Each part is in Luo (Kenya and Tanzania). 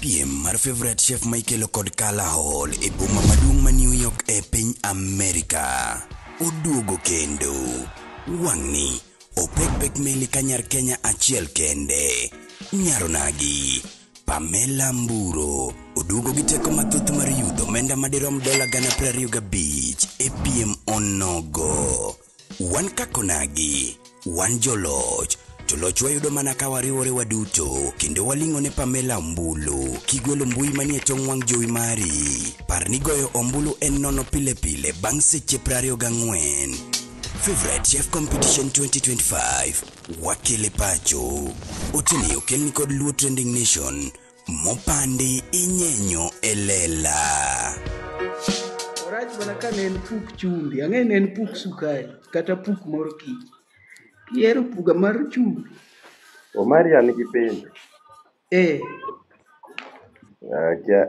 Piem mar Favorite Chef ma ikelo kod Kala Hall e boma maduong' ma New York e piny Amerika. Oduogo kendo. Wang'ni opek pek meli ka nyar Kenya achiel kende. Nyaronagi. Pamela Mburo oduogo gi teko mathoth mar yudo omenda madirom dola 25,000 e piem onogo. Wan kakonagi, wan joloch, to loch wayudo mana ka wariwore waduto kendo waling'o ne Pamela ombulu. Kigwelo mbui manie tong' wang' jowi mari, par ni goyo ombulu en nono pile pile bang' seche 24. Favorite Chef Competition 2025 wakele pacho. Oteni okelni kod Luo Trending Nation mopandi inyenyo e lela. Orach mana ka ne en puk chumbi, ang'e ne en puk sukari kata puk mor kich. Kihero puga mar chumbi. Omari an gi penjo. Eh,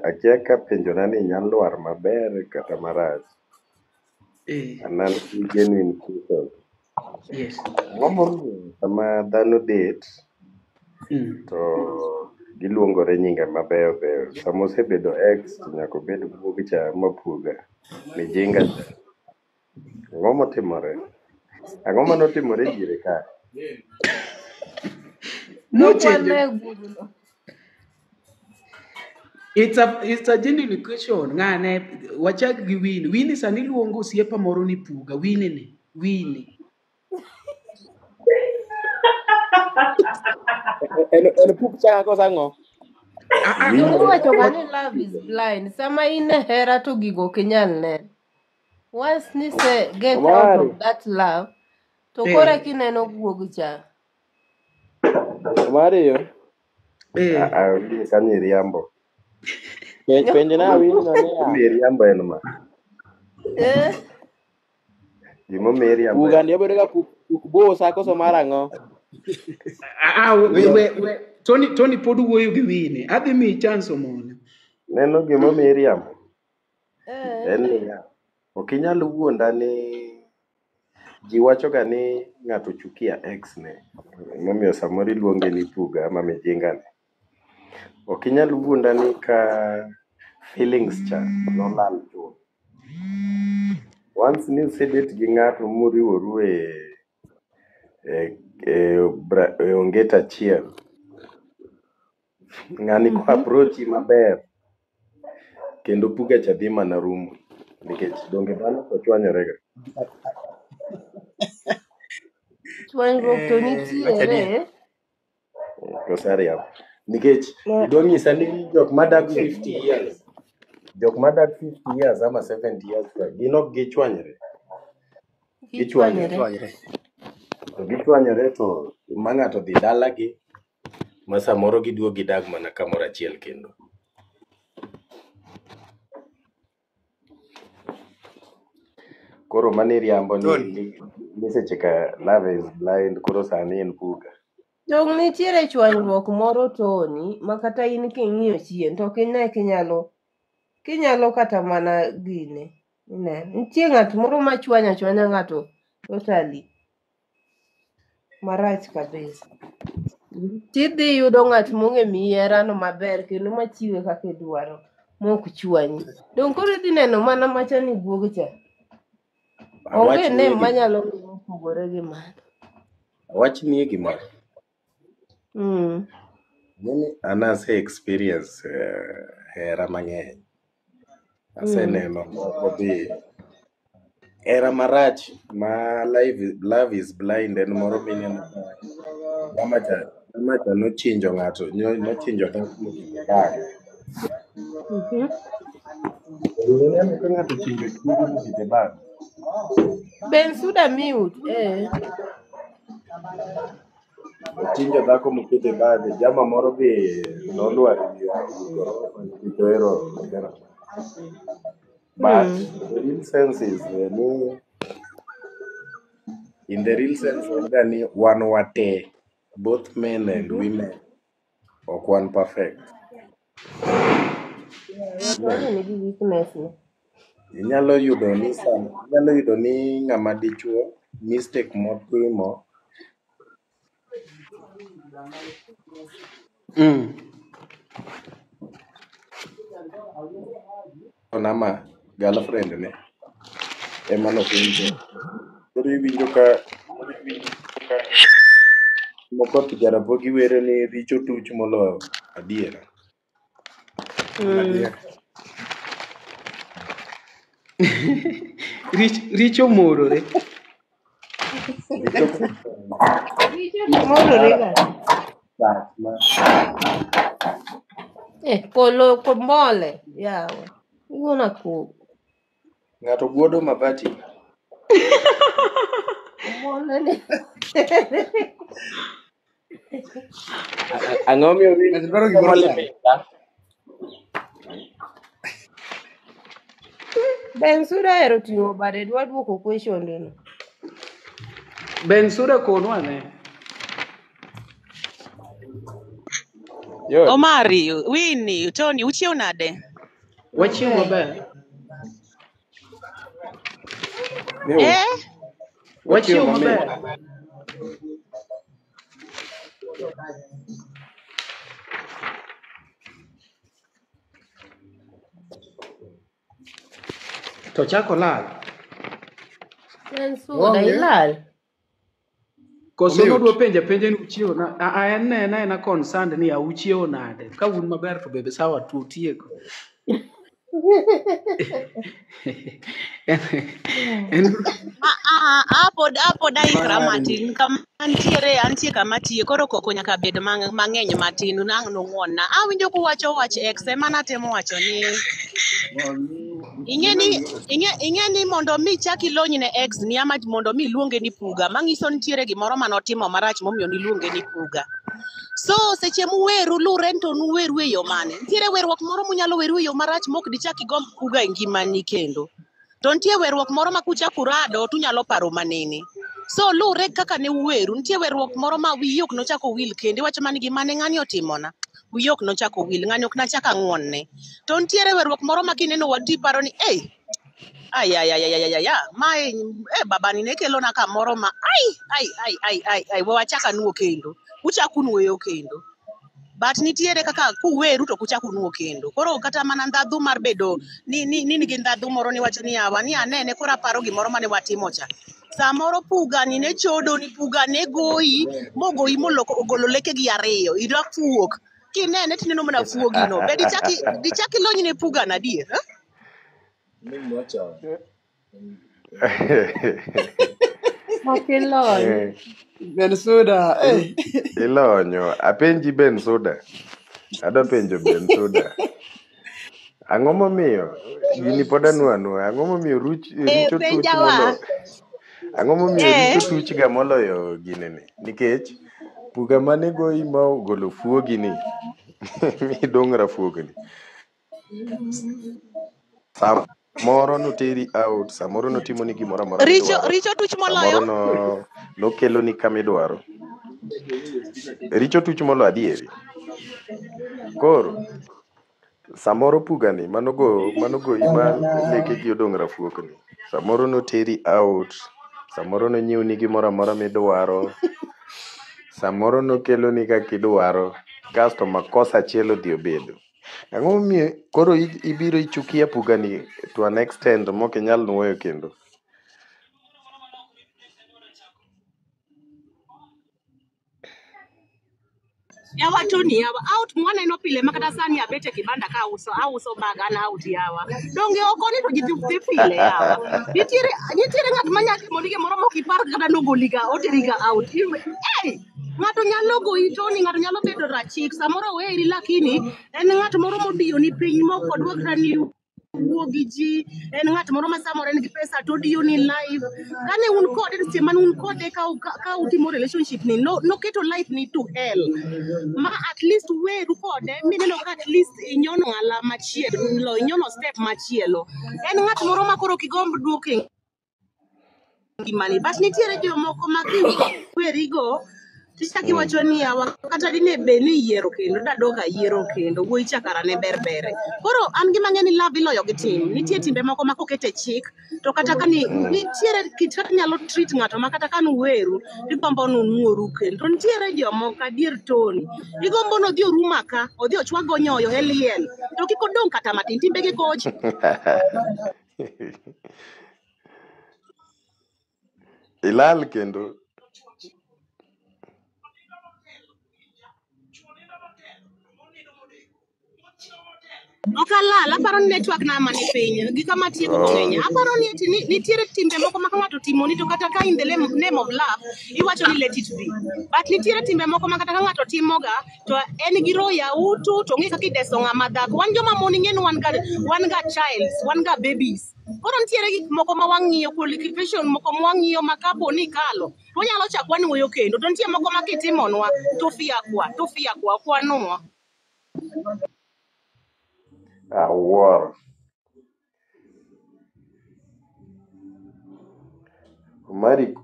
Akia ka penjona ni nyalo lwar maber kata marach. eh, An an gi genuine question. yes. Ang'o momiyo sama dhano date to giluongore nyinge mabeyo beyo. Sama osebedo ex to nyaka obed guog cha mapuga, mijinga cha. Ang'o motimore? Ang'o manotimore diere ka? Nochenjo. Nokwane gugno. It's a genuine question. Ng'ane wachak gi Winnie. Winnie sani luongo osiepa moro ni puga. Winnie ni. Winnie. En puk chaka koso ang'o? Ah, ah, Winnie Donge iwacho ga ni love is blind. Sama in e hera to gigo ok inyal neno. Once ni se get out Omari, of that love, to koro eh, kineno guog cha. Omari yo. eh. Winnie kanyo iriambo. Penjna awinjo niya, Gimomiyo iriambo en ma. Eh, Gimomiyo iriambo puga en ni obedo ga puk, puk busa koso mar ang'o? Ah, ah, we. Tony pod wuoyo gi Winnie. Adhi miyi chance omone. Neno gimomiyo iriambo? eh. En niya, ok inyal wuonda ni ji wachoga ni ng'ato chukia ex ne. Emomiyo samoro iluonge ni puga ama mijinga ne. Ok inyal wuonda ni ka feelings cha nolal chuth. Once ni usebet gi ng'ato muriworu e onget achiel, ng'ani ko approach maber kendo puga cha dhi mana rumo nikech donge dhano to chwanyore ga. Chwanyruok to Eh, nitiere. Koso ariambo. Nikech idwa nyisa ni jok madak 50 years, jok madak 50 years ama 70 years ka gin ok gichwanyre. Gichwanyre. Gichwanyore. To gichwanyore to ma ng'ato dhi dalagi ma samoro giduogo gidag mana kamoro achiel kendo. Koro mano iriambo ni, Tony, ni seche ka love is blind koro sani en puga. Dong nitiere chwanyruok moro Tony, ma kata in king'iyo chien to ok ine kinyalo kata mana gine. Ine. Nitie ng'at moro ma chwanyo achwanya ng'ato totally. Marach kabisa. Tidhi yudo ng'at mong'e miyi herano maber kendo machiwe kaka idwaro mok chwanyi. Dong koro idhi neno mana macha ni guog cha. Onge Awachnie name gimoro. manyalo miyi mopogore gi mano. Awachnie gimoro. Ng'eni an ase experience hera mang'eny. Aseneno moko dhi. Hera marach ma love is blind en moro mineno ka jama cha nochinjo ng'ato, nochinjo dhako mokete bag. Ineno ka ng'ato ochinjo chiege mokete bag. Ben Suda mute. Eh. Ochinjo dhako mokete bag, jama moro be nolwar e wi gorofa nikech ohero hera. But the real sense is ni in the real sense en ga ni wan wate, both men and women, ok wan perfect. Yeah, ng'ato ang'e nigi weakness ne. Inyalo yudo ni sama, inyalo yudo ni ng'ama dichuo mistake motimo mana ma girlfriend ne ema nopenjo. Koro iwinjo ka moko Jaramogi wero ni richo tuch moloyo adiera. Mm. Richo morore. Richo Richo to morore ga. rach ma Eh, polo komole. Yawa. Iwuona koko. ng'ato guodo mabati. Komole ni. Ang'o miyo Ng'ato dwaro gimoro winjo sani. limita? Ben Suda ohero ting'o bade dwa duoko question no. Ben Suda konwa ne. Yot. Omari, Winnie, Tony, uchiew nade? Wachiew Maber. maber. Ni Eh? wachiewo Wachiew mamit. maber. To chako lal. Ben Suda Oonge. ilal. Koso nodwa Omute. penjo apenja ni uchiewo na a en ne en aena concerned ni auchiewo nade. Ka un maber to bebe sawa tu utieko. En Apo daikra Omari. matin kama antiere antie kama tiye koro koko nyaka bed mang'eny matin nang' nung'won na awinjo kuwacho wach ex ema natemo wacho ni ing'e ni ing'e ni mondo mi chak ilony ne ex ni ama mondo mi iluonge ni puga mang'iso nitiere gimoro manotimo marach momiyo niluonge ni puga. So seche muweru lure to nuweru e yo mane? Nitiere werruok moro munyalo weru e yo marach mok dichak igomb puga e ngimani kendo. To nitie werruok moro ma kuchako urado tunyalo paro manene. So lure kaka ne uweru, nitie werruok moro ma wiyi ok nochako wil kendo iwacho mani gima ne ng'ani otimona. Wiyi ok nochako wil, ng'ani ok nachak ang'wonne. To nitiere werruok moro ma kineno wadu iparo ni ei, ai ai ai ai ai ai ai, mae babani ne kelona kamoro ma ai ai ai ai ai ai we wachak anuo kendo. Uchak unuoyo kendo. But nitiere kaka kuweru to kuchak unuo kendo. Koro kata mana ndhadhu mar bedo ni nigi ndhadhu moro niwacho ni yawa ni anene koro aparo gimoro mane watimo cha. Samoro puga ni ne chodo ni puga ne goyi mogoyi moloko ogolo lekegi ariyo idwa fuok. Kinene tineno mana fuogino. Be dichak ilony ne puga na adier? Eh? Ok ilony. Eh, Ben Suda. Eh. Ilonyo. Apenji Ben Suda. Adwa penjo Ben Suda. Ang'o momiyo gini pod anuo anua? Ang'o momiyo Eh, richo tuch penjawa. molo ang'o momiyo Eh. richo tuch ga moloyo ginene? Nikech puga mane goyi ma ogolo fuogi ni midong' rafuogni. Samoro noteri out, samoro notimoni gimoro amora Richo midwaro, richo tuch samoro moloyo? nokeloni kama idwaro. Richo tuch moloyo adieri. Koro samoro pugani manogoyi ma lekegi odong' rafuokni. Samoro noteri out, samoro nonyiewni gimoro amora midwaro, samoro nokeloni kaka idwaro, kasto makosa achiel odhi obedo. Ang'o momiyo koro ibiro ichukia pugani to an extent mok inyal nuoyo kendo? Yawa Tony yawa out mwaneno pile ma kata sani abet e kibanda ka auso auso bag an out yawa. Donge oko ni to ji dhi pile yawa. Nitiere ng'at manyalo timoni gimoro mok ipar kata nogoliga oteriga out. Hey! Ng'ato nyalo goyi Tony, ng'ato nyalo bedo rachik, samoro oheri lakini en ng'at moro modiyo ni piny mok odwa kata ni wuo gi ji, en ng'at moro ma samoro en gi pesa to odiyo ni live. Kane un kode seche mane un kode ka utimo relationship ni noketo life ni to hell. Ma at least weru kode mineno ka at least inyono ala machielo, inyono step machielo. En ng'at moro ma koro kigomb duoko e ngimani. But nitiere jomoko ma kiwerigo Tichak iwacho ni yawa kata dine bed ni iyiero kendo dadok ayiero kendo wuoyi cha kara ne ber bere. Koro an gima ang'e ni love iloyo gi tim. Nitie timbe moko ma koket e chik to kata ka ni nitiere kit kaka inyalo treat ng'ato ma kata ka nuweru igombo nunuoru kendo. To nitiere jomoko adier Tony, igombo nodhi oruma ka, odhi ochwag go nyoyo e liel to kik odong' kata matin, timbegi koch. Ilal kendo. Ok alal, aparo ni network na mani piny, gi kama tieko Oh. ng'eny. Aparo ni eti nitiere timbe moko ma ka ng'ato timoni to kata ka in the name of love, iwacho ni let it be. But nitiere timbe moko ma kata ka ng'ato timoga, to en gi roho ya utu, to ong'e kaka ideso ng'ama dhako. Wan joma mon ing'e ni wan ga childs, wan ga babies. Koro nitiere gik moko ma wang'iyo, qualification moko ma wang'iyo ma kapo ni ikalo, to wanyalo chak wanuoyo kendo. To nitie moko ma kitimonwa, to fiakwa, ok wanuo. Awuoro.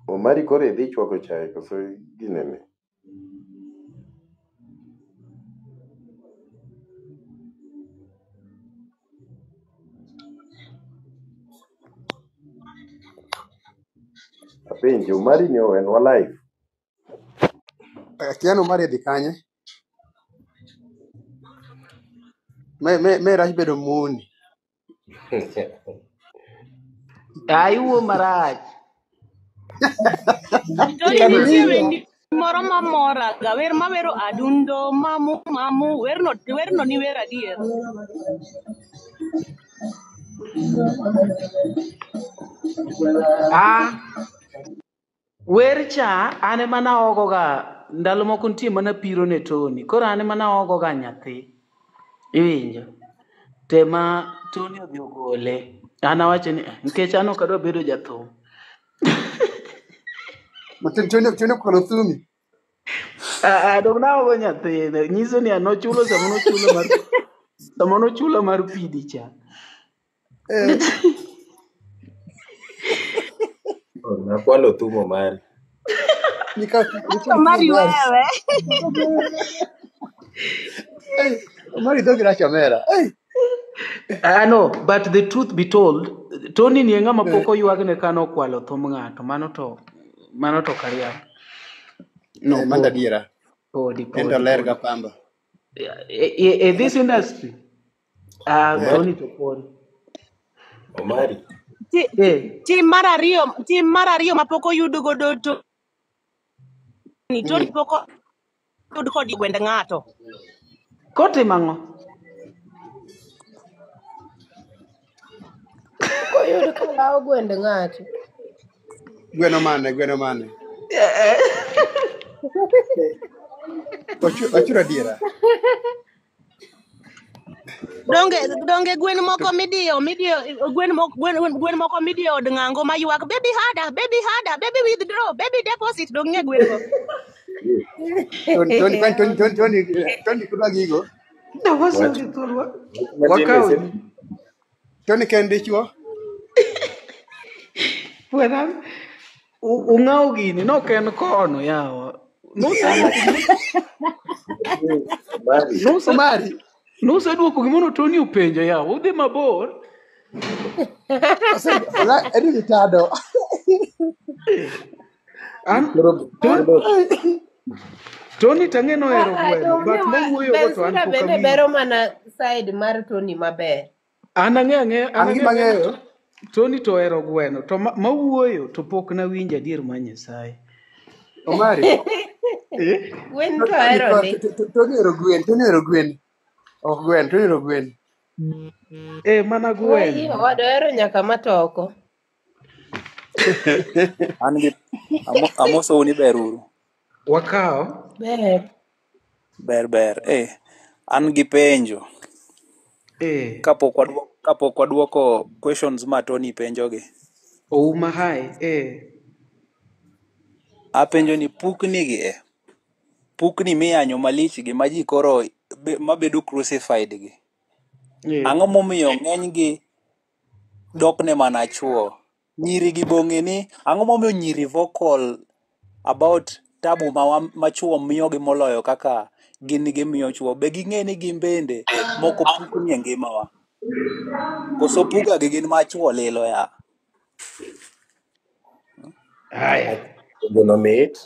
Omari koro idhi chwako chae koso ginene? Apenji, Omari ni owenwa live. Akia ni Omari odhi kanye? Me rach bedo muoni. Ai wuo marach. Tony Kano nitie winjo. wendi moro mamora ga wer mawero adundo mamu mamu werno ni wer adier. Ah, wer cha an ema naogo ga ndalo moko nitie mana piro ne Tony. Koro an ema naogo ga nyathi. Iwinjo? Tema Tony odhi ogole. An awacho ni "Eh, nikech an ok adwa bedo jathum. Tony okalo thumi. Ah, dong naogo nyathine. Nyiso ni an nochulo sama nochulo mar pidi cha. Eh, Nakwalo thum Omari. nika Omari thum Omari. wewe. Eh, Omari dhogi rach omera. Eh, Ah, no, but the truth be told, Tony ni e ng'ama eh, pok oywagne ka nokwalo thum ng'ato. Mano to kariambo. No, mano podi, adiera. podi, En to podi, ler podi. ga pamba. E this industry, ah, Eh, Tony to podi. Omari. Eh, Tim mar ariyo mapok oyud godo Tony, Tony pok oyud kod gwend ng'ato. Kotimo ang'o? Pok oyud ka lawo gwend ng'ato. Gweno mane, gweno mane. Wachur adiera. Donge gwen moko midiyo gwen moko midiyo od ng'ango maywak baby harder, baby harder, baby withdraw, baby deposit dong ng'e gwen go. Tony Tony kwani Tony Tony Tony Tony kudwa gigo. Wach Wach thuolo matin wakawo ese ji. Tony ka en dichuo. Bwana, ung'awo gini nok en kono yawa. Omari. Omari. Noseduoko gimono Tony openjo yawa. Udhi mabor. Ose ola edi vitado. An Koro Tony, koro Tony tang'e nohero gweno, Donge but wa mawuoyo go to an Bensura pok bende awinjo. bero mana side mar Tony maber. An ang'e ang'e an An ang'e gima ang'e ni ang'eyo. Tony to ohero gweno, to mawuoyo to pok nawinjo adier mar Nyasaye. Omari. Eh? Gwen to Tony ohero ndi. Tony ohero gwen, Tony ohero gwen. Ok gwen, Tony ohero gwen. Eh, mana Wai gweno. owadwa ohero nyaka matoko. An gi amosou ni ber uru. Wakawo. Ber. Ber ber. An gi penjo. Eh. Kapok waduoko questions ma Tony penjogi. Ouma hai. Eh. Apenjo ni pukni gi e. Pukni miyanyo malich gi ma ji koro mabedo crucified gi. Eh. Ang'o momiyo ng'eny gi dok ne mana chuo? Nyiri gi bong'e ni ang'o momiyo nyiri vocal about tabu ma chuo miyogi moloyo kaka gin gimiyo chuo. Be ging'e ni gin bende moko pukni e ngimawa. Koso puga gi gin ma chuo lilo ya. Haya. Penjono mit.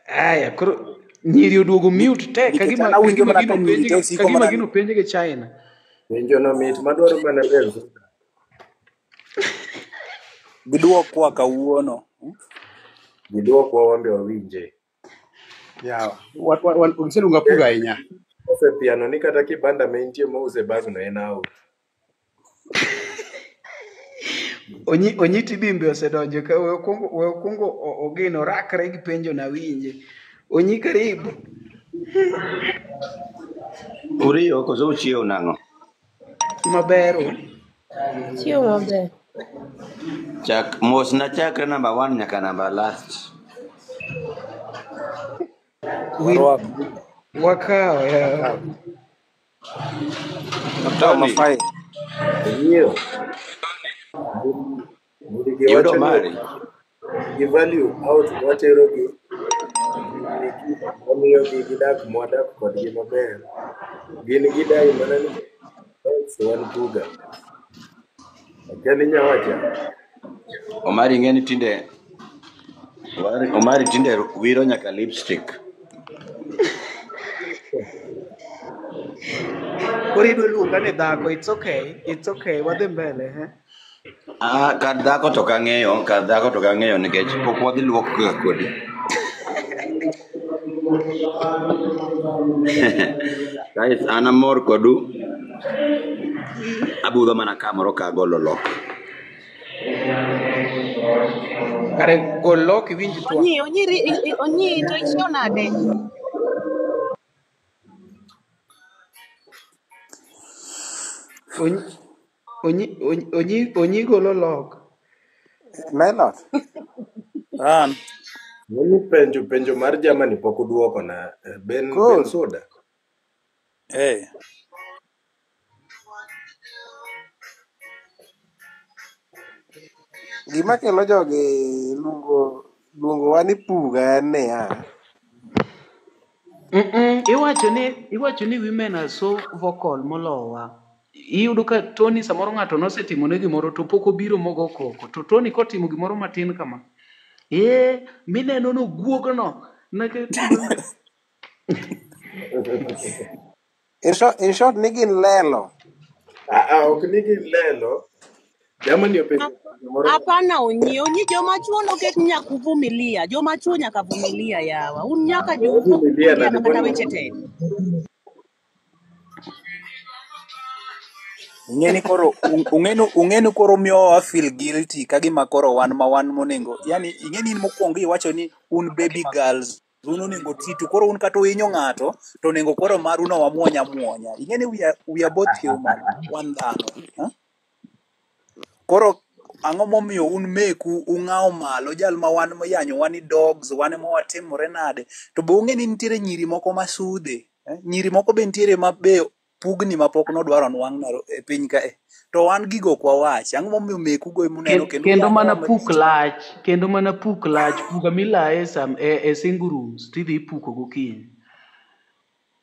Aya, koro nyiri oduogo mute te Nikech kagima an awinjo kagima mana gino ka nyiri penj te osiko kagima mana gino penj gi China. Penjono mit madwaro mana Bensoda. Giduokwa kawuono. Giduokwa wan be wawinje. Yawa. Useluonga puga ahinya. Osepiano ni kata kibanda ma intie mouse bagno en out. Onyiti bimbe osedonjo ka we okwongo ogeno rakre gi penjo na winje. Onyi karibu. Uriyo koso uchiewo nang'o? Maber. Chiemo maber. Chak mos na chakre namba 1 nyaka namba last. Win Warwako. wakawo ya. Wakawo Tony, mafai. Ong'iyo. Nyiri gi iyudo wacho ni mari? gi value out mwaterogi nigi wamiyogi gidak mwadak kodgi maber. Gin gidai mana ni ex wan puga. Akia ni nyawacha. Omari ing'e ni tinde Omari tinde wiro nyaka lipstick. Koro idwa luonga ni dhako, it's okay. It's okay. Wadhi mbele, eh? Ah, kar dhako to kang'eyo, kar dhako to kang'eyo nikech pok wadhi luok ga kodi. Guys, an amor kodu. Abudho mana kamoro ka golo lok. Kare gol lok iwinj twak. Onyi, onyi, onyi, to ichiew nade? Onyi onyi onyi golo lok. Melot. An. Ng'eni penjo mar Germany pok uduoko na. Ben Koro. Soda. Eh. Gima kelo jogi luongo wa ni puga en niya. Iwacho ni women are so vocal molowa. Iyudo ka Tony samoro ng'ato nosetimone gimoro to pok obiro mogo koko. To Tony kotimo gimoro matin kama. Mineno no guogno. In short ni gin lelo. Ok ni gin lelo. Germany openjo gimoro. Hapana onyi, onyi joma chuo noket nyaka uvumilia. Joma chuo nyaka vumilia yawa. Un nyaka Uvumilia vumilia nade makata kwani weche tek. Ing'eni koro ung'eni koro miyowa feel guilty ka gima koro wan ma wan monego. Yani ing'eni in mokwongo iwacho ni un baby girls un onego titu koro un kata uhinyo ng'ato to onego koro maru no wamuonya muonya. Ing'eni we are both human, wan dhano. Huh? Koro ang'o momiyo un meku ung'awo malo jal ma wan moyanyo wan ni dogs wan ema watimore nade to be ung'e ni nitiere nyiri moko masudhe nyiri moko be nitiere ma be pugni mapok nodwaro nwang' e piny kae to wan gigo ok wawach ang'o momiyo meku go emuneno kendo Kendo mana uyanyowa puk malich lach, kendo mana puk lach, puga milaye sam e single rooms tidhi ipuko gokinyi.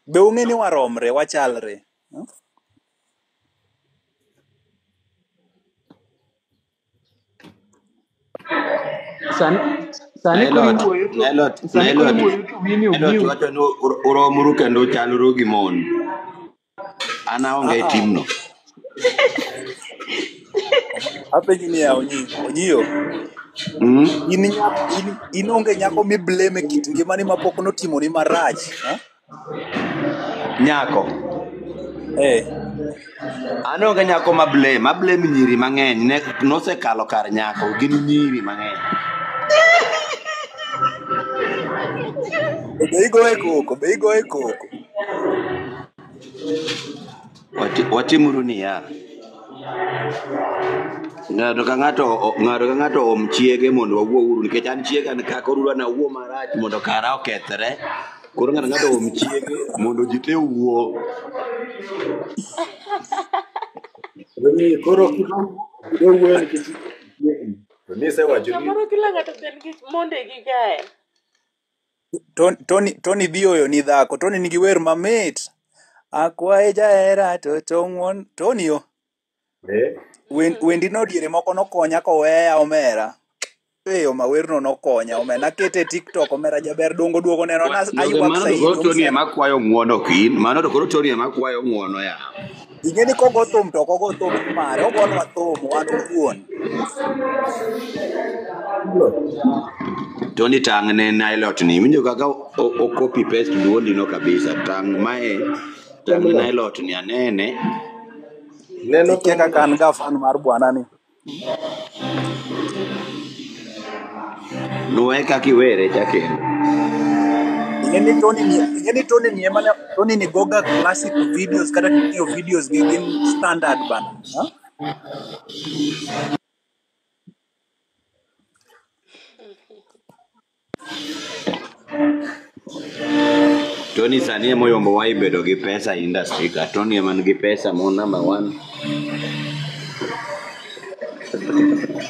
Be ung'e ni waromre wachalre Sani koro iwuoyo to sani koro iwuoyo to Winnie Nelot omute. wacho ni uromuru kendo uchaluru gi mon. An aonge e timno. Apenji niya Onyi, Onyiyo. In onge nyako miblame e kit ngimani mapok notimoni marach. Nyako. An onge nyako ma blame, a blame nyiri mang'eny. Ne nosekalo kar nyako, gin nyiri mang'eny. Be igoye koko, be igoye koko. Watimuru niya. Ng'ato ka ng'ato om chiege mondo wawuo uru nikech an chiega ni ka koro udwa ni awuo marach mondo kara okethre. Koro ng'ato ng'ato om chiege mondo ji te owuo. Onyi koro kidwa wuoyo nikech chiegi. To nisewacho ni Samoro kila ng'ato bed gi monde gi kae. Tony dhi oyo ni dhako. Tony nigi wer mamit. Akwaye jahera to tong'won. Tony yo. eh, Wendi no diere moko nokonya koweya omera. Eyo ma werno nokonya omera. Nakete e TikTok omera jaber dongo duogo neno na Donge aywak mano to saidi koro Tony omera. ema kwayo ng'uono ok in. Mano to koro Tony ema kwayo ng'uono ya. Ing'e ni kogo thum to ok ogo thum ni mare. Ogonwa thum wan owuon. no. Tony tang' ne Nailot ni. Iwinjo kaka o copy paste duondi no kabisa. Tang' mae tang' ne Thumno. Nailot ni anene. Neno Ikia kaka thumno. an ga fan mar bwana ni. Nuwe kaka iwere cha kendo. Ing'e ni Tony ni ing'e ni Tony ni ema ne Tony ni goga classic videos kata king'iyo videos gi gin standard bana. Ha? Tony sani ema oyombo wa ibedo gi pesa e industry ka. Tony ema nigi pesa mo number one.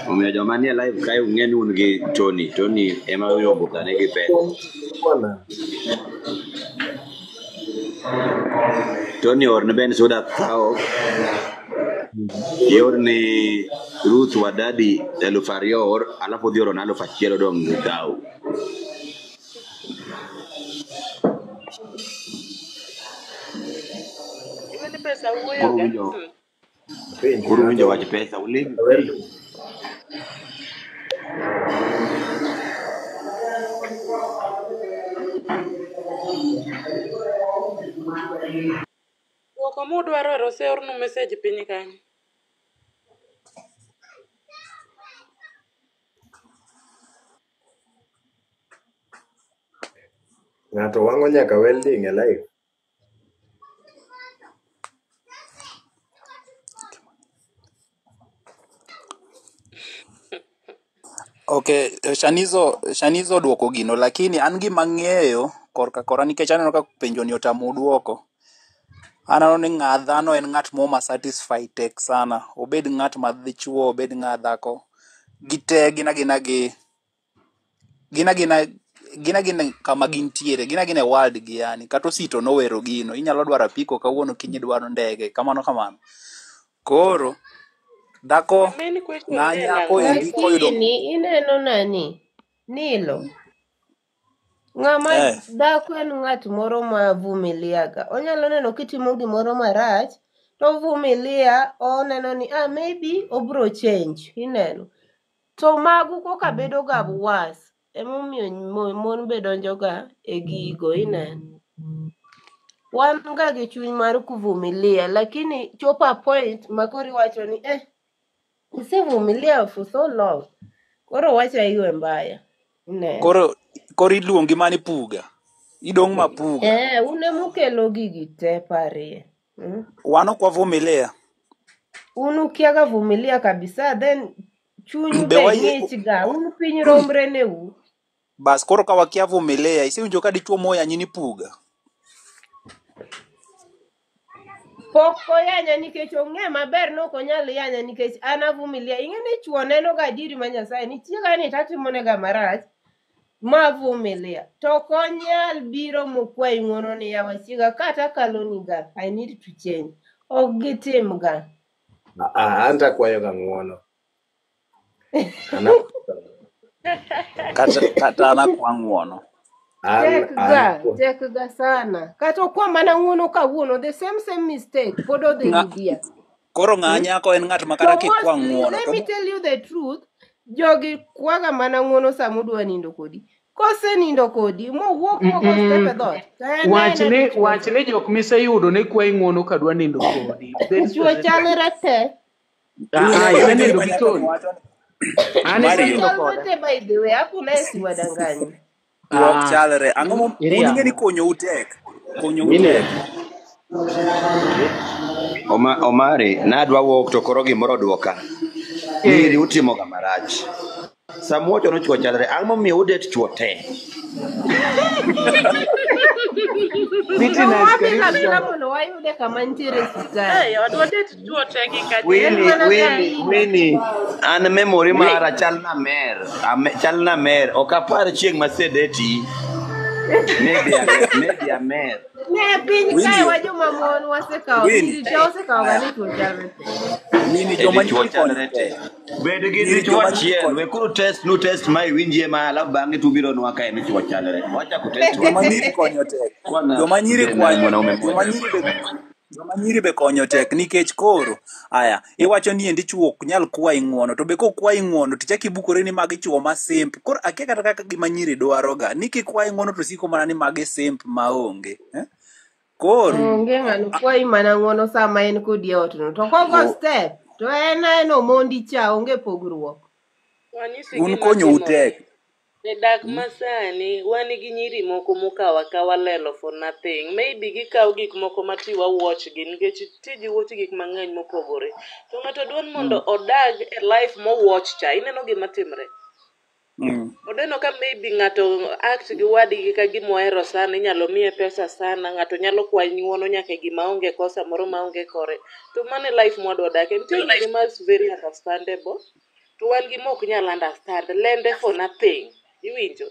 Omiyo joma nie live kae ung'e ni un gi Tony. Tony ema oyombo sani gi pesa. Bwana. Tony orne Ben Soda thao. Iorne Ruth Wadadi 2,000 or alafu odhi orona 1,000 odong' gi thao. Iwe ni pesa wuoyo Koro ga. winjo Penj koro winjo ng'ato wach pesa uling' wer thi. Duoko mudwaro ero oseornu message piny kanyo. Ng'ato wang'o nyaka welding e live. Okay, Shanizo oduoko gino lakini an gima ang'eyo korka kora nikech aneno ka penjo ni otamo duoko. Aneno ni ng'a dhano en ng'at mo ma satisfy tek sana. Obed ng'at ma dichuo, obed ng'a dhako. Gite gin agina gi gin agina gin agina kama gintiere, gin agina e world gi yani. Kata Osito nowero gino. Inyalo dwaro apiko kawuono kiny idwaro ndege. Kamano kamano. Koro dhako The main question ng'a ne en nyako ang'o? endi koyudo Lakini ineno nani? Nilo. Ng'ama eh dhako en ng'at moro ma vumilia ga. Onyalo neno kitimo gimoro marach, to ovumilia, oneno ni ah, maybe obro change, ineno. To magu koka bedo ga worse. Emomiyo mon be donjo ga e gigo, ineno. Wan ga gi chuny mar kuvumilia, lakini chopo a point ma koro iwacho ni eh, isevumilia for so long. Koro wacha iwe mbaya. Ineno. koro iluongi mani puga. Idong' mapuga. Eh, un emukelo gigi te parie. Wan ok wavumilia. Un ukiaga vumilia kabisa, then chunyu Be be wayie ng'ich ga, un piny romre ne u. bas koro ka wakia vumilia, isewinjo ka dichuo moyanyi ni puga. Pok oyanya nikech ong'e maber ni ok onyal yanya nikech an avumilia. Ing'e ni chuo neno ga adieri ma Nyasaye ni chiega ni tatimone ga marach ma avumilia. To ok onyal biro mokwayi ng'uono ni yawa chiega kata kaloni ga, I need to change. Ok gitim ga. Ah, an to akwayo ga ng'uono. An Kata an akwa ng'uono. an Tek an ga, tek ga sana. Kata okwa mana ng'uono kawuono, the same same mistake pod odhi Ng'a, rudia. koro ng'a nyako en ng'at ma To kata kikwa mostly, ng'uono let to me tell you the truth, jogi kwaga mana ng'uono sama odwa nindo kodi. Kosenindo kodi, mowuok mogo step e dhoot, to en Wach ena ni dichuo wach ni jok miseyudo ne kwayi ng'uono ka dwa nindo kodi. Bed Chuo specific. chalre te. Ah, iwinjo ah, iwinjo isenindo gima gi nyako ni Tony. wacho ni An Mario isenindo Chalre koda. te by the way, hapo naye siwadanganyi. ok Ah, chalre. Ang'o un ing'e ni iriambo. konyou tek. Konyou Mine, tek. Omari, nadwa wuok to koro gimoro oduoka. Nyiri Eh. utimo ga marach. Sama uwacho ni chuo chalre, ang'o momiyo udet chuo te? City To Nice, wadhi karibu kabila sana. mondo wayude kama nitiere sukari. Hey, wadwa det chuo te gi En kajela. mana Winnie, kabila. Winnie, an memory mara chal na mer, chal na mer. Ok apar chieng' masedeti. Maybe amer. Ne piny kae Winnie, wa joma mon wasekawo Winnie, nyiri te osekawo ga ni chwo chalre te. Winnie, E joma dichuo nyiri konyo chalre te. tek. Bed gi Nyiri dichuo joma nyiri achiel, konyo we kuru test nu test ma iwinjie ma alafu bang'e tubiro nwa kae ni chuo chalre. Wachako test joma wa. nyiri konyo tek. Kwana Joma nyiri na kwanyo, mwanaume joma mmoja. nyiri be joma nyiri be konyo tek nikech koro aya iwacho ni endi chuo ok nyal kwayi ng'uono to be kokwayi ng'uono to ichak ibukori ni magi chuo ma simp koro akia kata kaka gima nyiri dwaroga ni kikwayi ng'uono to siko mana ni magi simp maonge eh? Koro Onge ng'ano kwayi mana ng'uono sama en kodi e ot no. To kogo step to en aena omondi cha onge pogruok. Wanyisi un gima konyou timore. tek. E dak masani, wan gi nyiri moko mokawo akawa lelo for nothing. Maybe gikawo gik moko ma ti wawatch gi nikech tiji watch gik mang'eny mopogore. To ng'ato dwaro mondo odag e life mowatch cha. Ineno gima timre? Oneno ka maybe ng'ato act gi wadgi ka gima ohero sana, inyalo miye pesa sana, ng'ato nyalo kwayi ng'uono nyaka e gima onge kosa moro maonge kore. To mano e life mwadwa dake. Nitie nyiri ma is very understandable, to wan gi mok nyal understand. Lende for nothing. Iwinjo?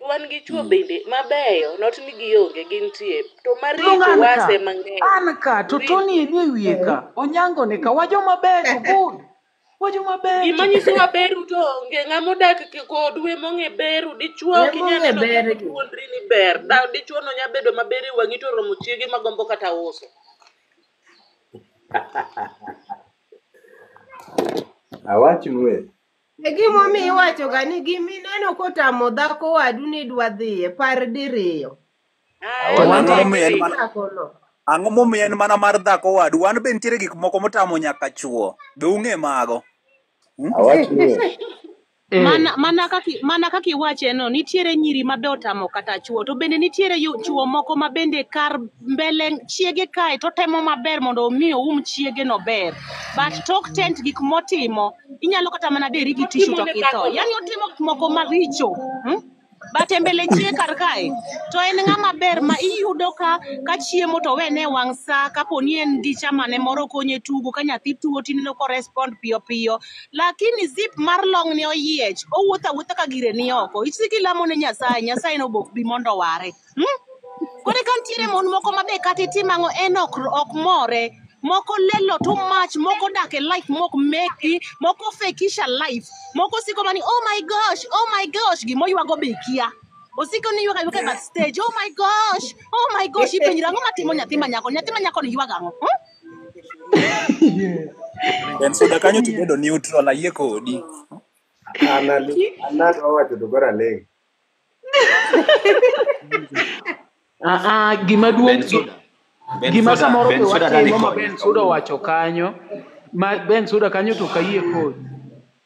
To wan gi chuo bende mabeyo, not ni gionge, gintie. To Luong maricho an ka. wase mang'eny. An ka to Iwinjo? Tony nie wiye ka. Onyango ni ka. Wajo mabecho good. Wajo Gima mabecho. nyisowa beru to onge. Ng'ama odak kodu ema ong'e beru. Dichuo ok inyal Emong'e neno kaka bergi. wuondri ni ber. Dichuo no nya bedo maber e wang'i to oromo chiege magombo kata uso. Awachnu e. E gimomiyo iwacho ga ni gimineno kotamo dhako wadu ni dwa dhiye par diriyo. To Ae, ang'o Tek momiyo en mana dhakono. ang'o momiyo en mana mar dhako wadu wan be nitiere gik moko motamo nyaka chuo be ung'e mago Awachnu e. Eh. Mana kaka iwache no, nitiere nyiri ma be otamo kata chuo, to bende nitiere chuo moko ma bende kar mbele chiege kae to temo maber mondo omi oum chiege no ber. But tok tent gik motimo, inyalo kata mana deri gi tishu Otimo to ne kitho. dhakono. Yani otimo gik moko maricho. But e mbele chiege kar kae, to en ng'ama ber ma iyudo ka chiemo to wene e wang' sa, kapo ni en gi chamane moro konye tugo, ka nyathi tuo tineno ko respond piyo piyo. Lakini zip mar long ne oyiech, owuotho awuotha ka gire ni oko. Isiko ilamo ne Nyasaye, Nyasaye nobok bi mondo oware. Koro ka nitiere mon moko ma be kata itim ang'o en ok more. Moko lelo too much, moko dak e life mok meki, moko fakisha life, moko siko mani oh my gosh, gimoywago be ikia. Osiko ni ywak aywaka e back stage, oh my gosh, ipenjri ang'o matimo nyathi ma nyako, nyathi ma nyako ni ywag ang'o? En soda kanyo to ibedo neutral ayie kodi. An an adwa wacho to koro aling'. Gima Ben duong' Soda. Ben gima Soda, samoro Ben be Soda dani watimo ma konyo Ben Suda kawuono. owacho kanyo, ma Ben Suda kanyo to ok ayie kodi.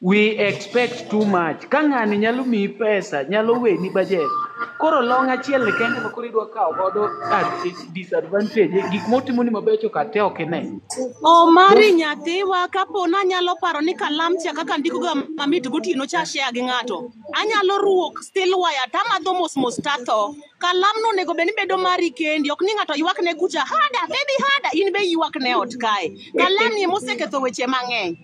We expect too much. Ka ng'ani nyalo miyi pesa, nyalo weni budget. Koro long achiel ni kende ma koro idwa kawo godo disadvantage. Gik motimo ni mabecho ka te ok ine. Omari nyathiwa, kapo nanyalo paro ni kalam cha kaka ndiko ga mamit gotieno cha share gi ng'ato. Anyalo ruo steel wire tamadho mos mos tatho. Kalam no onego bed ni bedo mari kendi, ok ni ng'ato ywak ne kucha, hada, baby hada, in be ywak ne ot kae. Kalam ni emoseketho weche mang'eny.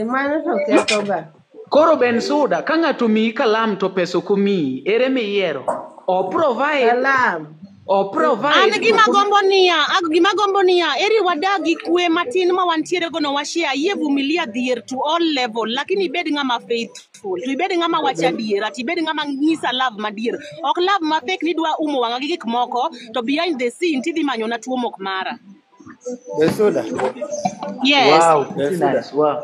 Mano to ketho ga. Koro Ben Suda, ka ng'ato miyi kalam to pesa ok omiyi, ere miyiero? O provide, Kalam. o An provide gima to ok gombo niya, gima gombo niya, eri wadag gi kwe matin ma wantiere go no washare, ayie vumilia dhier to all level, lakini ibed ng'ama faithful, to ibed ng'ama wacho adiera, to ibed ng'ama nyisa love madier. Ok love ma fake ni dwa umo wang'a gi gik moko, to behind the scene tidhi manyo na tuo mok mara. Ben Soda. Yes. Wow, Ben pretty Soda. nice. Wow.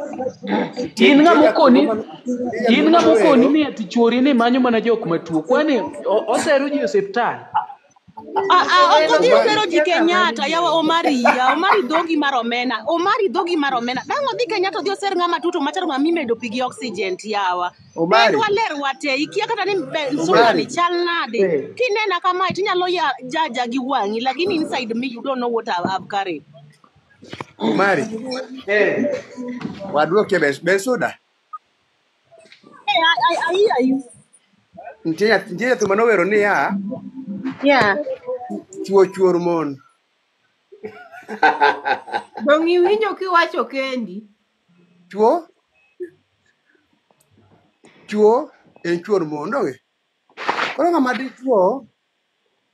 Nitie In nitie ng'ama jathum okoni, moro nitie in jathum ng'ama okoni manowero ni ati chuori ni manyo mana jok matuo. Kwani osero ji e osiptal? Ok odhi Omari osero ji Kia kama Kenyatta, yawa Omari, ya Omari dhogi mar omena, Omari dhogi mar omena. Dang' odhi Kenyatta odhi oser ng'ama tuo to machalo ng'ama imedo pi gi oxygen ti yawa. Omari Dendwa ler wate, ikia kata ni sura Omari ni chal nade. Kinena kamae tinyalo jaja gi wang'i, lakini inside me you don't know what I've carried. Omari waduoke Ben Soda. Hey, I hear you. Nitie jathum manowero niya Yeah. Chuo chuor mon. Dong' iwinjo kiwacho kendi. Chuo chuo en chuor mon donge? Koro ng'ama dichuo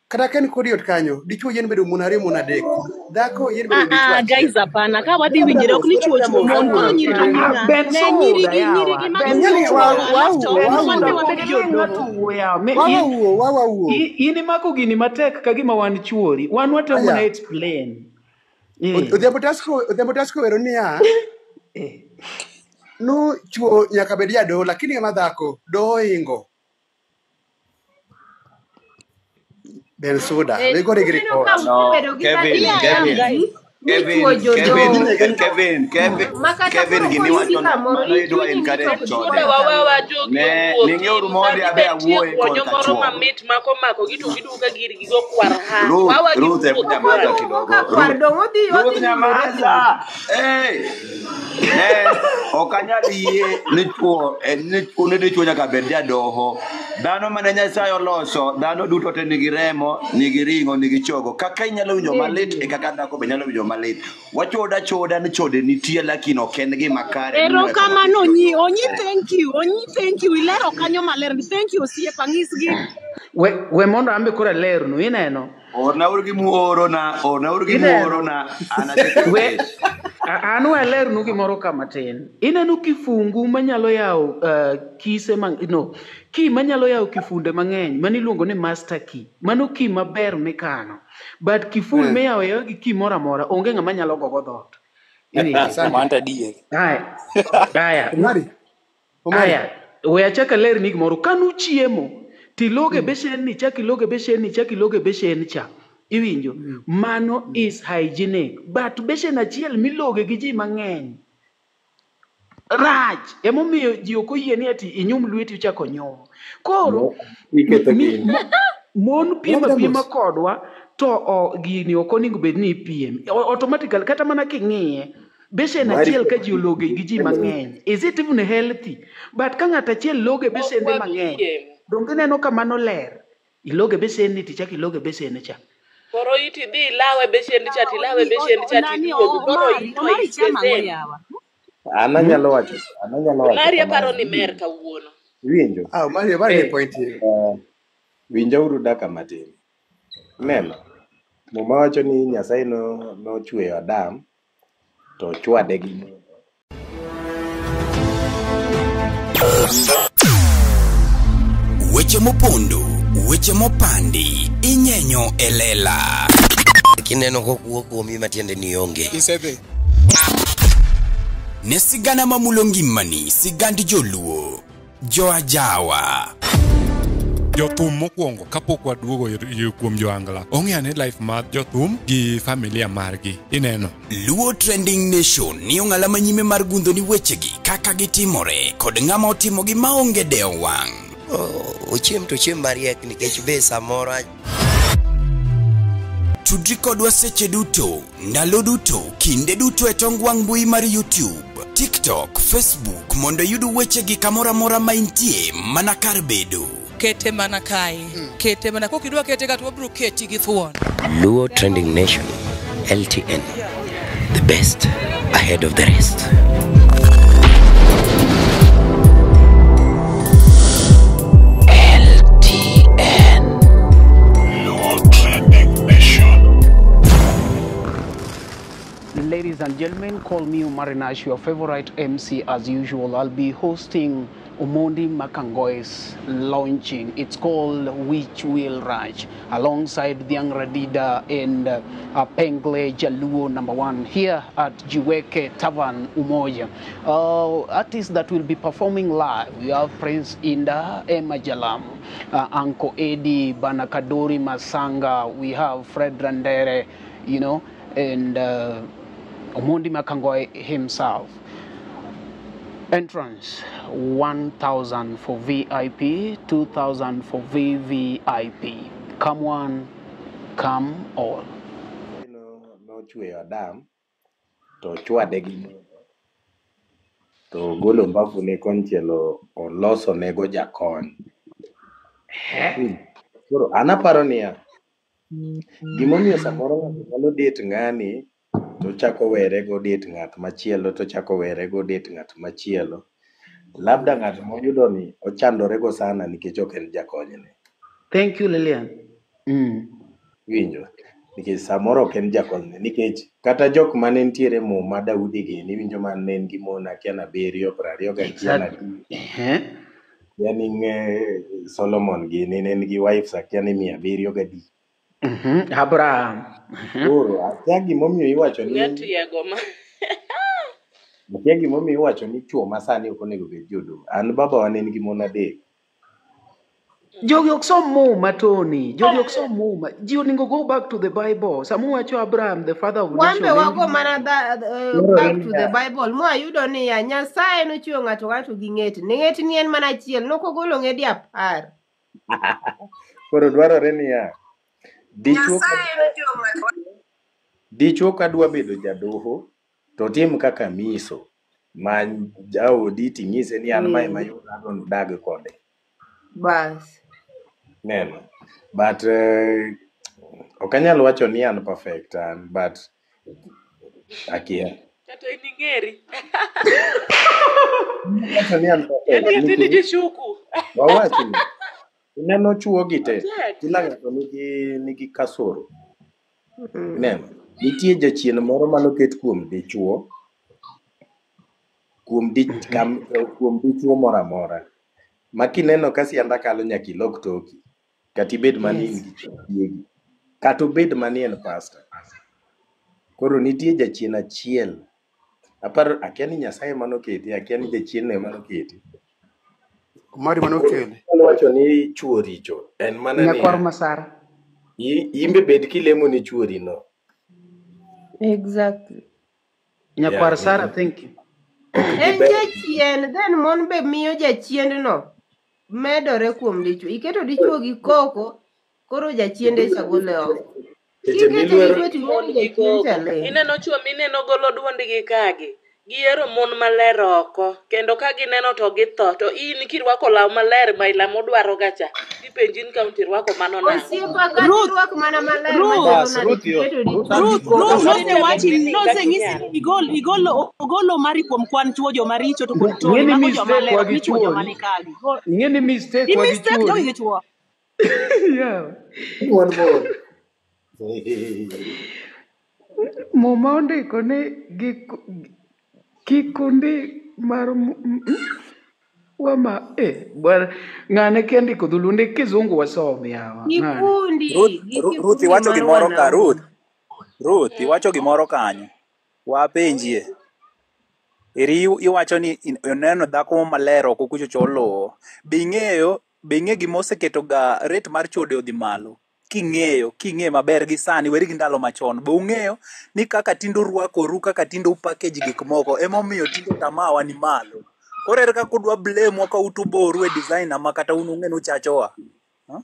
kata ka en kodi ot kanyo, dichuo yien bedo mon ariyo mon adek. Dhako yien bedo dichuo achiel. Guys, hapana. Ka wadhi winjore ok ni chuo chuo mon. Koro nyiri to Ah, ng'a? Ben Ne nyiri Suda gi nyiri yawa. gi Ben mag Ing'eni chuo wa chuo alafu to Ben wan be Suda wabed ok iling' ng'ato jodoho. wuo yawa. Me wawa in wuo wawa wuo. in imako gini matek ka gima wan chuori. Wan watemo na Aya. explain. Eh. Odhiambo Tasco Odhiambo Tasco wero niya Eh. no chuo nyaka bed jadoho lakini ng'ama dhako doho oingo. Ben Suda, Eh, we gore gi ineno ka report. No, usebedo gi that Kevin, Here I am, Kevin, guys. mentality ni Kevin, chuo Kevin, jodoho. Kevin, Kevin, Ma kata Kevin koro gini koyudi wacho no, kamoro mano idwa ichunyi ni encourage tok chode. Suda chuo wawewa kamano. jogi Ne, owuoki ning'ieuru mondi sani abe be nitie awuoye guonyo korka moro chuo. mamit makomako gi to giduogo ka gir gigo kwar ha Ruth, wawa Ruth, hebu giwuok Ok nyamaza kwar. oduogo kidogo. ka kwar Ruth, dong' odhi Ruth odhi nimore nyamaza. kodi. Hey, ne ok anyal yie ni chuo ni chuo ni dichuo nyaka bed jadoho. Dhano mane Nyasaye oloso, dhano duto te nigi remo, nigi ring'o, nigi chogo. Kaka inyalo winjo malit e kaka dhako be nyalo winjo malit. Wachoda choda ni chode nitie lakini ok en gima kare ni iwe kama Erokamano dichuo Onyi, Onyi thank you, Onyi thank you. Ilero kanyo maler. Thank you osiepa, nyisgi. We mondo ambe koro alernu ineno. Ornauru gimuorona, ornauru Ineno. gimuorona, an asetimo We kes. an we alernu gimoro ka matin. Ineno kifungu manyalo yawo kise mang, no, key manyalo yawo kifunde mang'eny mano iluongo ni master key. Mano key maber mikano. But kiful miyawo yawa gi key moro amora onge ng'ama nyalo gogo dhoot. Iwinjo? Asante. Mano adier. Aya. Aya. Omari, Omari. Aya, we achak alerni gimoro. Kanuchiemo, tiloge beshen ni, chak iloge beshen ni, chak iloge beshen cha. Iwinjo? Mano is hygienic. But beshen achiel miloge gi ji mang'eny. Rach! Emomiyo ji ok oyie ni ati inyum lweti uchako nyum. Koro, Iketho gini. mon piem Wabda apiema mos. kodwa, to gini ok onego bed ni ipiem. Automatically, kata mana king'iye, beshen Mari achiel ka ji ologe gi ji mang'eny, is it even healthy? But ka ng'ato achiel loge Ok besende wabi mang'eny, piem. donge ineno ka mano ler? Iloge besen ni tichak iloge besen cha. Koro iti dhi ilawe besend cha tilawe Onyi, besend cha nani tiduogo. Koro Omari, in to Omari is the chama ang'o same. yawa? An anyalo wacho, an anyalo wacho Omari kamae. aparo ni mer kawuono. Iwinjo? Ah, Omari, Omari ni Eh. point hiyo. Winjauru daka matin. Neno. Muma wacho ni Nyasaye no nochweyo Adam to ochwade gi nyundo. Weche mopondo, weche mopandi, inyenyo e lela. Kineno kokuo kuomi matiende ni onge. Isedhi. Ne sigana mamulo ngimani, sigand joluo, joajawa. Jothum mokwongo kapok waduogo kuom joangla ong'e ane life mar jothum gi familia margi ineno. Luo Trending Nation ni ong'ala manyime mar gundho ni wechegi kaka gitimore kod ng'ama otimogi maonge dewo wang'. Ochiem to ochiem mariek nikech be samoro Tudri kodwa seche duto, ndalo duto, kinde duto e tong wang' mbui mar YouTube, TikTok, Facebook mondo iyud wechegi kamoro amora ma intie mana kar bedo. Kete mana kae, kete mana kokidwa kete ka to wabiro keti gi thuon. Luo Trending Nation, LTN, the best ahead of the rest. LTN. Luo Trending Nation. Ladies and gentlemen, call me Omari Nash, your favorite MC as usual. I'll be hosting Omondi Makangoi's launching. It's called Which Will Ranch, alongside Dhiang Radida and Pengle Jaluo #1 here at Jiweke Tavern, Umoja. Artists that will be performing live, we have Prince Inda, Emma Jalam, Uncle Eddie, Banakadori Masanga, we have Fred Randere, you know, and Omondi Makangoi himself. Entrance 1,000 for VIP, 2,000 for VVIP. Come one, come all. Nochweyo Adam to ochwade gi nyundo. To ogolo mbavune konchiel oloso nego jakony. Koro an aparo niya, Gimomiyo samoro ng'ato nyalo date ng'ani to chako were go date ng'at machielo to chako were go date ng'at machielo. Labda ng'at moyudo ni ochandore go sana nikech ok en jakonyne. Thank you, Lilian. Winjo? Nikech samoro ok en jakonyne. Nikech kata jok mane nitiere muma Daudi gini iwinjo mane en gi mon akia na abiriyo, 21 Exactly. Yani ng'e Solomon gini ne en gi wives akia ni 700 gadi. Abraham. Koro akia gimomiyo iwacho ni Ng'atiago ma. akia gimomiyo iwacho ni chuo masani ok onego bed jodoho. An babawa ne nigi mon 3. Jogi ok som muma, Tony. Jogi ok som muma. Ji onego go back to the Bible. Sama uwacho Abraham, the father of Wan nation, be ne en wago gi mana Dwarore back to the niya, Bible mwayudo niya Nyasaye nochweyo ng'ato ng'ato gi ng'etne. Ng'etni en mana achiel, nokogolo ng'ede 10. Koro dwarore niya, dichuo ka dwa bedo jadoho to tim kaka miso. Many jaodi ting'ise ni an mae mayudo adwa nudag kode. Bas. Neno. But ok anyal wacho ni an perfect an, but akia. Kata in ing'eri. Wacho ni an perfect Yaani ati nikech nijishuku. wawachi ni ineno chuo gi te, Otek. kila ng'ato nigi kasoro. Ineno? Nitie jachien moro manoket kuom dichuo, kuom dichuo moro amora. Ma kineno ka sianda kalo nyaka ilok toki. Kata ibed mana ni in gi chiegi. Kata obed mana ni en pastor. Koro nitie jachien achiel. Aparo akia ni Nyasaye manokete, akia ni jachien no ema nokete. Omari Koro manokele. anyalo wacho ni chuo richo en mana Nyakwar niya, Masara. imbe bed kilemo ni chuori no. Exactly. Yeah, Nyakwar Sara, thank you. ok En giber. jachien, then mon be miyo jachiendno medore kuom dichuo. Iketo dichuo gi koko, koro jachiende cha gole oko. Seche Kiketo milwero dichuo ting'e Mon ni gi jachien cha koko. lemo. Ineno chuo mineno golo duondgi kagi. Gihero mon maler oko. Kendo ka gineno to githo. To in kirwako law maler maila modwaro ga cha. Ipenji ni kaunti irwako mano nang'o. Osiepa kata Ruth, irwak mana maler Ruth, machalo Bas, nade Ruth yo. tiketo Ruth dichuo gi Ruth, koko Ruth, Koro to nosewachi, nyaka kaka noseng'isi inyalo. ni igolo ogolo mari kuom kwan chuo joma richo to kod Ing'e Tony ni mago joma mistake ler wa ok gi ni chuo joma chuori. ni kagi. Ing'e ni mistake I wa gi mistake jogi chuori. gi chuo. Yeah. Wan mon. Muma ondiko ni kikundi mar wama bwana ng'ane kia ndiko dholuo ndik kizungu wasom yawa ng'ane. Kikundi, Ruth, gi Ruth kikundi iwacho mar gimoro ka wanaume. Ruth, Ruth iwacho gimoro kanyo. Wapenjie. Eri iwacho ni oneno dhako maler oko kucho cho oluwo. Be ing'eyo, be ing'e gima oseketo ga rate mar chode odhi malo? King'eyo, king'e maber gi sani, weri gi ndalo machon. Be ung'eyo ni kaka tinde urwakoru, kaka tinde upackage gik moko, emomiyo tinde tamawa ni malo. Koro ere kaka udwa blame wa ka utuboru e designer ma kata un ung'e ni uchachowa? Huh?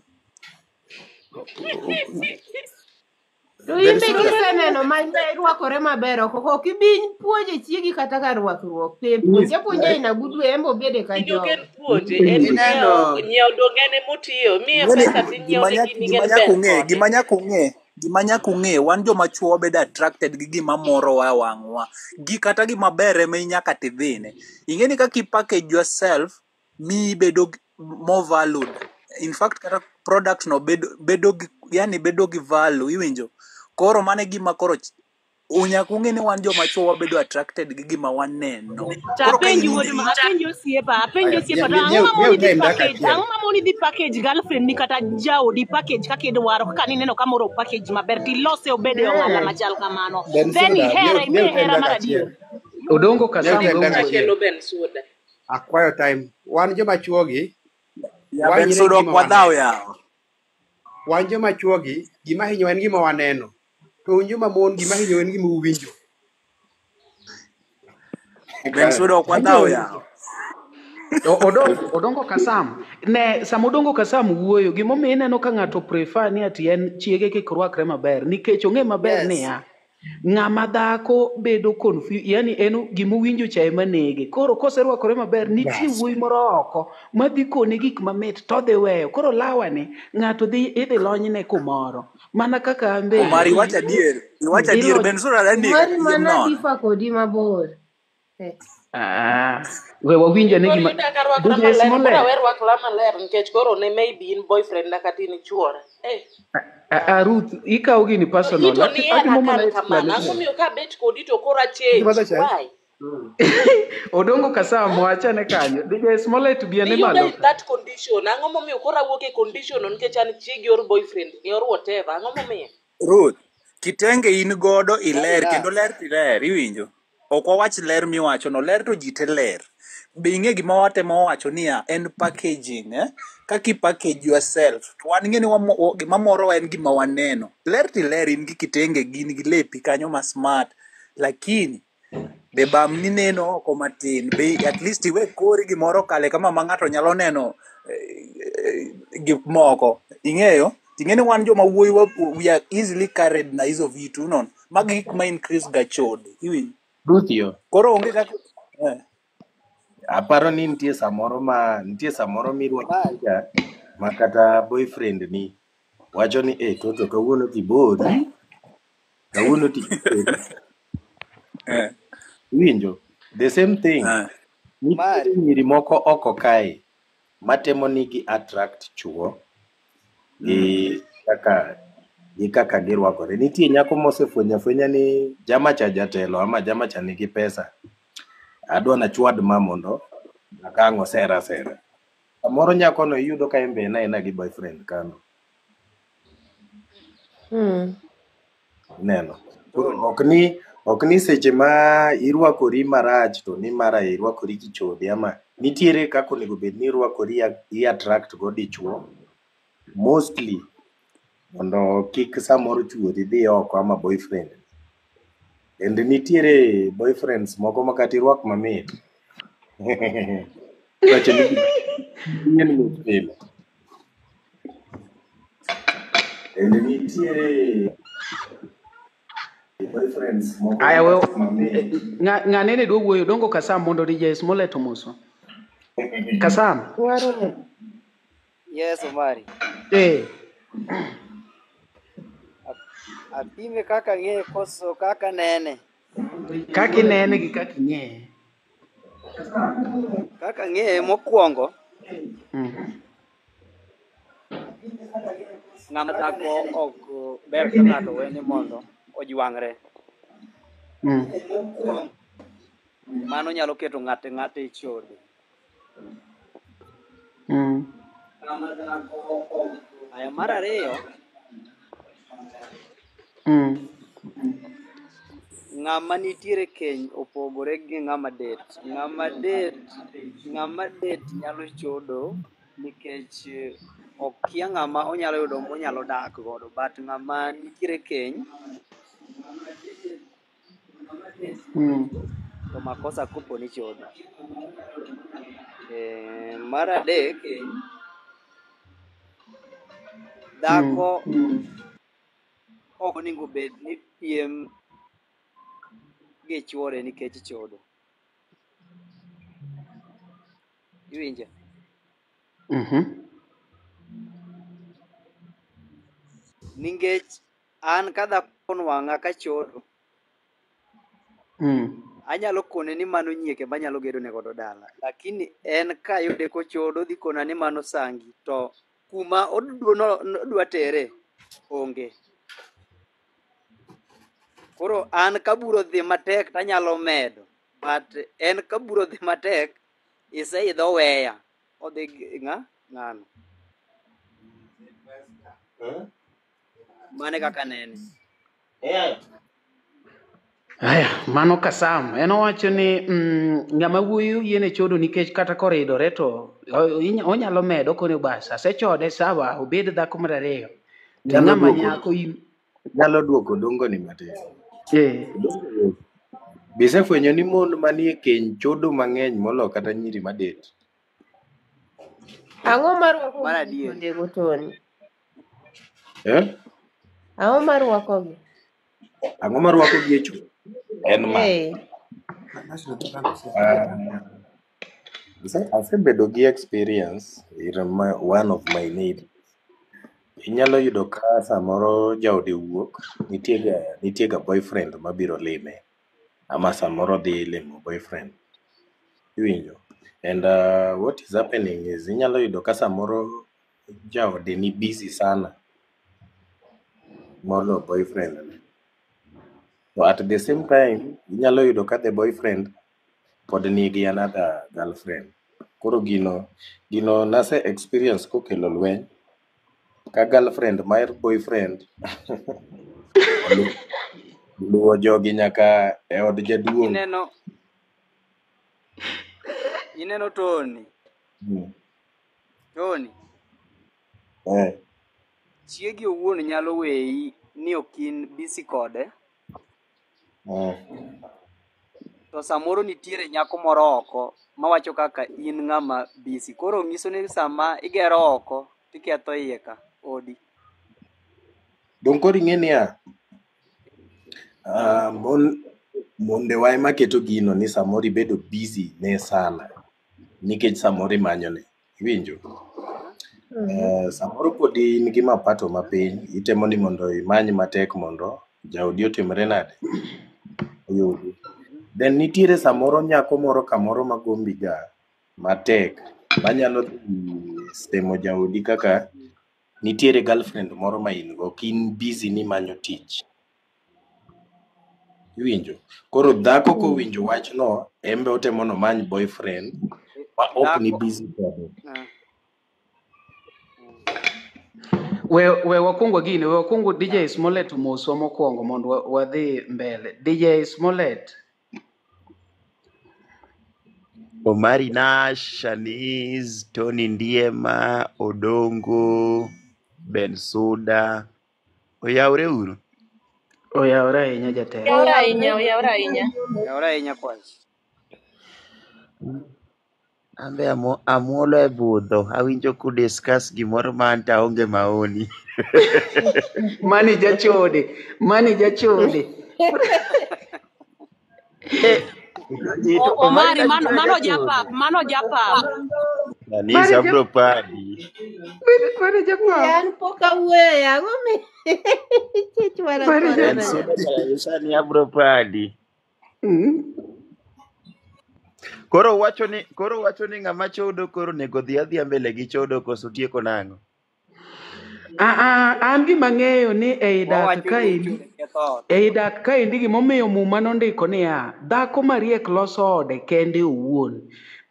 To in Ben be Suda, kiseneno ma irwakore maber oko, ok ibi puonje chiegi kata ka rwakruok. Pe puonje apuonja in a good way, en be obede ka Tije ok jogo. en puonje, en ineno nyiewo, nyiewo donge en emotiyo. Miye Ing'eni pesa tinyiewo gima ne nyaka gini gima en nyaka ber ung'e kode. gima nyaka ung'e wan joma chuo wabedo attracted gi gima morowa e wang'wa gi kata gima ber ema nyaka tidhine ing'e ni kaka i package yourself miyi bedo more valued in fact kata product no bedo gi yani bedo gi value iwinjo koro mano e gima koro nyaka ung'e ni wan joma chuo wabedo attracted gi gima waneno To koro ka apenji in wuod ma apenji osiepa, apenji aya, osiepa to ang'o nyiew ma moni dhi time dakika package, achiel. ang'o ma moni dhi package girlfriend ni kata jaodi package kaka idwaro kaka nineno ka moro package maber tilose obed e ong'ala machal kamano. Ben Then Suda, ihere, nyiew imiye time hera dakika mar achiel. adier. Odongo Nyiew Kasam time we dakika wuoyo. achiel. Akelo Ben Suda. Akwayo time. Wan joma chuogi, ya Ben wang'ire Suda ok gima wadhaw waneno. yawa Wan joma chuogi, gima hinyowa en gima waneno. To un joma mon, gima hinyowa en gima uwinjo. Ben Suda ok wadhaw Hinyowa yawa Odongo Kasam ne sama Odongo Kasam wuoyo gimomiyo ineno ka ng'ato prefer ni ati en chiege kik rwakre maber nikech ong'e maber Yes. niya Ng'ama dhako bedo confused, yani en gimowinjo cha ema nege. Koro koserwakore maber, nitie Bas. wuoyi moro oko madhi kone gik mamit todhi weyo. Koro lawani ng'ato dhi idhi lonyne kumoro. Mana kaka an bende Omar iwacho adier, iwacho adier ilony Benson adani Omari kayiem mana nono. difa kodi mabor. Eh. Ah, we wawinjo ne Koro gima iyuda ka arwakra DJ maler, koro Smollett. awe rwakra maler nikech koro ne maybe in boyfriend na kata in chuora. Eh, Ah, Ruth, ikawo gini to personal. ito nihera Atimo mana kar kamano, ang'o explanation. miyo kabet kodi to koro change? Imadho chai? Why? Odongo Kasam, wachane kanyo. DJ Smollett bi ane Niyuda malo in ka. that condition, ang'o momiyo koro awuok e condition no nikech an chiegi or boyfriend ni or whatever, ang'o momiyo? Ruth, kitenge in godo iler Ila kendo ler tiler, iwinjo? Ok wawach ler miwacho no, ler to ji te ler. Be ing'e gima watemo wacho niya, en packaging, eh? Kaka i package yourself. To wan ing'e ni gima morowa en gima waneno. Ler tiler in gi kitenge gin gi lepi kanyo ma smart. Lakini be bam ni neno oko matin, be at least iwe kori gimoro kale kama ma ng'ato nyalo neno gik moko. Ing'eyo? Ing'e ni wan joma wuoyi we are easily carried na hizo vitu unaona. Magi gik ma increase ga chode. Iwinjo? Ruth yo, Koro onge kaka aparo ni nitie samoro ma nitie samoro Omari, mirwakoriga ma kata boyfriend ni wacho ni eh toto kawuono tibori, kawuono tibori. eh, Iwinjo? The same thing. eh. Nitiere Omari, nyiri moko oko kae matemo ni gi attract chuo gi kaka gi kaka girwakore. Nitie nyako mosefwenyo afwenya ni jama cha jatelo ama jama cha nigi pesa. Adwa nachwad ma mondo akang' osera sera. Samoro nyakono iyudo ka en be en aena gi boyfriend kano. Ineno. Koro Tony, ok ni seche ma irwakori marach to ni mara irwakori kichode ama nitiere kaka onego bed ni irwakori i attract go dichuo mostly mondo kik samoro chuori dhi oko ama boyfriend. And nitiere boyfriends moko ma kata irwak mamit. Wacho ni gin mit pile. And nitiere boyfriends moko ma Aya, we kata mamit. ng'ane ne dwa wuoyo. Odongo Kasam mondo DJ Smollett omoswa. Kasam. Waro yes Omari. Eh. Apime kaka ng'eye koso kaka nene. Kaka inene gi kaka ing'eye. Kaka ng'eye mokwongo, ng'ama dhako ok ber ka ng'ato wene mondo ojwang're. Mano nyalo keto ng'ato ng'ato e chode. Aya mar ariyo, ng'ama nitiere keny opogore gi ng'ama det. Ng'ama det nyalo chodo nikech okia ng'ama onyalo yudo monyalo dak godo, but ng'ama nitiere keny to makosa kopo ni chodo. Mar adek, dhako ok onego bed ni piem gi chuore nikech chodo. Iwinja? Nikech an ka dhako onwang'a ka chodo, anyalo kone ni mano nyieke manyalo gedo ne godo dala. Lakini en kayude kochodo odhi kona ni mano sangi to kuma odwa tere onge. Koro an ka buro dhi matek tanyalo medo, but en ka buro dhi matek iseidho oweya odhi gi ng'ano. Mano e kaka anene. Aya, mano Kasam. En owacho ni ng'ama wuoyi oyiene chodo nikech kata koridore to onyalo medo kone bas asechode sawa obed dhako mar ariyo. To Nyalo ng'ama duoko nyako in nyalo duoko dongo ni matin. Dongo Bisefwenyo ni mon manie keny chodo mang'eny molo kata nyiri madet. Ang'o marwako Mar gi adier. chondego Tony? Eh? Ang'o marwakogi? Ang'o marwako gi e chode? En ma. Eh. Asebedo gi experience ir one of my neighbors. Inyalo yudo ka samoro jaode wuok, nitie ga boyfriend mabiro lime, ama samoro dhi limo boyfriend. Iwinjo? And what is happening is inyalo yudo ka samoro jaode ni busy sana molo boyfriend ne. To at the same time, inyalo yudo ka the boyfriend pod nigi another girlfriend. Koro gino nase experience kokelo lweny ka girlfriend mar boyfriend oluwo jogi nyaka e od jaduong'. Ineno Tony. Tony, Eh. chiegi owuon nyalo weyi ni ok in busy kode, to samoro nitiere nyako moro oko mawacho kaka in ng'ama busy. Koro nyiso ni sama igero oko tiketho iye ka odi. Dong' koro ing'e niya, mondewa ema keto gino ni samoro ibedo busy ne sana nikech samoro imanyone. Iwinjo? Samoro pod in gi mapato mapiny, itemo ni mondo imany matek mondo jaodi otimre nade? Oyudi. Then nitiere samoro nyako moro kamoro magombi ga matek manyalo dhi semo jaodi kaka nitiere girlfriend moro ma in go, ok in busy ni manyo tich. Iwinjo? Koro dhako kowinjo wachno, en be otemo nomany boyfriend ma ok ni Dhako busy kode. We wakwongo gini, we wakwongo DJ Smollett omoswa mokwongo mondo wadhi mbele. DJ Smollett. Omari Nash, Shanice, Tony Ndiema, Odongo, Ben Suda. Oyawre uru. Oyawre ahinya jatelo. Oyawre ahinya, oyawre ahinya. Oyawre ahinya kwach. Ambe amuolo e budho. Awinjo ku discuss gimoro ma an to aonge maoni. Mani jachode, mani jachode. Ito, Omari Omari, Nash mano mane mano jachode. japap, mano japap. Shanice Mani abro padi. mani japap. An pok awuoyo e ang'o mi ichwara Mani koda Ben japap. Suda nade? kara sani abro padi. Koro wacho ni ng'ama chodo koro onego dhi adhiya mbele gi chodo koso tieko nang'o? An gima ang'eyo ni ei dak Wawacho ni kaendi chode ketho ot. ei dak kaendi gimomiyo muma nondiko niya dhako mariek loso ode kende owuon.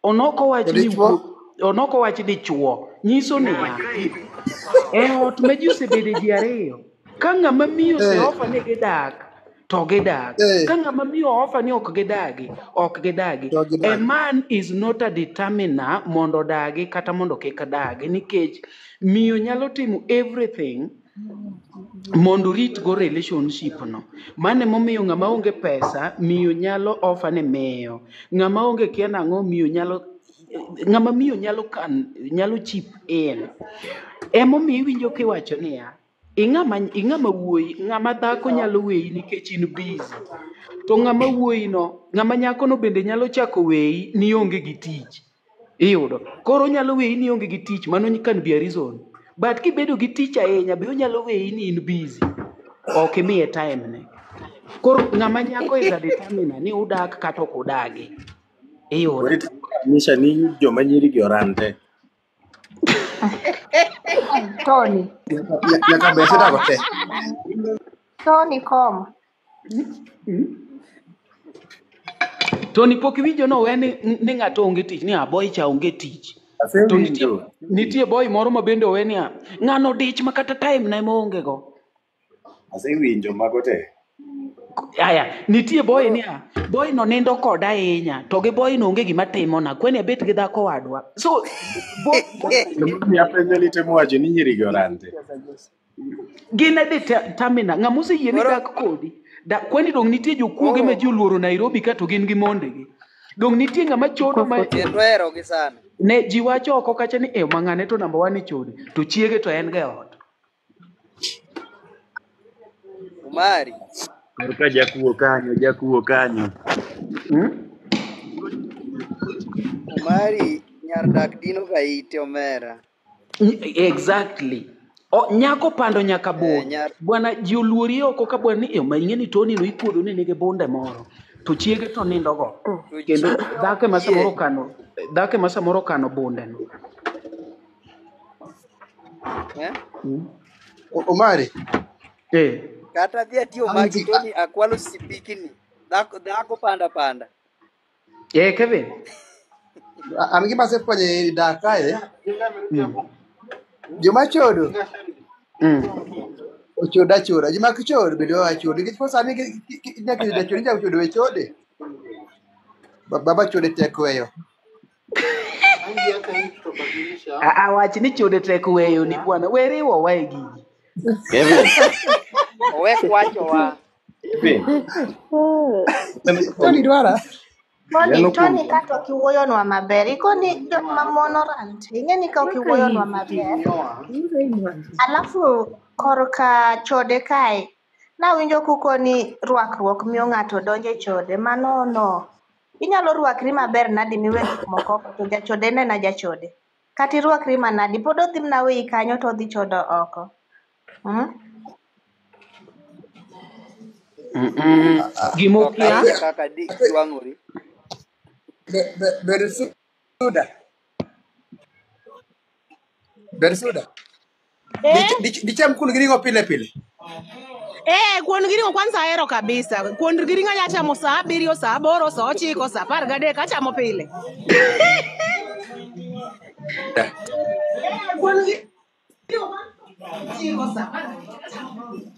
Onok owach To ni dichuo? onok owach dichuo nyiso niya e ot ma ji osebede ji ariyo ka ng'ama miyo Eh, oseofa ni gidak to gidak eh, ka ng'ama miyo ofa ni ok gidagi ok gidagi. to A gidak. man is not a determiner mondo odagi kata mondo kik dagi nikech miyo nyalo timo everything mondo orit go relationship no. Mano emomiyo ng'ama onge pesa miyo nyalo offer ne miyo. Ng'ama onge kia nang'o miyo nyalo ng'ama miyo nyalo kan nyalo chip in. Emomiyo iwinjo kiwacho niya ing'ama wuoyi ng'ama dhako nyalo weyi nikech in busy. To ng'ama wuoyi no ng'ama nyako no bende nyalo chako weyi ni onge gi tich. Iyudo. Koro onyalo weyi ni onge gi tich mano can be a reason. But kibedo gi tich ahinya be onyalo weyi ni in busy. Ok imiye time ne. Koro ng'ama nyako is a determiner ni udak kata ok udagi. Iyudo. Koro itemo nyisa ni joma nyiri gi oran te. Tony. Nyaka bed idago te. Tony kom. Tony pok iwinjo nowe ni ng'ato onge tich ni a boy cha onge tich. To Asewinjo. nitie boy moro ma bende owe niya ng'ano dich ma kata time na ema onge go. Asewinjo mago te. Aya, nitie boy niya, boy no nindo koda ahinya, to gi boy no onge gima timona, kweni abet gi dhako wadwa. So, Emomiyo apenjo ni temo wacho ni nyiri gi oran te. gin e determiner, ng'ama oseyie ni Koro dak kodi. Kweni dong' nitie jokuoge ma ji oluoro Nairobi ka to gin gi mondegi. Dong' nitie ng'ama chodo ma kendo oherogi sana. ne ji wacho oko kacha ni e mang'ane to namba one e chode, to chiege to en ga e ot. Omari. Korka jakuo kanyo, jakuo kanyo. Omari nyar dak dino ga ite omera. Exactly. O, nyako pando nyaka Eh, bur. nyar Bwana ji oluori oko ka bwana ni ma ing'e ni Tony no ikuodo ni nigi bunde moro. To chiege to nindo go. to Kendo chiege dhako ema ok samoro yie. okano dhako ema samoro okano bunde no. Eh? Omari. Eh. Kata dhi atiyo An magi gi Tony akwalo sipikini. Dhako dhako panda panda. Eh, Kevin. An gima asefwenyo e dak kae, joma chodo ochodo achoda, joma ok chod bende oa chodo. Nikech koro sani nyaka jachodo inyalo chodo we chode. Baba chode tek weyo. Awach ni chode tek weyo ni bwana. We riwo wa e gigi. Kevin, Owek wachowa. Kevin. Tony dwara. Tony, Ineno kuom Tony kata ok iwuoyonwa maber. Ikoni joma mon orante. Ing'e ni ka ok iwuoyonwa maber. Alafu korka chode kae, nawinjo kukoni rwakruok miyo ng'ato donjo e chode. Mano no. Inyalo rwakri maber nadi miwe gik moko oko to jachode en ena jachode. Kata irwakri manadi, pod odhi mana weyi kanyo to odhi chodo oko. Ok Gimokia. Ahinya kaka di twang'ori. Ber suda. Ber suda. Eh? Dicham kuon gi ring'o pile pile. Eh, kuon gi ring'o kwanza ahero kabisa. Kuon gi ring'o anya chamo saa 7, saa 8, saa 9, saa 13 achamo pile. Eh, kuon gi ring'o 9, saa 13 achamo pile.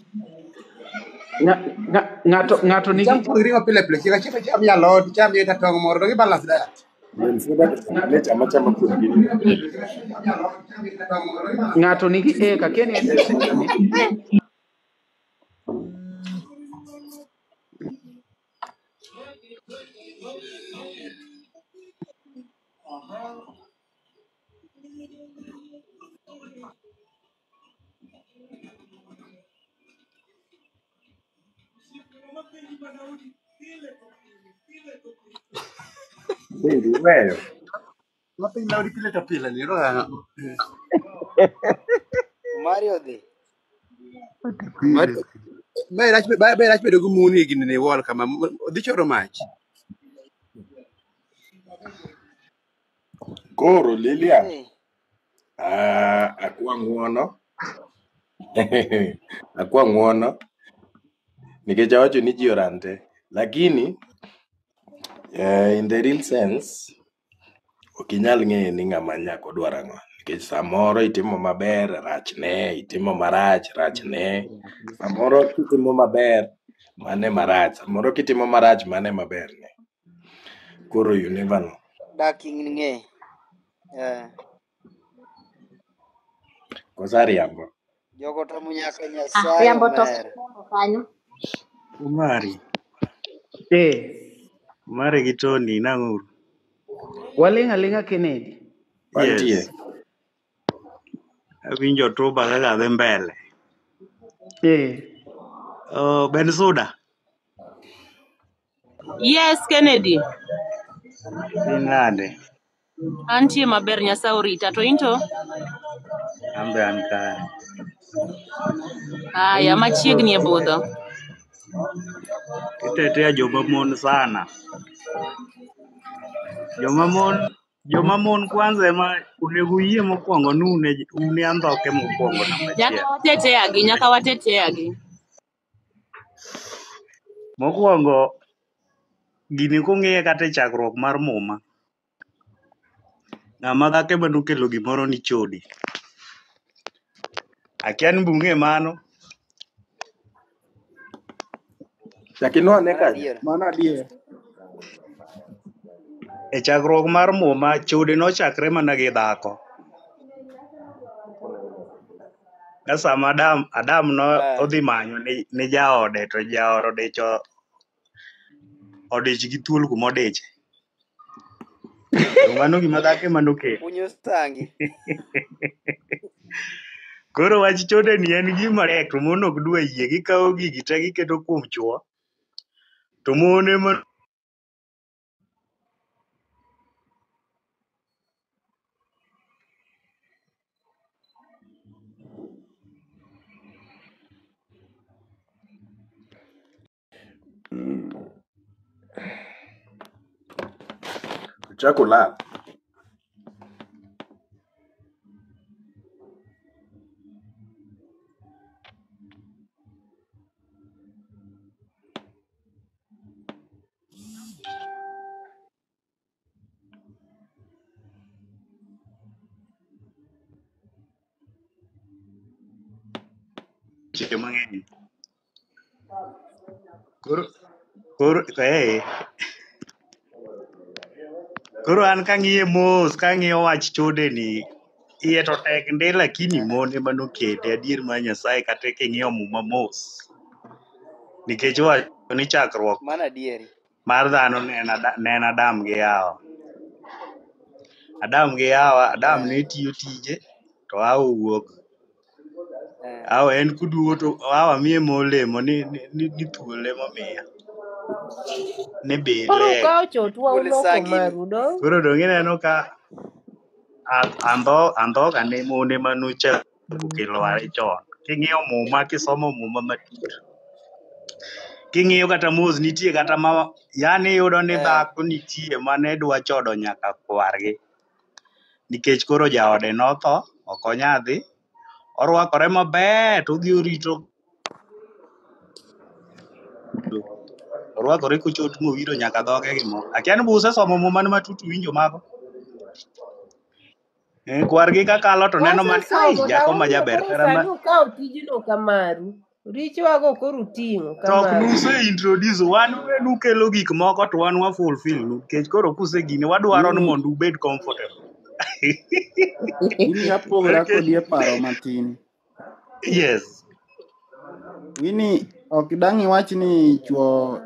Ng'ato ng'ato Dicham nigi kuon gi ring'o pile pile. Chieng' achiel icham alot, icham kata tong' moro, to gi balance diet. Min suda to ne chama chama kuon gi ring'o pile. Ng'ato nigi eka keni en ni Bende iweyo. Mapiny laudi pile to pile ni ro. Omari odhi. Be rach bedo gi muni gini ne wall kama odhi choro mach. Koro Lilian, Eh. akwa ng'uono. Akwa ng'uono nikech awacho ni ji orante. Lakini in the real sense ok inyal ng'eyo ni ng'ama nyako dwaro ang'o. Nikech samoro itimo maber rachne, itimo marach rachne. Samoro kitimo maber mane marach, samoro kitimo marach mane maberne. Koro you never know. Dak ing'e. Eh. Koso ariambo. Jogo tamo nyaka Ah, Nyasaye riambo to omera. kanyo. Omari, eh Omari gi Tony nang'uru. waling' aling'a Kennedy. Wantie. Yes, awinjo tuba kaka dhi mbele. Eh. Oh, Ben Suda, Yes, Kennedy. in nade? Antie maber Nyasaye orita. To into? An be an kare. Aya, machiegni e budho. Itetea joma mon sana. Joma mon kwanza ema onego uyie mokwongo ni un e andhoke mokwongo namba Nyaka achiel. wateteagi, nyaka wateteagi. Mokwongo, gini kung'iye kata e chakruok mar muma, ng'ama dhako ema nokelo gimoro ni chode. Akia ni bung'e mano. Chak inwane Mano kanyo. adier. Mano adier. E chakruok mar muma, chode nochakre mana gi dhako. Ka sama Adam no Eh. odhi manyo ni jaode to jaode odich gi thuol kuma odiche. To mano gima dhako ema nokelo. Kunyo sangi. Koro wach chode ni en gima tek to mon ok dwa yie. Gikawo gigi te giketo kuom chuo. To mon ema Ochako lal. Weche mang'eny. Koro koro eh koro an kang'iye mos kang'iyo wach chode ni iye to tek ndi lakini mon ema nokete adier mar Nyasaye kata king'iyo muma mos. Nikech iwacho ni chakruok Mano adieri. mar dhano ne en ne en Adam gi Hawa. Adam gi Hawa, Adam Eh, ne tiyo tije to Hawa owuok. eh. Hawa en koduogo to Hawa miye molemo ni thuol emomiya. Ni Koro bile. ukawo chotwa Gol uloko sangi ni. maru do. Koro dong' ineno ka andhoga ne mon ema nochako kelo are chon. King'iyo muma kisomo muma matut. King'iyo kata mos nitie kata ma yani iyudo ni Eh, dhako nitie mane dwa chodo nyaka kwargi. Nikech koro jaode notho, ok onyadhi, orwakore maber to odhi orito orwakore kochot mowiro nyaka dhoge gi mo. Akia ni be usesomo muma ni matut uwinjo mago? Eh, kwargi kakalo to neno mani ai Wasesomo jako ma dawinjo jaber koro kara ma sani ukawo tijno kamaru. Richowago koro uting'o to ok kamaru. nuse introduce wan we nukelo gik moko to wan wa fulfill nu nikech koro kusegine wadwaro ni Winnie, mondo ubed comfortable. Winnie apogora Nikech kodi e paro matin. yes. Winnie, ok dang' iwach ni chuo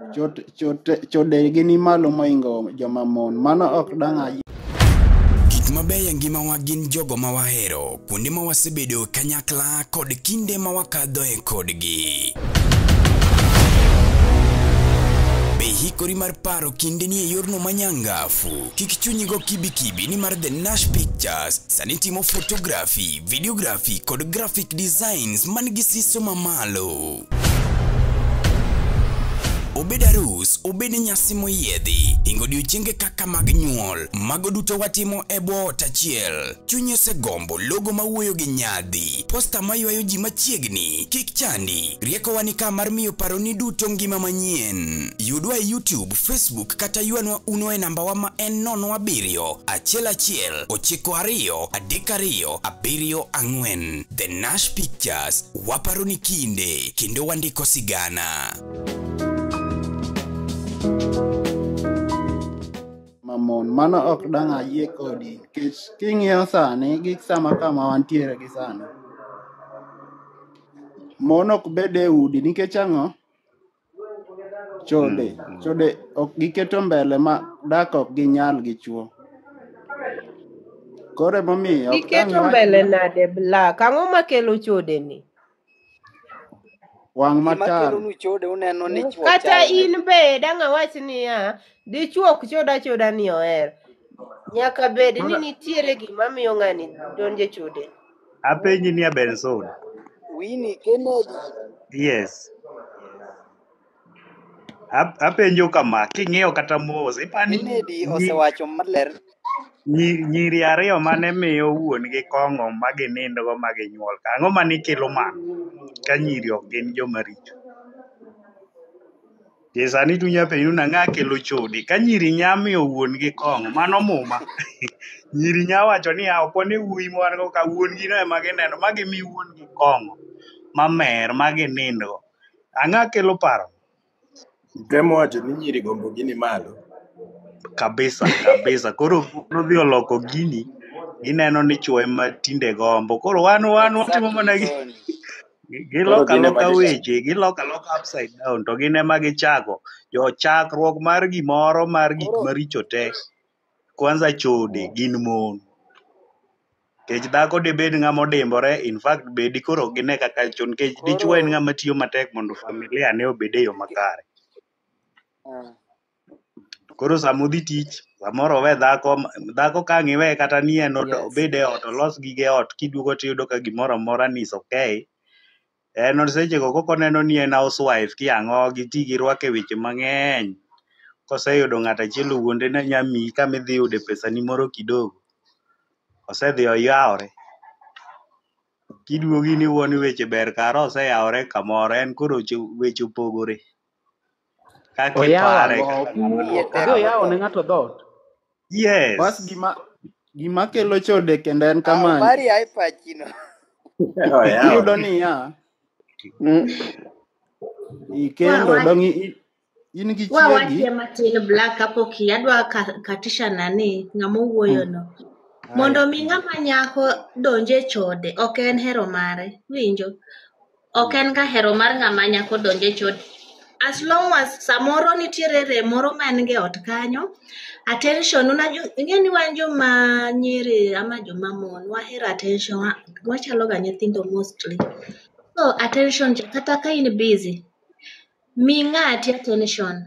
chodegi ni malo moingo joma mon. Mano ok dang' ayie. Gik mabeyo e ngimawa gin jogo ma wahero, kuonde ma wasebedo kanyakla kod kinde ma wakadhoe kodgi. Be hikori mar paro kindeni e yorno manyangafu? Kik chunyi go kibikibi nimar The Nash Pictures sani timo photography, videography kod graphic designs man gi siso mamalo. Obed arus, obed nyasi moyiedhi, hingo odiochienge kaka mag nyuol, mago duto watimo e bwo ot achiel. Chunyi osegombo logo mawuoyo gi nyadhi, posta maywayo ji machiegni, kik chandi, riekowa ni ka mar miyo paroni duto ngima manyien. Yudwa e YouTube, Facebook kata ywanwa uno e nambawa ma en 07 11 92 32 74. The Nash Pictures, waparo ni kinde, kendo wandiko sigana. Mamon, mano ok dang' ayie kodi nikech king'iyo sani gi sama kama wantiere gi sani. Mon ok bed e udi nikech ang'o? Chode, chode ok giketo mbele ma dak ok ginyal gi chuo. Koro emomiyo ok dang' Giketo iwach mbele ni nade Black? Ang'o makelo chode ni? wang' Gima matar. kelo nu chode uneno ni chuo Kata chalre. in be dang' awach niya, dichuo ok chod achoda ni ohero. Nyaka bed ni Koro nitiere gima miyo ng'ani donjo e chode. apenji ni Benson. Winnie Kennedy Yes. Apenjo kama, king'iyo kata mos, ipani Kennedy nyi, osewacho maler nyiri ariyo mane miyo wuon gi kong'o ma ginindgo ma ginyuol ka. Ang'o mane kelo mano? Ka nyiri ok gin joma richo. Je sani chunya penjo ni ang'a kelo chode? Ka nyiri nya miyo wuon gi kong'o, mano muma. Nyiri nya wacho ni ok wane wuoyi ma wan go ka wuon gi no ema gineno ma gimi wuon gi kong'o mamer ma ginindgo. Ang'a kelo paro? Itemo wacho ni nyiri gombo gi ni malo. Kabisa, kabisa. Koro nodhi oloko gini, gineno ni chuo ema tinde gombo. Koro wan watimo exactly mana gi Tony. Koro giloko gin ema aloka gichako. weche, giloko aloka upside down, to gin ema gichako. Jo chakruok mar gimoro mar gik Koro maricho te, kwanza chode gin mon. Nikech dhako debed ng'ama odimbore, in fact bedi koro ok gine kaka chon, nikech dichuo en koro ng'ama tiyo matek mondo familia ne obed e yo makare. Ah. Koro sama odhi tich, samoro owe dhako, dhako ka ang' iweye kata ni en Yes. obed e ot, olos gige ot, kiduogo tiyudo ka gimoro amora ni is okay. En sechego kok oneno ni en housewife kiang'o giti girwake weche mang'eny. Koseyudo ng'ato achiel owuonde ni anya miyi kama idhi yude pesani moro kidogo. Osedhi oyawore. Kiduogo in iwuo ni weche ber kara oseyawore kamoro en koro weche opogore. Kaka Oyawo ipare ang'o? kaka ng'ama Iye dwa tek Odhi kawo. oyawo ne motho. ng'ato dhoot. Bas Yes. gima kelo chode kendo en Ah, kama Omari ae pachino. iyudo Oyawore. niya ikendo Wa, dong' in gi wa chiegi wachie matin Black kapok adwa katisha nani ng'ama owuoyono. Mondo Aya. mi ng'ama nyako donje chode, ok en hero mare, winjo? Ok en ga hero mar ng'ama nyako donje chode. As long as samoro nitiere rem moro ma en go e ot kanyo, attention, unajua ing'e ni wan joma nyiri ama joma mon, wahero attention, wachalo ga nyithindo mostly. So attention cha kata ka in busy, mi ng'ati attention.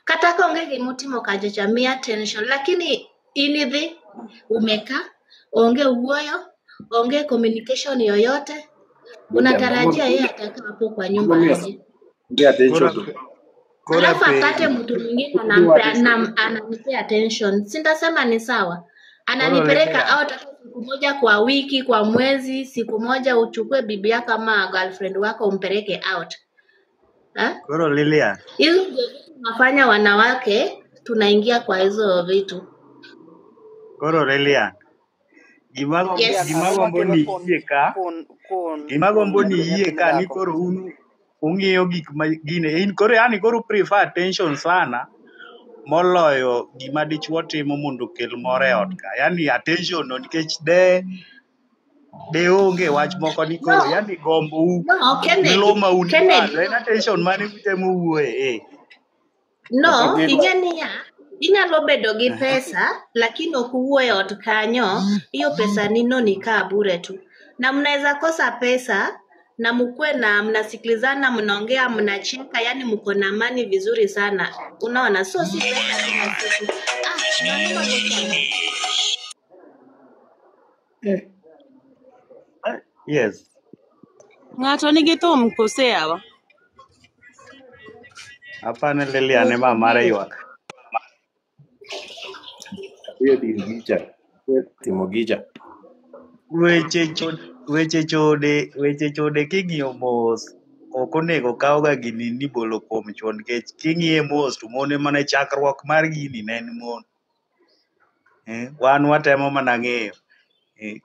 Kata ka onge gimotimo kacha cha, mi attention. Lakini in idhi, umekaa, onge wuoyo, onge communication yoyote, unatarajia yeye atakaa hapo kwa nyumba aje? Onge Koro attention to. koro Alafu apate apenji. mtu mwingine Miwa attention. anampea attention, sintasema ni sawa. Koro Ananipeleka Lilian, out hata siku moja kwa wiki, kwa mwezi, siku moja uchukue bibi yako ama girlfriend wako umpeleke out ha? koro Lilian, Hizo ndio vitu nafanya wanawake tunaingia kwa hizo vitu. koro Lilian. Gima gombo Yes. Lilian, gima ang'o gombo makelo ni kon iyie ka, kon kon gima kon gombo ni nyathi iyie nyathi ka ni dhako? koro un ung'iyo gik ma gine in koro yani koro prefer attention sana moloyo gima dichuo timo mondo okel mor e ot ka. Yani attention no nikech de onge wach moko ni koro No, yani gombo u no, Kennedy, miloma un Kennedy. malo en attention mane utemo wuoye eh. No, Gin ing'e niya, inyalo bedo gi pesa lakini ok uwuo e ot kanyo, hiyo pesa nino ni kaa bure tu. Na mnaweza kosa pesa na mkuwe na mnasikilizana, mnaongea, mnacheka, yani mko na amani vizuri sana. Unaona, so si pesa kila siku. Ah, ng'ano magochana. Yes. Ng'ato nigi thum kose yawa? Apani Lilian ema mare ywak. Apiyo dhi gicha. Apiyo timo gicha. Weche chode king'iyo mos ok onego kawga gini ni bolo kuom chwo nikech king'iye mos to mon ema ne chakruok mar gini ne en mon. Wan watemo mana ng'eyo.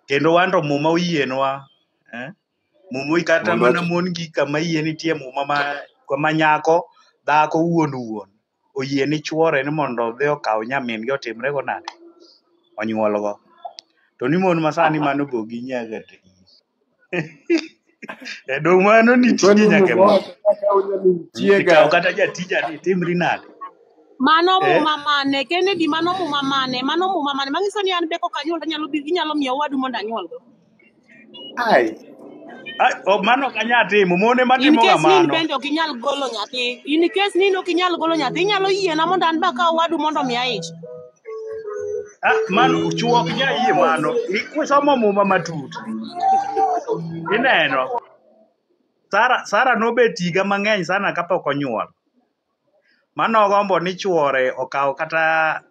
Kendo wan to muma oyienwa. Muma kata Mondo mana wach mon gi kama yie nitie muma ma kama nyako dhako wuon wuon oyie ni chuore ni mondo odhi okaw nyamin gi otimre go nade onyuol go. To ni mon masani mano be ok ginyal kata yie. Dong' mano nitie Koni nyaka e muma muma. wacho kaka unyalo Ikaw chiega. kata jatija ni itimri nade? Mano Eh? muma mane? Kennedy, mano muma mane? Mano muma mane? Manyiso ni an be kok anyuol to anyalo inyalo miyo owadu mondo anyuolgo. Ai. Mano ok anyal timo, mon ema In timo ga case ni in mano. bende ok inyal golo nyathi. In case ni in ok inyal golo nyathi, inyalo yiena mondo an be akaw owadu mondo omiya ich. Mano chuo ok nyal yie mano. Isomo muma matut. Ineno. Sara nobet higa mang'eny sana kapok onyuol. Mano ogombo ni chuore okaw kata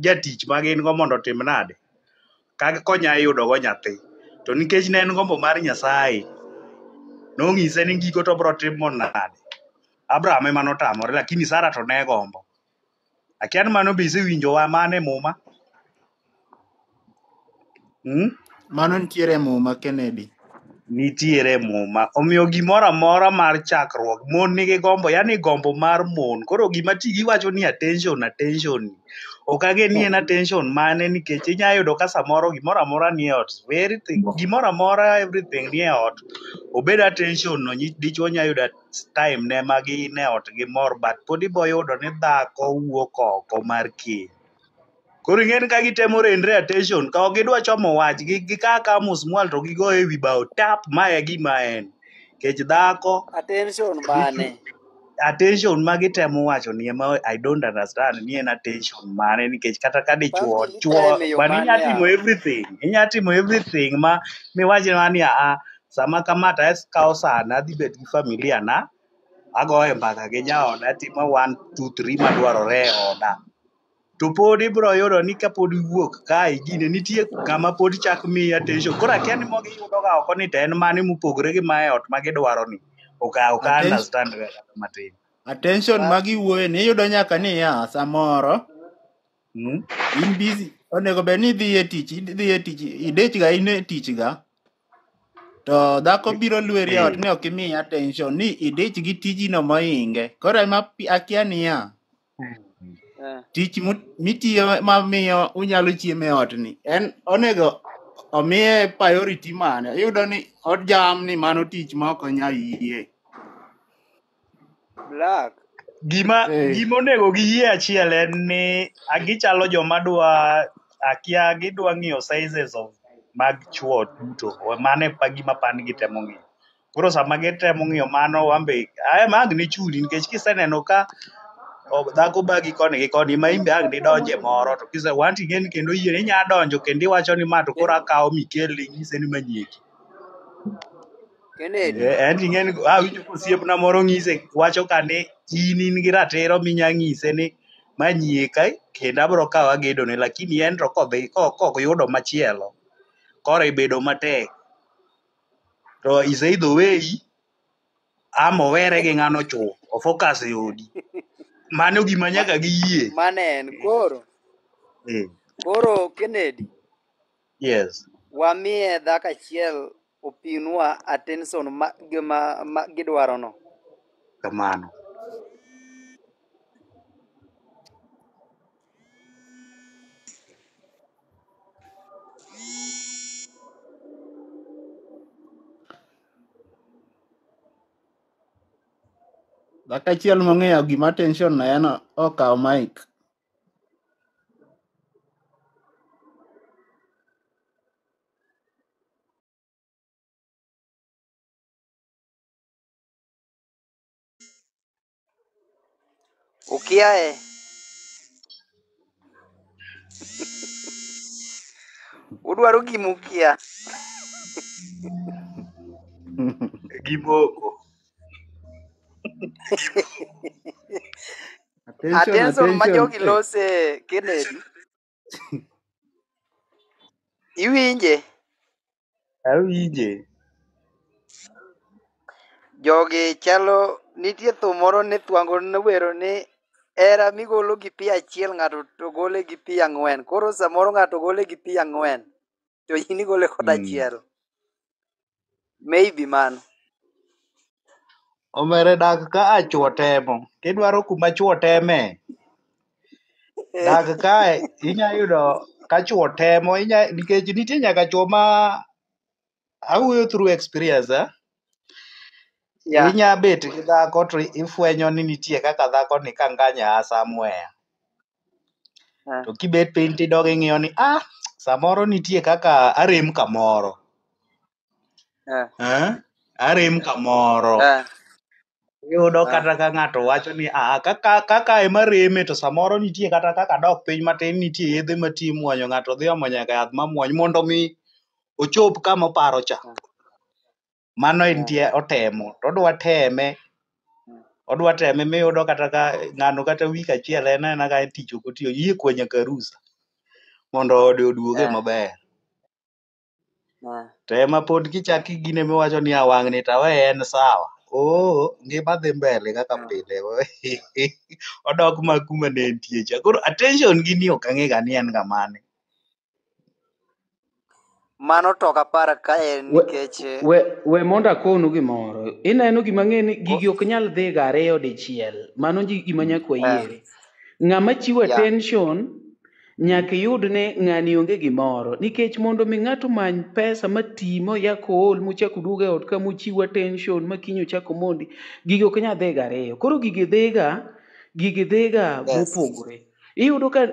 jatich ma gin go mondo otim nade. Ka konya yudo go nyathi. To nikech ne en gombo mar Nyasaye, nong'ise ni giko to bro timo nade. Abraham ema notamore, lakini Sara to ne gombo. Akia ni mano be isewinjo wa mane muma? Mano nitiere e muma Kennedy. Nitiere muma. Omiyo gimoro amora mar chakruok, mon nigi gombo, yani gombo mar mon. Koro gima ti giwacho ni attention, attention. Ok ang'e ni en attention mane nikech inya yudo ka samoro gimoro amora nie ot. Everything, gimoro amora everything nie ot. Obed attention no, dichuo nya yudo time ne ma gin e ot gimor, but pod ibo yudo ni dhako wuok oko mar keny. Koro ing'e ni ka gitemo rendre attention, ka ok gidwa chomo wach, gikawo akawa musmwal to gigoyo ewi bao tap, mae e gima en. Nikech dhako Attention dichuo mane? attention ma gitemo wacho ni ema I don't understand ni en attention mane nikech kata ka dichuo Family chuo time e yo bwana mane inya timo yawa? everything inya timo everything ma miwach mana ni aa sama kama to akawo sana adhi bet gi familia na agoye mbaka gi jaoda atimo 1 2 3 madwarore e oda to pod ibiro yudo ni kapod iwuok kae gine nitie kama pod chak miyi attention koro akia ni mogiyudo ga oko ni to en mane mopogore gi mae ot ma gidwaro ni ok ok Attention, understand ga kata matin attention Ma, ma giwuoye ni iyudo nyaka niya samoro in busy onego bed ni idhi e tich idhi e tich idech ga in e tich ga to dhako biro lweri e ot ni ok imiye attention ni idich gi tijino mohinge koro ema akia niya eh. tich mitiyo mamiyo unyalo chiemo e ot ni en onego omiye priority mane iyudo ni ojam ni mano tich ma ok onyal yie Black. Gima eh. gima onego giyie achiel en ni gichalo joma dwa akia gidwa ng'iyo sizes of mag chuo duto mano e pa gima pan gitemo ng'iyo koro sama gitemo ng'iyo mano wambe aye ma ang' nichuni nikech kiseneno ka dhako bagi koni gi koni ma in be ang' nidonje moro to kise wan to ing'eni kendo yie inya donjo kendo iwacho ni ma to koro akawo mikelni inyise ni manyieki Kennedy. En to ing'eni awinjo ka osiepna moro ng'ise wacho ka ni in in gi ratiro minya ng'ise ni ma nyieka kendo abiro kawo agedone lakini en to kodhi koyudo machielo koro ibedo matek to is either way ama owere gi ng'ano chuth ofocus e odi mano gima Ma, nyaka giyie mane en koro. eh. Koro Kennedy, Yes wamiye dhako achiel opinwa attention ma, ma, ma gidwaro no. kamano Dhako achiel mong'eyo gima attention no en okaw mic Ukiae. Udwaro gima ukia. Gimoko. Attention, Attention ma attention. jogi lose Kennedy. Iwinje? Awinje. Jogi chalo nitie thum moro ne thwango nowero ni hera migolo gi pi achiel ng'ato to gole gi pi ang'wen. Koro samoro ng'ato gole gi pi ang'wen to in igole kod achiel. Maybe mano. Omere dak ka a chuo temo. Kidwaro kuma chuo teme. Dak kae inya yudo ka chuo temo inya nikech nitie nyaka chuo ma awuoyo through experience eh? Yeah. Inya bet gi dhako to ifwenyo ni nitie kaka dhako ni kanganya somewhere. To kibet piny tidok ing'iyo ni ah samoro nitie kaka arem kamoro. Eh? Arem kamoro. Iyudo kata ka ng'ato wacho ni ah kaka kaka ema reme to samoro nitie kata kaka dok piny matin nitie yedhe mati muonyo ng'ato dhi omo nyaka yath mamuony mondo mi ochop kama oparo cha. Mano entie otemo to odwa teme odwa teme miyudo kata ka ng'ano kata wik achiel en aena ka tich ok otiyo yie kwa nyaka rusa mondo ode oduoge maber. To ema pod kichak igine miwacho ni "Ah, wang'ni to aweye en sawa. Oo, ngima dhi mbele kaka pile. Odok ma kuma ne entie cha. Koro attention gi ni ok ang'e ga ni en ga mane. Mano to ok apar ka en We, nikech we mondo akonu gimoro. Ineno gima ng'e ni gigi ok nyal dhi ga ariyo dichiel. Mano gima nyaka wayiere. Ng'ama chiwo attention nyaka iyud ni ng'ani onge gimoro. Nikech mondo mi ng'ato many pesa mati moya kool mochak oduogo e ot ka mochiw attention ma kiny ochak omondi. Gigi ok nyal dhi ga ariyo. Koro gigi dhiga mopogore. Iyudo ka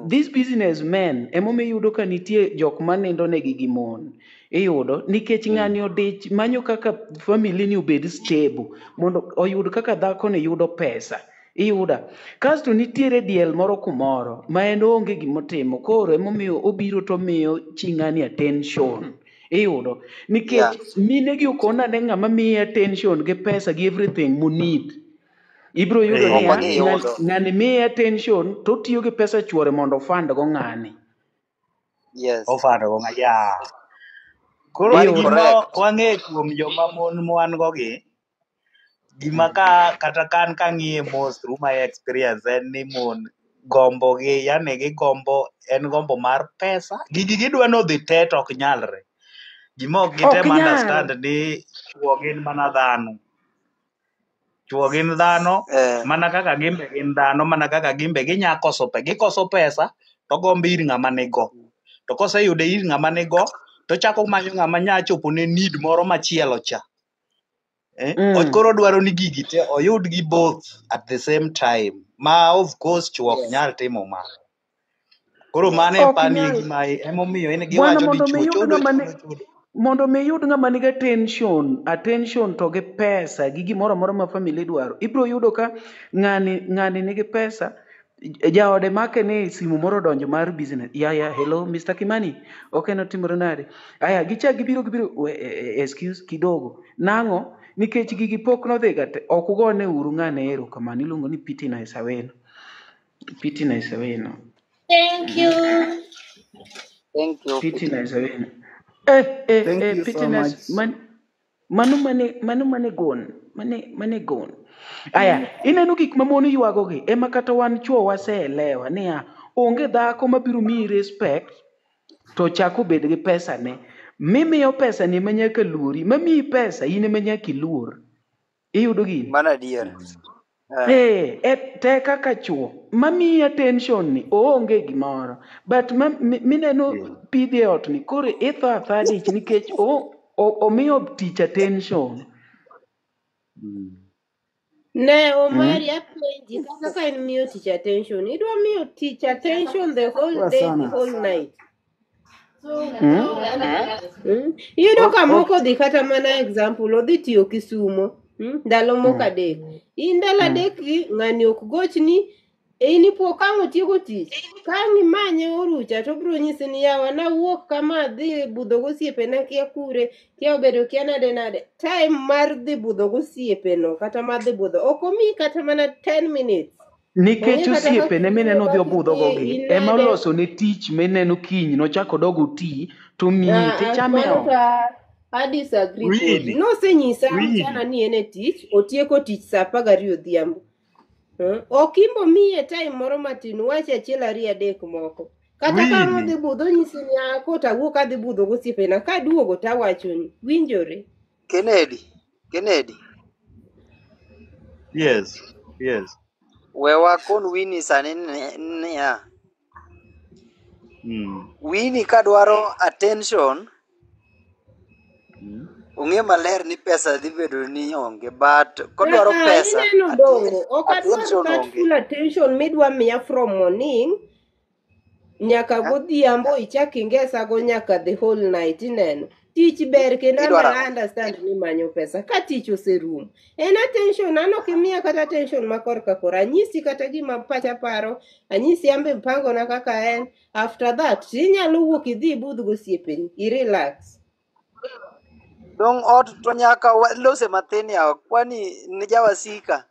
These businessmen emomiyo iyudo ka nitie jok manindo negi gi mon. Iyudo nikech ng'ani odich manyo kaka family ni obed stable mondo oyud kaka dhako ni yudo pesa. Iyuda. Kasto nitiere diel moro kumoro ma en onge gimotimo koro emomiyo obiro to omiyo chi ng'ani attention. Iyudo Yeah. nikech mine gi ok onane ng'ama miye attention gi pesa gi everything monid. Ibiro yudo Ok niya, wagiyudo. ng'ani miye attention to otiyo gi pesa chuore mondo ofund go ng'ani. Yes. Ofando go ng'a ya. Koro Mani Iyudo. gima correct. wang'e kuom joma mon mwan go gi, gima ka kata kan kang'iye mos through my experience en ni mon gombo gi, yani gigombo en gombo mar pesa. Gigi gidwa ni odhi te to ok nyalre. Gima ok Ok gitem nyal. understand ni chuo gin mana dhano. Chuo gin dhano mana kaka gimbe gin dhano, mana kaka gimbe ginya koso pesa, gikoso pesa to gombo ir ng'ama nigo. To koseyude ir ng'ama nigo, to chako manyo ng'ama nya chopo ne need moro machielo cha. Koro odwaro ni gigi te oyud gi both at the same time. Ma of course chuo ok Yes. nyal timo mano. Koro Yes. mano e Ok panie nyal. gima emomiyo en Bwana giwacho ni mondo mi chuo iyud chodo ng'ama ni chodo chodo. mondo mi iyud ng'ama nigi attention to gi pesa gi gimoro amora ma family dwaro. Ibiro yudo ka ng'ani nigi pesa, jaode make ni simu moro odonjo mar business. Ya ya, hello Mr. Kimani. Okay, notimore nade? Aya, gichak gibiro excuse kidogo. Nang'o? Nikech gigi pok nodhi ga te. Ok ugone uru ng'ane erokamano. Iluongo ni Pity Nice Awino. Pity Nice Awino. Thank you. Thank you. Pity Pity. Nice Awino. Thank you Pity so Nice much. man mano mane gon mane gon. Aya, ineno gik ma mon ywago gi ema kata wan chuo waseelewa niya onge dhako mabiro miyi respect to chako bed gi pesa ne. Mimiyo pesa ni ema nyaka luori, mamiyi pesa in ema nyaka iluor. Iyudo gini? Mano adier. Te kaka chuo mamiyi attention ni oonge gimoro but mineno pidhi e ot ni koro itho atha dich nikech omiyo tich attention. Ne Omari apenji kata ka in miyo tich attention, idwa miyo tich attention the whole Poa day, the sana. whole night. Iyudo ka moko odhi kata mana example odhi tiyo Kisumo ndalo moko adek. In ndalo adek gi ng'ani ok gochni, in ipo kang' otieko tich. Kang' imanye orucha to obiro nyisi ni yawa nawuok kama adhi budho gosiepena kia kure, kia obedo kia nade nade. Time mar dhi budho gosiepeno kata mar dhi budho ok omiyi kata mana 10 minutes. Nikech Ong'e kata kaka osiepene mineno odhi iwuoyo obudho kaka gogi in ema nade. oloso ne tich mineno kiny nochako odog oti to miyi tichame Mano ot. to a disagree kodi. Winnie, Nosenyisa Winnie. mchana ni en e tich, otieko tich saa 12 odhiambo. Ok imbo miye time moro matin, wach achiel ariyo adek moko. Kata ka ang' Winnie. odhi budho onyisi ni "Ah, kota awuok adhi budho gosiepena, kaduogo tawachoni." Winjore? Kennedy. Kennedy. Yes. Yes. We wakon Winnie sani niya. Winnie kadwaro attention, ong'e maler ni pesa dhi bedo ni onge, but kodwaro pesa, Ineno dongo, ok adwar attention that onge. full attention midwa miya from morning nyaka godhiambo ichak ingesago nyaka the whole night ineno. Tich ber kendo Idwaro an ang'o? understand ni manyo pesa. Ka tich oserumo, en attention, an ok imiya kata attention ma korka kora. Anyisi kata gima pacha paro, anyisi ambe mpango na kaka en. After that, tinyalo wuok idhi ibudh gosiepeni, i relax. Dong ot to nyaka walose mathin yawa, kwani ni jawasika.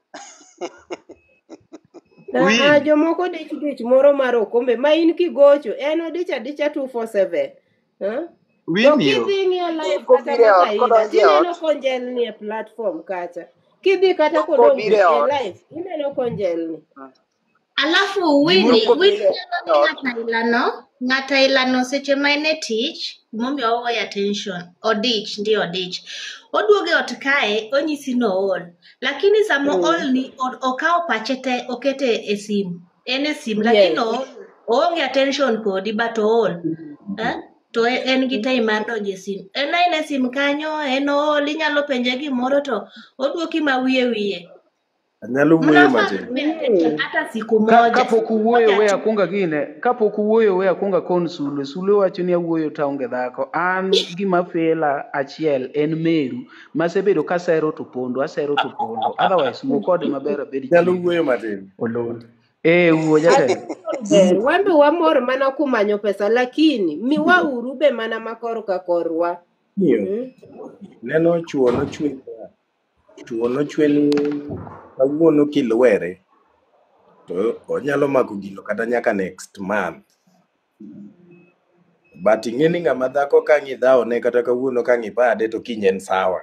Ah, jomoko dich dich moro mar okombe ma in kigocho en odich adicha 247. To Winnie. kidhi ng'iyo live kata Kobiro e ma ot, kaida kodonjo e tineno ot, konjelni e platform kacha. Kidhi kata kodonjo kobiro e e ot, live ineno konjelni. Alafu to Winnie, kobiro Winnie e chalo gi ot, ng'at ailano seche ma en e tich, gimomiyo ogoyo attention, odich, ndio odich. Oduogo e ot kae, onyisi ni ool. Lakini sama ool ni, okawo pache te, okete e simu. En e simu, lakini Yes. ool. Oonge attention kodi, but ool. To en gi time mar donjo e simu. En aena e simu kanyo, en ool, inyalo penje gimoro to oduoki ma wiye wiye. Anyalo wuoyo Mnafaa matin. mpe attention hata siku Ka moja, kapok siku uwuoyo moja we tu. akunga gine, kapok uwuoyo we akunga kon Sulwe. Sulwe wacho ni awuoyo to aonge dhako. An gima fela achiel en meru masebedo kasero to pondo, asero to pondo. Otherwise wuo kode maber abed Anyalo chiege. wuoyo matin. Olol. Eh, wuo jatelo. Ber, wan be wamor mana kumanyo pesa, lakini miwauru be mana makorka korwa. Ng'iyo. Mm? Neno chuo nochwe ni kawuono kilwere to onyalo mako gino kata nyaka next month. But ing'e ni ng'ama dhako ka ang' idhawone kata kawuono ka ang' ipade to kiny en sawa.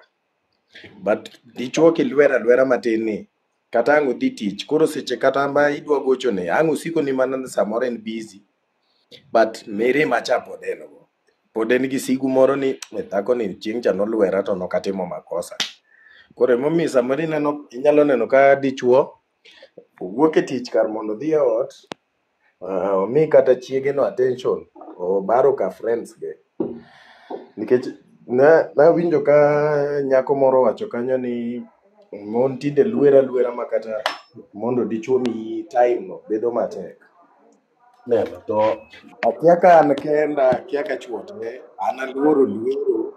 But dichuo kilwero alwera matin ni kata ang' odhi tich koro seche kata ma idwa gochone ang' osiko ni mana ni samoro en busy but mirima cha pod en go. Pod en gi sigu moro ni "Eh, dhako ni chieng' cha nolwera to nokatimo makosa. Koro emomiyo samoro ineno inyalo neno ka dichuo owuok e tich kar mondo odhi e ot omi kata chiege no attention obaro ka friends ge nikech nawinjo ka nyako moro owacho kanyo ni mon tinde lwero alwera ma kata mondo dichuo miyi time no bedo matek. Neno to akia ka an kenda akia ka chuo te an aluoro lwero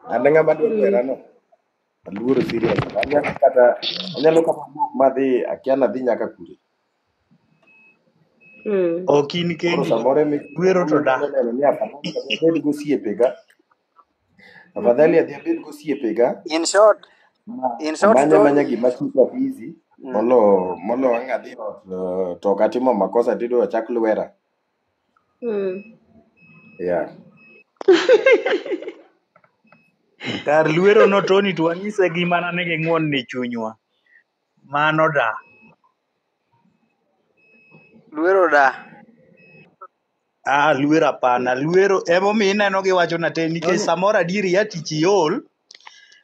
an ng'ama dwa lwera no aluoro serious anyalo kata wuok madhi akia nadhi nyaka kure. Ok in Koro kendi, samoro lwero to emomiyo da. inyalo neno ni afadhali adhi abed gosiepega afadhali adhi abed gosiepega In short, ma in short amanya manya Tony, gima keep busy molo ang' adhi ot to ok atimo makosa tidwa chak lwera. Yeah. Kar lwero no Tony to wanyise gi mana ni ging'won ni chunywa. Mano da. lwero da. Ah, lwero hapana. Lwero emomiyo ineno giwacho na te nikech Tony, samoro adieri ya tich iol,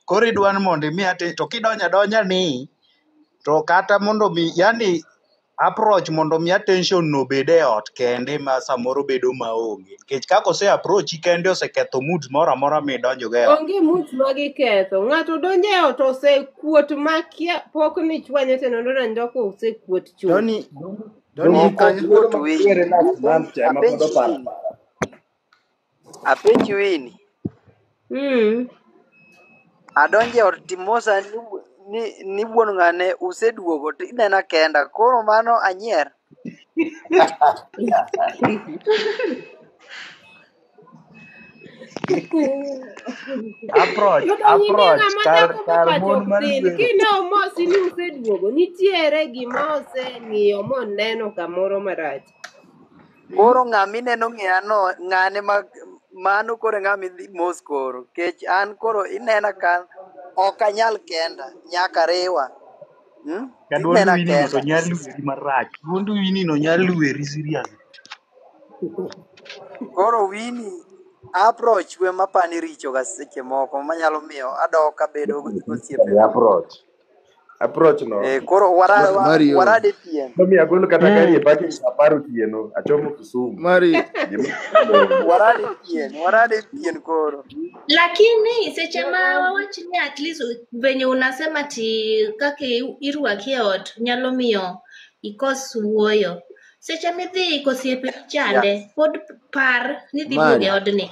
koro idwa ni mondo imi ate to kidonjo adonja ni to kata mondo mi yani approach mondo mi attention no obed e ot kende ma samoro bedo maonge nikech kaka ose approach kende oseketho mood moro amora midonjo go e ot. Onge moods ma giketho. Ng'ato donjo e ot osekuot makia pok ni chwanye to nondo nanjo ko osekuot chuth. Tony, Tony Donge Ok kanyo lwero okuot ma Winnie. lwere last month cha ema pod Apenji oparo Winnie. apara. Apenji Winnie. Mm. Adonjo e ot timosa ni wuon ng'ane useduogo to inena kenda. Koro mano anyier. Approach, To dong' ine approach ng'ama kar dhako ma kar pache mon ok mar tin. lwero. Kine omosi ni useduogo, nitiere gima oseng'iyo moneno kamoro marach. Koro ng'ama ineno ng'eyano ng'ane ma mano koro e ng'ama idhi mos koro. Kech an koro inena ka ok anyal kenda nyaka riwa. Hmm? Ka duond Tinena Winnie no to kenda. nyalo lweri marach. Duond Winnie no nyalo lweri serious. Koro Winnie approach we mapani richo ga seche moko manyalo miyo adok abedo gosiepena. Approach. Approach no. Eh, koro Mario, warade piem. Nomiyo agolo kata gari e Mm. parking saa apar otieno achomo Kisumu. Mari, Gima onge. Warade pien, warade pien koro. Lakini seche ma wawach ni at least venye unasema ti kaka irwaki e ot nyalo miyo ikos wuoyo. Seche midhi kosiepeni Yeah. chande, pod par ni dhi duogo e Mari, odni.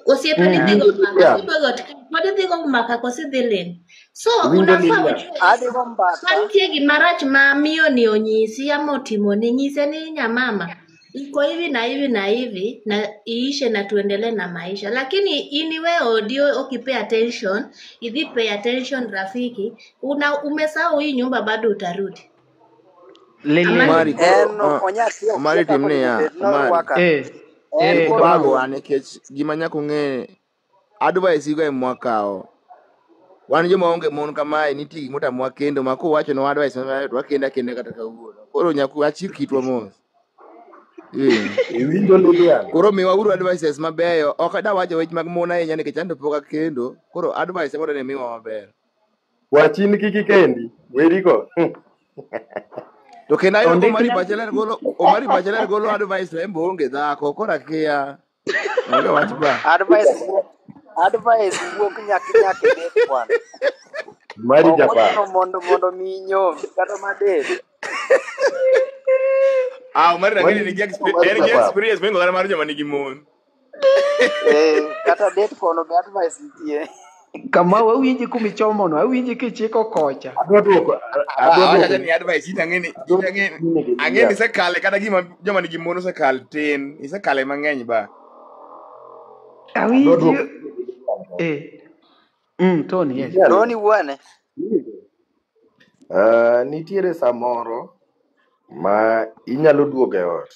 Osiepeni Mm. dhi go mbaka, Yeah. idhi go ot pod idhi go mbaka koso idhi ling'. So Iwinjo unafaa Lilian? ujue Adhi go ka mbaka. nitie gimarach ma miyo ni onyisi ama otimoni, nyise ni nyamama iko hivi na hivi na hivi na iishe na tuendelee na maisha. Lakini in iwe odi ukipay attention, idhi pay attention rafiki, una umesahau hii nyumba bado utarudi. Ama Lilian. Omari koro En onyathi Omari okia tim kaka onego niya, bed Omari norwaka. Eh, En eh, koro kamano. obagowa nikech gima nyaka ung'e advice go ema wakawo. Wan joma onge mon kamae nitie gik motamowa kendo ma kuwachonwa advice maber to wakendo akenda kata kawuono. Koro nyaka wachik itwa mos. Iwinjo? Iwinjo Lilian? Koro miwauru advices mabeyo. Ok adwa wacho wech mag mon ahinya nikech an to pok akendo. Koro advice ema dwa ni miwa maber. Wachin kik ikendi. Werigo. To kendo ayudo ka Ondik Omari na Bacheler golo Omari Bacheler golo advice to en be oonge dhako. Koro akia. Onge wach ba. Advice wuok advice wuok nyaka nyaka ibet bwana. Mari Ok Japan. ochuno mondo mi inyombi kata madel. Ah, Omari Mari ang'e ni nigi Mari en gi Japan. experience moingo kata mar joma nigi mon. Eh, kata det kono be advice nitie. Kama awinji kumichomono, awinji kichiko kocha. Adwa duoko Aba adwa awacho duoko acha ni advice in ang'e ni in adwa ang'e mine gi ang'e ni Lilian. isekale kata gima joma nigi mon osekal tin, isekale mang'eny ba. Adwa Awinji. duoko Eh. Tony, yes. Lilian. Tony wuone. Nitiere samoro ma inyalo duogo e ot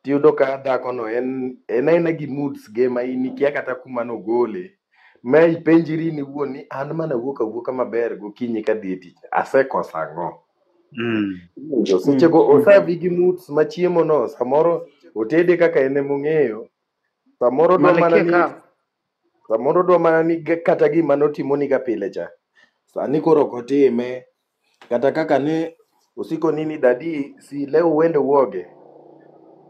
tiyudo ka dhakono en aena gi moods ge ma in ikia kata kuma nogole ma ipenjri in iwuon ni an mana wuok awuoka maber gokinyi kadhi e tich asekoso ang'o. Iwinjo sechego osavi gi moods ma chiemo no samoro otede kaka en emong'eyo samoro dwa mana Malikia ni ka. samoro dwa mana ni kata gima notimoni ga pile cha sani koro ok otime kata kaka ne osiko ni dadi si leo uende uoge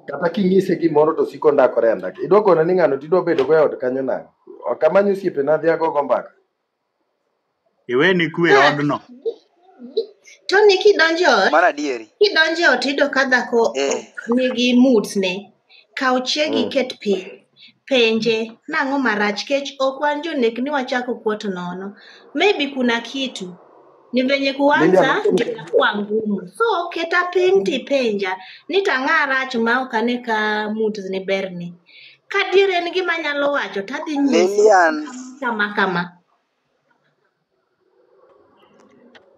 kata kinyise gimoro to osiko ndakore andaka idwa kona ni ng'ano tidwa bedo go e ot kanyo nang'o ok amany osiepena adhi agogo mbaka Iweni kwe odno. Tony kidonjo e ot, Mar adieri. kidonjo e ot iyudo ka dhako Eh. nigi moods ne. Kaw chiegi iket piny. Penje nang'o marach kech ok wan jonek ni wachako kuot nono. Maybe kuna kitu. Ni venye Lilian kuanza ndio inakuwa ngumu. So keta piny tipenja ni tang'a rach ma ok ane ka moods ni berni. Kadier en gima anyalo wacho tadhi nyisi Lilian, kama kama.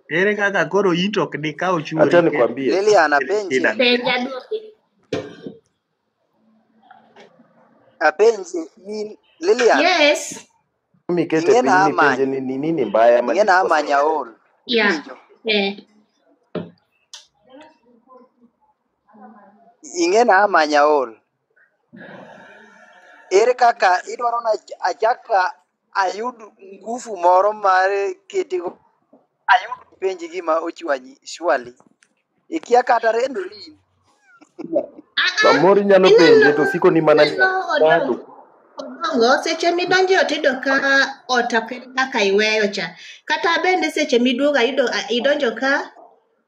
Ere kaka koro in to ok dikaw chuori acha iket nikwambie Lilian apenji. shida. Penja duoki. Apenji in Lilian, Yes. mikete ing'e piny na mipenje amany. ni nini mbaya ama Ing'e na nilikosa amany aol. Yeah. Iwinjo? Eh. Ing'e na amany aol. Ere kaka idwaro na achak ayud ngufu moro mar keti go ayud penji gima ochwanyi surely. Ikia kata rendori in. Samoro inyalo penje to osiko ni mana ni Ineno ng'ato odongo, odongo seche midonjo e ot iyudo ka ot ok en kaka iweyo cha. Kata bende seche miduogo ayudo idonjo ka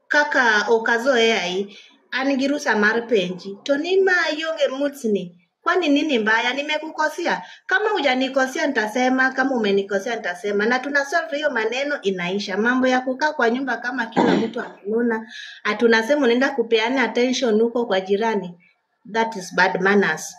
kaka ok azoea i. An gi rusa mar penji. To ni ma ionge moods ni. Kwani nini mbaya? Nimekukosea? Kama hujanikosea nitasema, kama umenikosea nitasema. Na tuna solve hiyo maneno inaisha. Mambo ya kukaa kwa nyumba kama kila mtu amenuna, ati unasema unaenda kupeana attention huko kwa jirani. That is bad manners.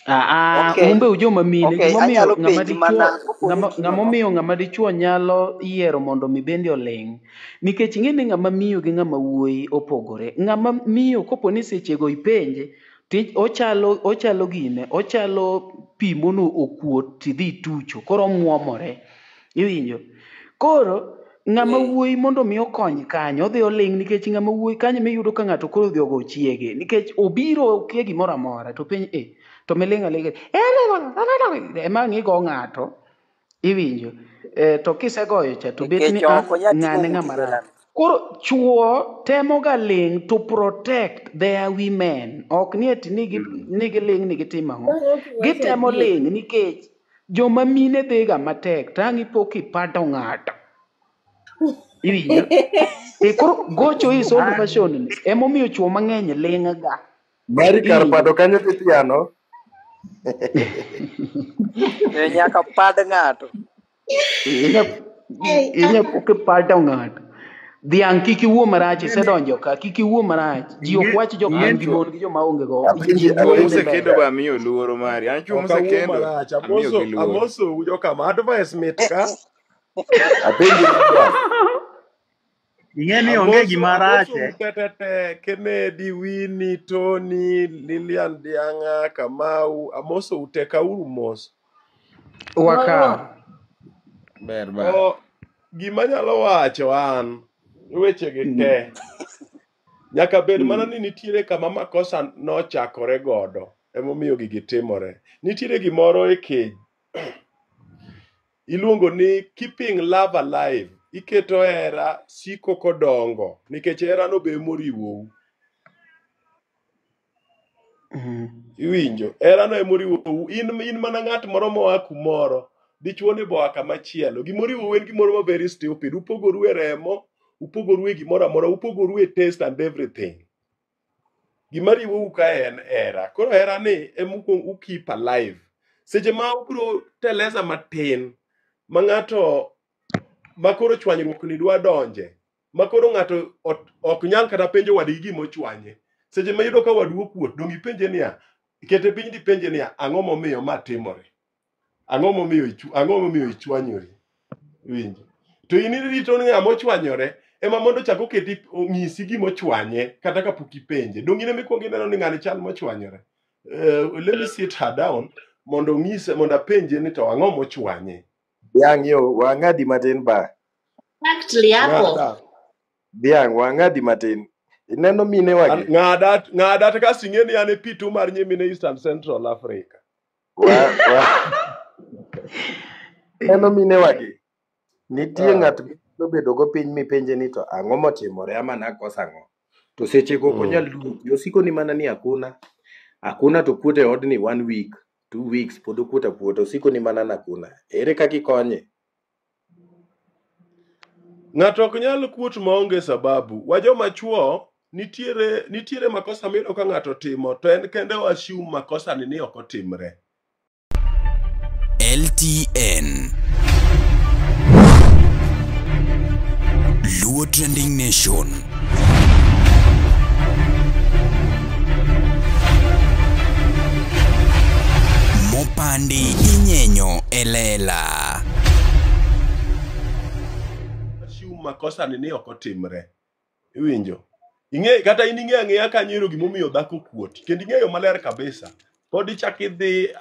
Ah, Okay. umbe ujoma mine Okay, gimomiyo anyalo ng'ama penji dichuo mana kopo ni ng'ama kino ng'ama no. omiyo ng'ama dichuo nyalo yiero mondo mi bende oling' nikech ing'e ni ng'ama miyo gi ng'ama wuoyi opogore. Ng'ama miyo kopo ni sechego ipenje ti ochalo ochalo gine ochalo pi mono okuot tidhi itucho koro omuomore iwinjo. Koro ng'ama Eh. wuoyi mondo mi okony kanyo odhi oling' nikech ng'ama wuoyi kanyo miyudo ka ng'ato koro odhi ogo chiege nikech obiro okia gimoro amora to penj e to miling' aling'a ema ang' igo ng'ato iwinjo to kisegoyo cha to bet ni Nikech ah ok onyal ting'o ng'ane ng'uti ng'ama rach. belano. Koro chuo temo ga ling' to protect their women. Ok ni ati ni giling' ni gitimo ang'o. Tony ok iwacho Gitemo adier. ling' nikech joma mine dhiga matek to ang' ipo kipato ng'ato. Iwinjo? E koro gocho is old fashion ni emomiyo chuo mang'eny ling' ga. Mari kar Iwinjo? pado kanyo tithiano Eh, nyaka pad ng'ato. Inya Hey, inya po kipato ng'ato. Dhiang' kik iwuo marach Ing'e ni isedonjo ka kik iwuo marach. Ji ok ing'e wach jok ing'e man gi chwo mon gi joma onge go. Ji apenji Chuo wuoyo apenji ne mosekendo mbele. ba amiyo luoro mari. An chuo Ok awuo mosekendo marach. amiyo Amoso gi luoro. amoso jokama advice mit ka. apenji Lilian ing'e ni onge Amoso gima amoso rache. utetete Kennedy, Winnie, Tony, Lilian Dianga, Kamau. Amoso ute kauru mos. Wakawo. Ber ba. To gima anyalo wacho an wechegi te nyaka bed mana ni nitiere kama makosa nochakore godo emomiyo gigi timore. Nitiere gimoro e keny iluongo ni keeping love alive. Iketo hera siko kodongo nikech hera no be emoriwou. Iwinjo? Hera no emoriwou. In mana ng'at moro moa kumoro. Dichuo ni boa kama chielo. Gimoriwou en gimoro ma very stupid. Upogoru e remo, upogoru e gimoro amora, upogoru e taste and everything. Gima riwou ka en hera. Koro hera ni ema u keep alive. Seche ma ubiro teleza matin, ma ng'ato ma koro chwanyruok ni dwa donje, ma koro ng'ato ok nyal kata penjo wadgi gima ochwanye. Seche ma iyudo ka wadu okuot, dong ipenje niya, kete piny dipenje niya, ang'o momiyo ma timore? Ang'o momiyo ang'o momiyo ichwanyori? Winjo. To in irito ni ng'ama ochwanyore ema mondo ochak oketi onyisi gima ochwanye kata kapok ipenje. Dong in ema ikuongo ineno ni ng'ani chal mochwanyore. Let me sit her down mondo onyise mondo apenje ni to ang'o mochwanye. Dhiang' yo, wang'adi matin ba. Exactly hapo. Ng'ada. Dhiang' wang'adi matin. Ineno minewagi? Ng'ada ng'ada to kasto ing'e ni an e pitu mar nyimine East and Central Africa. Wa, wa. Ineno minewagi? Nitie ng'at minyalo go piny mipenje ni to ang'o motimore ama nakoso ang'o. To seche go ok onyal duoki, osiko ni mana ni hakuna. Hakuna to kuot e odni 1 week, 2 weeks pod okuot akuota, osiko ni mana nakuna. Ere kaka ikonye? Ng'ato ok nyal kuot maonge sababu. Wa joma chuo nitiere makosa miyudo ka ng'ato timo to en kende o assume makosa ni ok otimre. LTN Luo Trending Nation. Mopandi inyenyo elela. Assume makosa ni ok otimre. Iwinjo? Ing'e kata in ing'e ang'eya kanyo ero gimomiyo dhako kuot. Kendo ing'eyo maler kabisa. Pod ichak idhi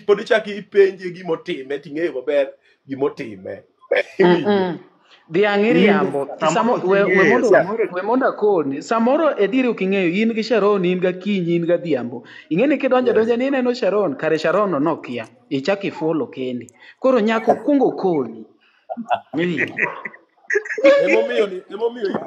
pod ichak ipenje gimotime ting'eyo maber gimotime. Iwinjo? Dhiang' iriambo. Samoro We, ok ing'eyo, mondo samoro we mondo akoni. Samoro e diere ok ing'eyo in gi Sharon, in ga Kinyi, in ga Dhiambo. Ing'e ni kidonjo donja ni ineno Sharon, kare Sharon no nokia. Ichak ifulo kendi. Koro nyako kuongo koni. Iwinjo? Emomiyo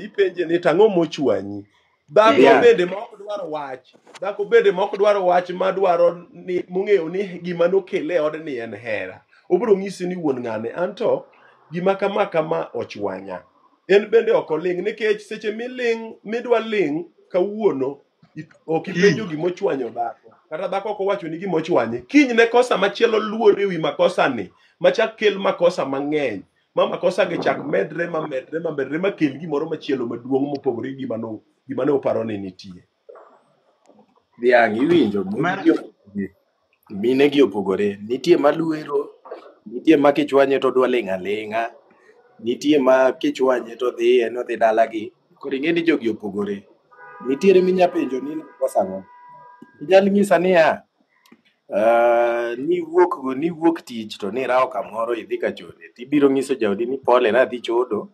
ipenje ni tang'o mochwanyi. Dhako Dhiang'. bende ma ok dwar wach, dhako bende ma ok dwar wach ma dwaro ni mong'eyo ni gima nokele e odni en hera. Obiro nyisi ni wuon ng'ane anto gima kama kama ochwanya. En bende ok oling' nikech seche miling' midwa ling' kawuono ok ipenjo gimochwanyo dhako. Kata dhako ok owacho ni gimochwanye. Kiny ne kosa machielo luor ewi makosa ni machak kel makosa mang'eny. Ma makosa gi chak medre ma medre ma medre ma kel gimoro machielo maduong' mopogore gi gima ne uparo ni nitie. Dhiang' iwinjo, Mar mine gi opogore. Nitie maluero, nitie ma kichwanye to odwa ling' aling'a, nitie ma kichwanye to dhi en odhi dalagi. Koro ing'e ni jogi opogore. Nitiere minya penjo ni nakoso ang'o. Inyal nyisa niya, niwuok tich to nirawo kamoro idhi ka chode. Tibiro nyiso jaodi ni pole nadhi chodo.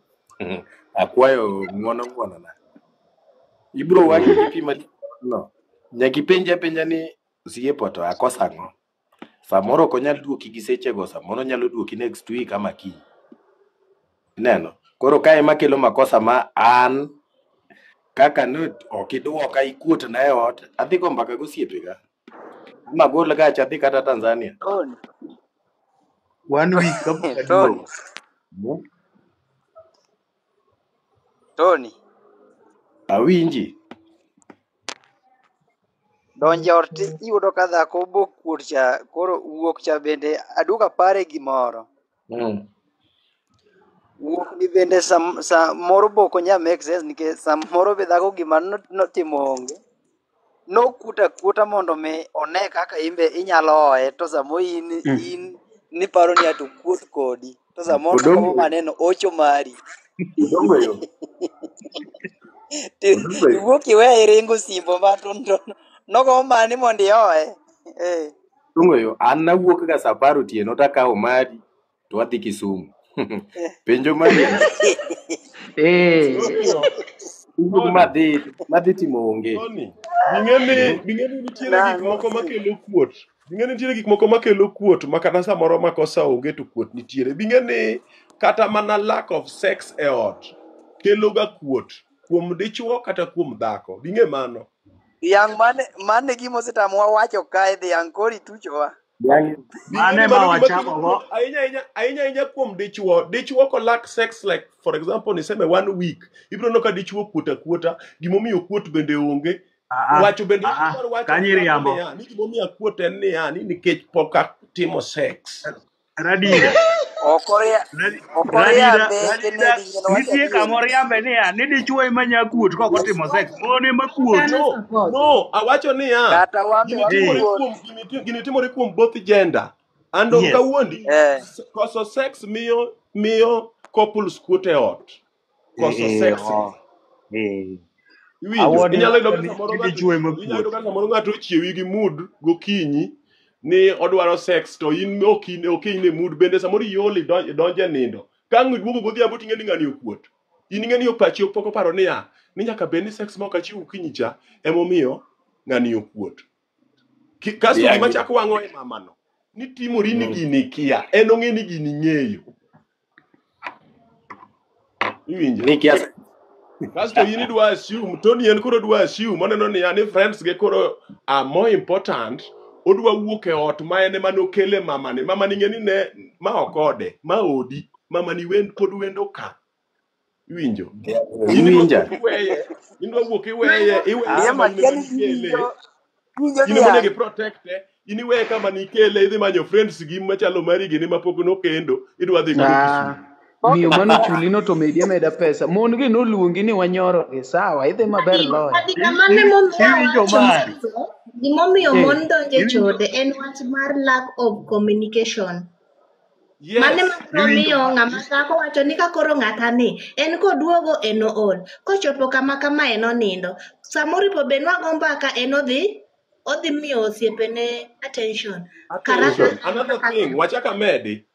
Akwayo ng'uono ng'uonona. Ibiro wang'i gi pi malich no. Nyaka ipenje apenja ni osiepa to akoso ang'o. Samoro ok onyal duoki gi sechego, samoro onyalo duoki next week ama kiny. Ineno? Koro kae ema kelo makosa ma an kaka ne ok iduoka ikuot na e ot, adhi go mbaka gi osiepega. Ama agol gacha adhi kata Tanzania. Tony, 1 week kapok Tony, aduogo. Tony, Awinji. donjo e ot iyudo ka dhako bokuot cha, koro wuok cha bende aduogo apare gimoro. Wuok ni bende samoro be ok onyal make sense nikech samoro be dhako gima notimo onge. Nokuot akuota mondo mi one kaka in be inyalo oye to samoro in in niparo ni ati okuot kodi to samoro Odongo nokomo maneno ocho mari. Odongo yo. Ti Odongo yo. iwuok iweya iringo simbo ma to nogomo mani mondo ioye. Eh. Odongo yo. An nawuok ga saa 10 otieno takawo mari to wadhi Kisumu. Penjo mari Eh. Wuok madhi timo onge. Tony, bing'e ni nitiere gik Nang'o? moko makelo kuot. Bing'e ni nitiere gik moko makelo kuot ma kata samoro makosa onge to kuot nitiere. Bing'e ni kata mana lack of sex e ot kelo ga kuot kuom dichuo kata kuom dhako. Bing'e mano. Dhiang' mane gima osetamowa wacho kae dhiang' koro ituchowa. Dhiang' Mano Bing'e ni ema mano gima kelo wachako go. kuot ahinya ahinya ahinya ahinya kuom dichuo. Dichuo kolak sex, like for example niseme 1 week, ibiro neno ka dichuo kuot akuota, gimomiyo kuot bende onge. Wacho bende idwaro wacho Kanyo ni dhako iriambo. niya, ni gimomiyo akuot en niya, ni nikech pok atimo sex. Radida. Ok Radida, oriambe Radida, Kennedy yien wacho nitie adieri. kama oriambe niya, ni dichuo ema nya kuot kok otimo sex. Mon ema kuot. No, no, awacho niya, Kata wan be gini timore Eh, wakuot. kuom gini timore kuom both gender. And ok yes. awuondi, koso sex miyo couples kuot e ot. Koso sex ni. Iwinjo, Awuon inyalo yudo iwacho ka ni samoro ni ng'ato dichuo ema inyalo yudo kuot. ka samoro ng'ato ochiewi gi mood gokinyi ni odwaro sex to in ok in e mood bende samoro iol idonjo e nindo. Ka ang' iduogo godhiambo ting'e ni ng'ani okuot. In ing'e ni pachi pok oparo niya ni nyaka bed ni sex ma ok achiwo okinyi cha emomiyo ng'ani okuot. Kasto gima Dhiang' chako wang'o e mamano ni timori ni gini kia, en ong'e ni gini ng'eyo. Iwinjo? Ni kia Kasto in idwa assume, Tony en koro dwa assume, oneno niya ni friends ge koro are more important, odwa wuok e ot ma en ema nokele mamani. Mamani ng'e ni ne ma ok ode, ma odi, mamani pod wendo ka. Iwinjo? In idwa Iwinja. wuok iweye, in idwa wuok iweye, iweye Liema kama in kia ema ni nikele. iwinjo iwinjo In ema onego dhiang'. iprotecte, in iweye kama nikele, idhi manyo friends gi machalo mari gini mapok nokendo, idwa dhi godo Ah, Kisumu. miyo manochuli no to medi ameda pesa. Mon gi noluongi ni wanyoro gi sawa, idhi maber loyo. Adina mane momiyo Iwinjo awacho mari. mwanzo, gimomiyo Eh. mon donjo e Iwinjo chode en wach mar lack of communication. Mane Yes. mabiro iwinjo miyo mari. ng'ama dhako wacho ni ka koro ng'ata ni en koduogo en ool, kochopo kama kama en onindo. Samoro ipo be nwago mbaka en odhi miyo osiepene attention. Kara Attention. Another thing, wachak amedi.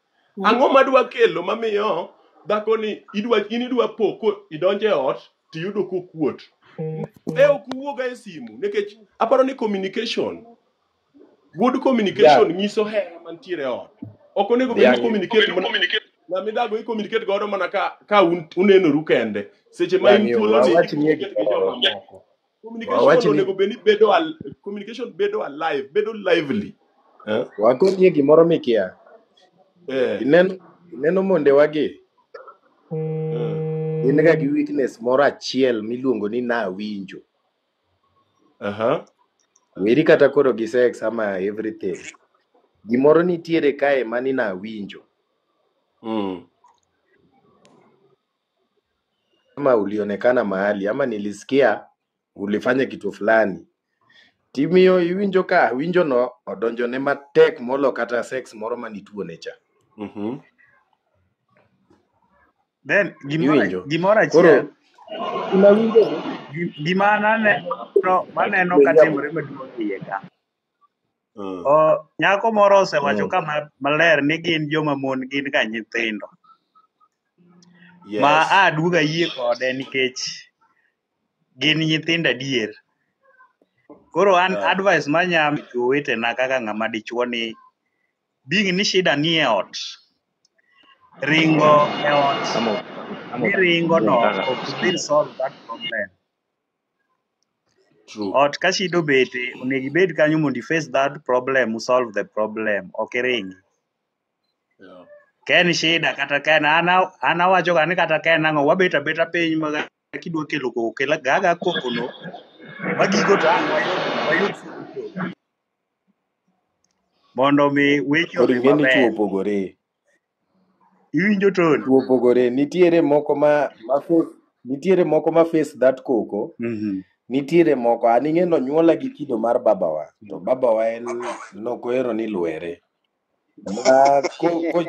Ang'o madwa kelo mamiyo dhako ni in idwa po ko idonjo e ot tiyudo kokuot. Ne ok uwuoga e simu nikech aparo ni communication, good communication nyiso hera mantiere e ot. Ok onego bed ni Dhiang' communicate mana ng'ama idago i communicate godo mana ka unenoru kende. Seche ma in dhiang' yo thuolo ni wawach nie i communicate gi gimoro. jomamoko. Communication Wawach ni onego bed ni bedo communication bedo alive, bedo lively. Eh? wakonie gimoro mikia. Eh. Ineno mondewagi gin ga gi weakness moro achiel miluongo ni nawinjo. Weri kata koro gi sex ama everything. Gimoro nitiere kae mani nawinjo. Kama ulionekana mahali ama nilisikia ulifanya kitu fulani. Timiyo iwinjo ka winjo no odonjone matek molo kata sex moro manituone cha. Then gimoro Iwinjo. gimoro Koro achiel gima winjo ni gima aneno maneno ka timore maduong' e iye ka. Nyako moro osewacho ka maler ni gin joma mon gin ga nyithindo. Ma Yes. aduogo ayie kode nikech gin nyithindo adier. Koro an advice manya miyo jowetena kaka ng'ama dichuo ni being ni shida ni e ot, ringo e ot ni ringo no ok dhi solve that problem. True. Ot ka shida obete, onego ibed kanyo mondo i face that problem, u solve the problem, ok iringi. Yeah. Ka en shida kata ka en an awacho ga ni kata ka en ang'o, wabet abeta piny ma kidwa kelo koko, kel gaga koko no, magigo to ang' wayud solution. Mondo mi weche Koro odhi ing'e ni chwo maber. opogore. Iwinjo Tony? Chwo opogore. Nitiere moko ma face, nitiere moko ma face that koko. Nitiere moko an ing'e nonyuola gi kido mar babawa. To babawa en nokohero ni lwere. Ma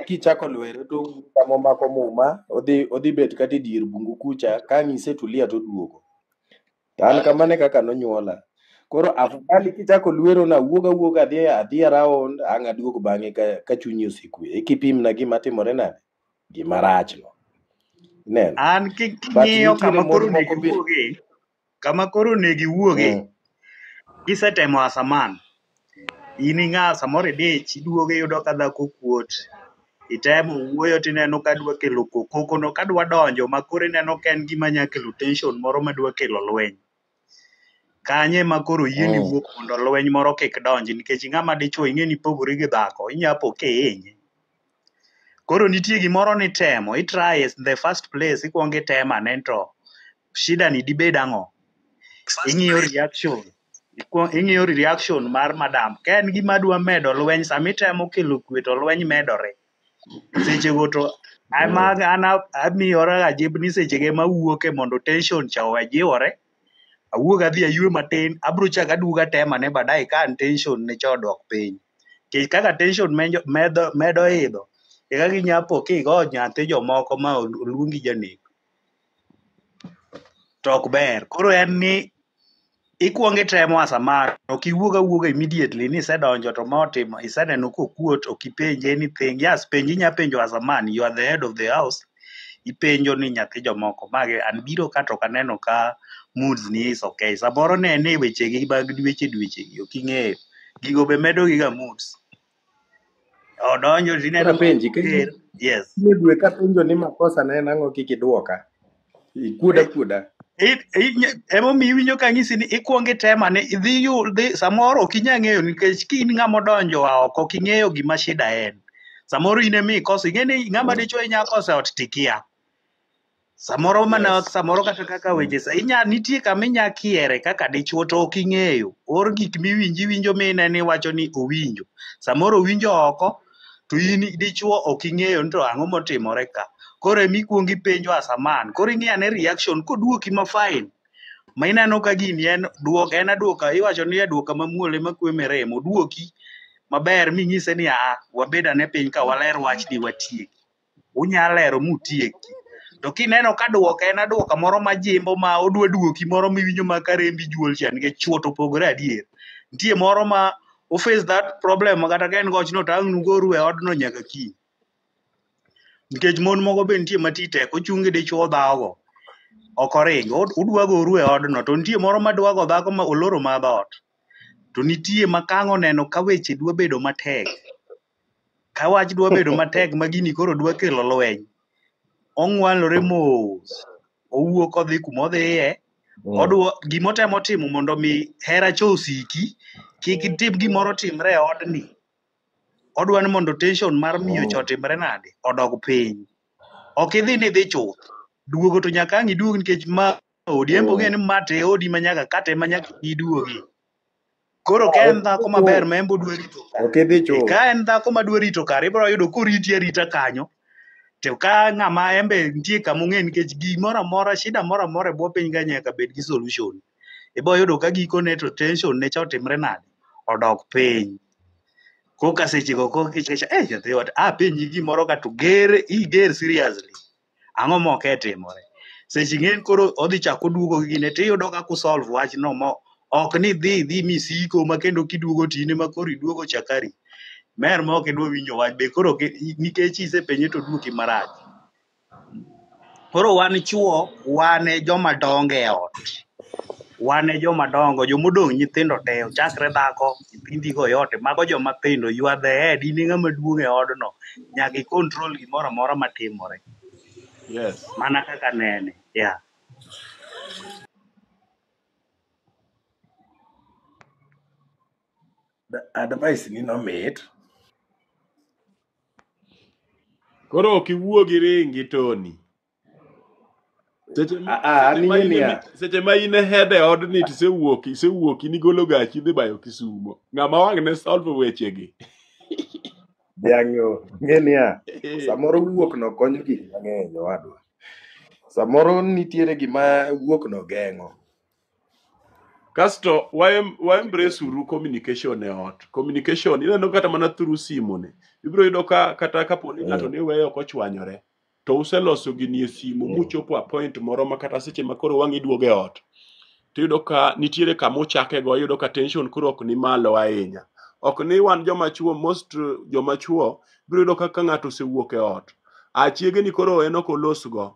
kichako lwere to kama omako muma odhi bet kata e dier bungu kucha ka ang' isetulia to oduogo. To an kamano e kaka nonyuola. Koro afadhali kichako lwero na wuog awuoga adhi around ang' aduog bang'e ka chunyi osekwe. Ekipimna gima timore nade? Gima rach no. Ineno? An But king'iyo nitiere kama mon koro onego moko be iwuoge, kama koro onego iwuoge, kisetemo as a man, in ing'a samoro idich, iduogo iyudo ka dhako kuot, itemo wuoyo tineno ka dwa kelo koko no kadwa donjo ma koro ineno ka en gima nya kelo tension moro madwa kelo lweny. Kanye ma koro yieni Mm. wuok mondo lweny moro kik donji nikech ng'ama dichuo ing'e ni pogori gi dhako, inya po kihinye. Koro nitie gimoro nitemo, i try in the first place, ikuongo itemo ane to shida ni dibed ang'o. Ing'iyo reaction, ing'iyo reaction mar madam. Ka en gima dwa medo lweny, sama itemo kelo kwe to lweny medore. Sechego to ama an amiyora ga jip ni sechego ema awuoke mondo tension cha owe jiwore. Awuog adhi aywe matin, abro chak aduogo atemo ane baadaye ka an tension ne cha odok piny. Nikech kaka tension medo idho, e kaka inya po kigo nyathi jomoko ma oluongi janek. To ok ber. Koro en ni ikuongo itemo as a man, ok iwuog awuoga immediately ni isedonjo to ma otimo, iseneno kokuot, ok ipenje anything. Yes, penj inya penjo as a man, you are the head of the house. Ipenjo ni nyathi jomoko mage an biro ka to ok aneno ka moods ni is okay. Samoro ne en e wechegi mag dweche dwechegi, ok ing'eyo. Gigo be medo gi ga moods. Odonjo Koro tineno ka apenji, ka oger. Yes. in e dwe kapenjo ni makosa ne en ang'o kik idwoka. Ikuoda kuoda. Emomiyo iwinjo ka ang'isi ni ikuongo itemo ane idhi dhi samoro ok inya ng'eyo nikech ka in ng'ama odonjo oa oko ok ing'eyo gima shida en. Samoro in ema ikoso, ing'e ni ng'ama dichuo inya koso e ot tikia. Samoro mana Yes. samoro kata kaka weche sa inya nitie kama inya kiere kaka dichuo to ok ing'eyo. Or gik miwinjo iwinjo mine ni iwacho ni owinjo. Samoro owinjo oko to in dichuo ok ing'eyo ni to ang'o motimore ka. Koro ema ikuongo ipenjo as a man. Koro ing'iyo ane reaction koduoki ma fine. Ma ineno ka gini en duok en aduoka iwacho ni aduoka mamuol ema kwe mirima. Oduoki maber minyise ni aa wabed ane piny ka waler wachni watieki. Unya lero mutieki. To kineno ka duoka en aduoka moro majimbo ma odwa duoki moro miwinjo ma ka rembi juol cha nikech chuo to opogore adier. Nitie moro ma o face that problem ma kata ka en gochno to ang' nugoru e odno nyaka kiny. Nikech mon moko be nitie ma ti tek ochung' gi dichuo dhawo go. Ok oring, udwa goru e odno to nitie moro ma dwa go dhako ma oloro ma dhoot. To nitie ma kang' oneno ka weche dwa bedo matek. Ka wach dwa bedo matek ma gini koro dwa kelo lweny. Ong'walore mos. Owuok odhi kuma odhiye. Odwa gimotemo timo mondo mi hera cha osiki, kik tim gimoro timre e odni. Odwa ni mondo tension mar miyo cha otimre nade? Odog piny. Ok idhi ni idhi chuth. Duogo to nyaka ang' iduog nikech ma odi. En be ong'eyo ni ma to e odi ma nyaka kata ema nyaka iduogi. Koro ka en dhako maber ma en be odwa rito Ok idhi chuth. ka en dhako madwa rito kare, ibiro yudo koriti arita kanyo. To ka ng'ama en be nitie kama ong'e nikech gimoro amora, shida moro amora e bwo piny ka nyaka bed gi solution. Ibo yudo ka gikone to tension ne cha otimre nade? Odok piny. Koka sechego koka eh nyathi wat apenji gimoro ka to ger iger seriously. Ang'o ma ok timore? Seche ng'eny koro odhi chako oduogo gi gine tiyudo kaka usolve wachno mo ok ni dhi idhi misiko ma kendo kiduogo to in ema koro iduogo chakari. Mer ma ok idwa winjo wach be koro nikech isepenje to oduoki marach. Koro wan chuo, wan e joma dongo e ot. Wan e joma dongo, jomodong' nyithindo te, ochakre dhako, nyithindi go yote, mago joma tindo, you are the head, in e ng'ama duong' e odno. Nyaka i control gimoro amora matimore. Yes. Mana kaka nene, yeah. Advice ni nomit. Koro ok iwuo gi ringi Tony. Seche ma, Ah, seche ma an in ing'e e niya, seche ma in e head e odni to isewuok isewuok in igolo gachi idhi bayo Kisumo. Ng'ama wang' ne solve wechegi. dhiang'o ing'e niya, samoro wuok no konyo gik mang'eny owadwa. Samoro nitiere gima wuok no geng'o. Kasto wa embrace uru communication e ot. Communication ineno kata mana through simu ni. Ibiro yudo ka kata kapo ni ng'ato ne weyo ok ochwanyore to useloso gini e simu muchopo a point moro ma kata seche ma koro wang' iduogo e ot tiyudo ka nitiere kama uchake go iyudo ka tension koro ok ni malo ahinya. Ok ni wan joma chuo most joma chuo biro yudo ka ka ng'ato osewuok e ot a chiege ni koro en ok olosgo.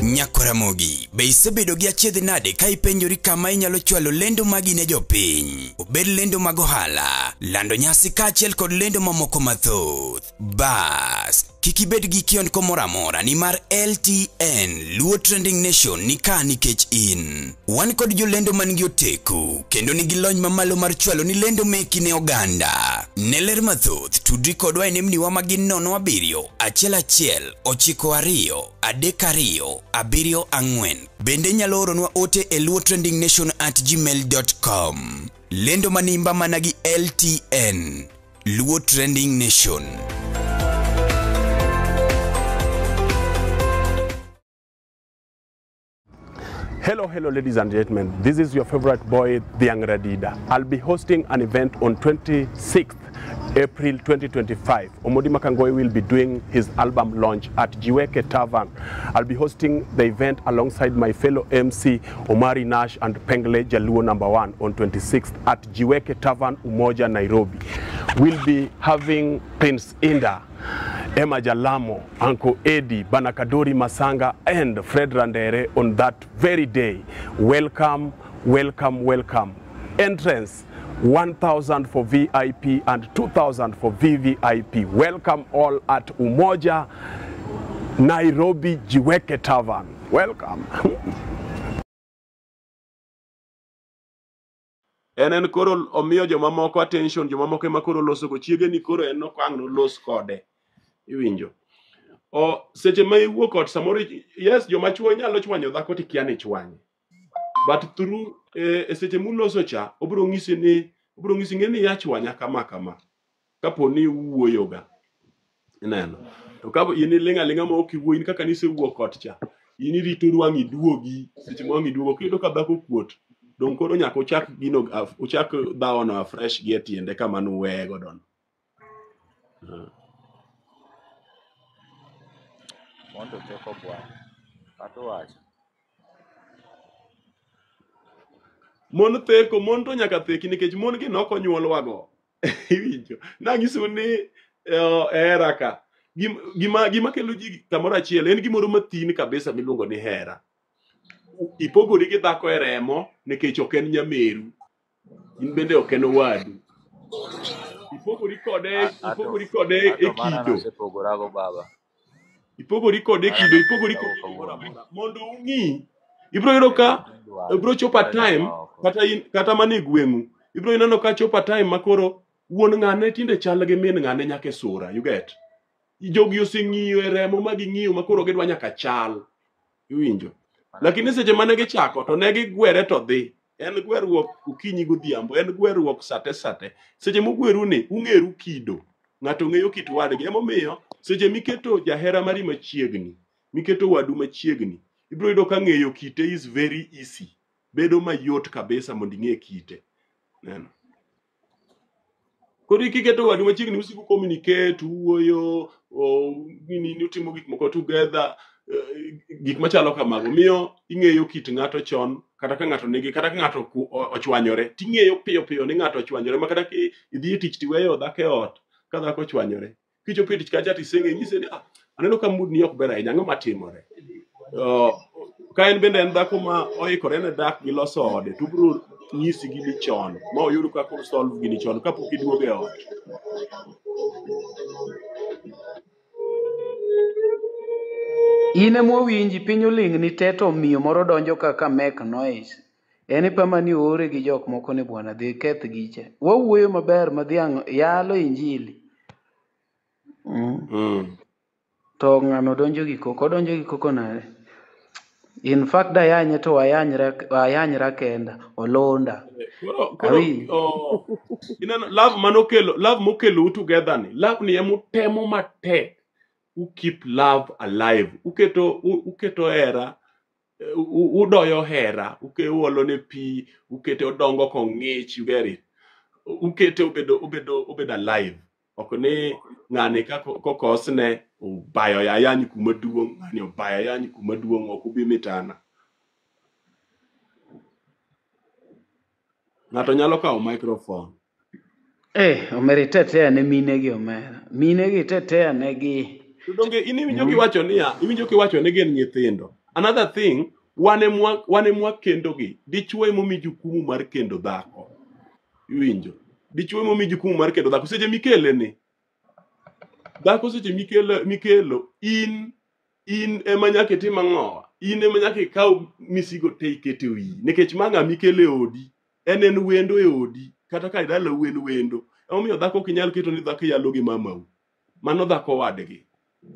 Nyakoramogi, be isebedo gi achiedh nade ka ipenjori kama inyalo chwalo lendo magi ne jopiny? Obed lendo mag ohala, lando nyasi kaachiel kod lendo mamoko mathoth. Bas, Kik ibed gi kiondko moro amora nimar LTN Luo Trending Nation ni ka nikech in. Wan kod jolendo man gi oteku kendo nigi lony mamalo mar chwalo ni lendo meki ne oganda. Ne ler mathoth tudri kodwa e nembniwa ma gin 07 11 92 32 74. Bende inyalo oronwa ote e luotrendingnation@gmail.com. Lendo manimba mana gi LTN Luo Trending Nation. Hello, hello, ladies and gentlemen. This is your favorite boy, Dhiang Radida. I'll be hosting an event on 26th April 2025. Omodi Makangoi will be doing his album launch at Jiweke Tavern. I'll be hosting the event alongside my fellow MC, Omari Nash and Pengle Jaluo number 1 on 26th at Jiweke Tavern, Umoja, Nairobi. We'll be having Prince Inda, Emma Jalamo, Uncle Eddie, Banakadori Masanga, and Fred Randere on that very day. Welcome, welcome, welcome. Entrance 1,000 for VIP and 2,000 for VVIP. Welcome all at Umoja, Nairobi Jiweke Tavern. Welcome. En en koro omiyo jomamoko attention, jomamoko ema koro loso go chiege ni koro en ok ang' nolos kode. Iwinjo. O seche ma iwuok ot samoro yes joma chuo nyalo chwanyo dhako tikia ni chwanye. But through e seche muloso cha obiro ng'isi ni obiro ng'isi ng'e ni yachwanya kama kama. Kapo ni uwuoyoga. Ineno. To ka in iling' aling'a ma ok iwuoyo in kaka nisewuok ot cha. In irito wang' iduogi seche ma wang' iduogo kiyudo ka dhako kuot dong' koro nyaka uchak gino uchak dhawono afresh gi e tiende kama nuweye godono. Mondo teko bwana. Kata owacho. Mon theko, mon to nyaka theki nikech mon gi nok onyuolwago. Iwinjo. Nang'isou ni hera ka. Gima kelo ji kamoro achiel en gimoro mathin kabisa miluongo ni hera. Ipogori gi dhako e remo nikech ok en nyameru. In bende ok en owadu. Ipogori kode, ipogori kode e Ato mana kido. nasepogorago baba. Ipogori kode e Mana kido, ipogori nasepogorago kode e gimoro kawuono. amora. Mondo ung'i, ibiro yudo ka ibiro chopo a Dwaro time joma oko. kata in kata mana e gweng'u ibiro neno ka chopo a time ma koro wuon ng'ane tinde chal gi min ng'ane nyaka e sura you get jogi oseng'iyo e remo ma ging'iyo ma koro gidwa nyaka chal iwinjo lakini seche mane gichako to ne gigwere to dhi en gweruok okinyi godhiambo en gweruok sate sate seche mugweru ni ung'eru kido ng'ato ng'eyo kit wadgi emomiyo seche miketo jahera mari machiegni miketo wadu machiegni ibiro yudo ka ng'eyo kite is very easy bedo mayot kabisa mondo ing'e kite neno koro kiketo wadu machiegni usiko communicate uwuoyo nini utimo gik moko together gik machalo kamago miyo ing'eyo kit ng'ato chon kata ka ng'ato nigi kata ka ng'ato ochwanyore ting'eyo piyo piyo ni ng'ato ochwanyore ma kata ki idhi e tich tiweyo dhako e ot ka dhako ochwanyore kichopo e tich kacha tiseng'e inyise ni ah, aneno ka mood ni ok ber ahinya ang'o matimore ka en bende en dhako ma oikore ne dak gi loso ode to obiro nyisi gini chon ma oyud kaka osolve gini chon kapok iduogo e ot. In ema wawinji, piny oling'ni te to miyo moro donjo kaka make noise. En ipama ni oore gi jok moko ni bwana dhi keth gicha. Wawuoyo maber ma dhiang' yalo injili. To ng'ano donjo gi koko, odonjo gi koko nade? In fact dayanye to ayanyra kenda, olunda. Koro Awinji. ineno love manokelo love mokelou together ni love ni emutemo matek u keep love alive uketo uketo hera udoyo hera uolo ne pi ukete odongo kong'ich you get it ukete obedo obedo obedo alive ok ni ng'ani ka kokosne obayo yayany kuma duong' ng'ani obayo ayany kuma duong' ok ubi mitana ng'ato nyalo kawo microphone Omera itetea ne mine gi omera. Mine gi itetea ne gi. To donge in iwinjo kiwacho niya iwinjo kiwacho ni gin nyithindo another thing wan emwa kendogi dichuo emomi jukumu mar kendo dhako iwinjo dichuo emomi jukumu mar kendo dhako seche mikele ni Dhako seche mikelo in ema nyaka itim ang'owa, in ema nyaka ikaw misigo te iket e wiyi, nikech ma ng'ama ikelo e odi, en wendo e odi, kata ka idalau en wendo. Emomiyo dhako ok inyal keto ni dhako iyalo gi mamau, mano dhako wadgi.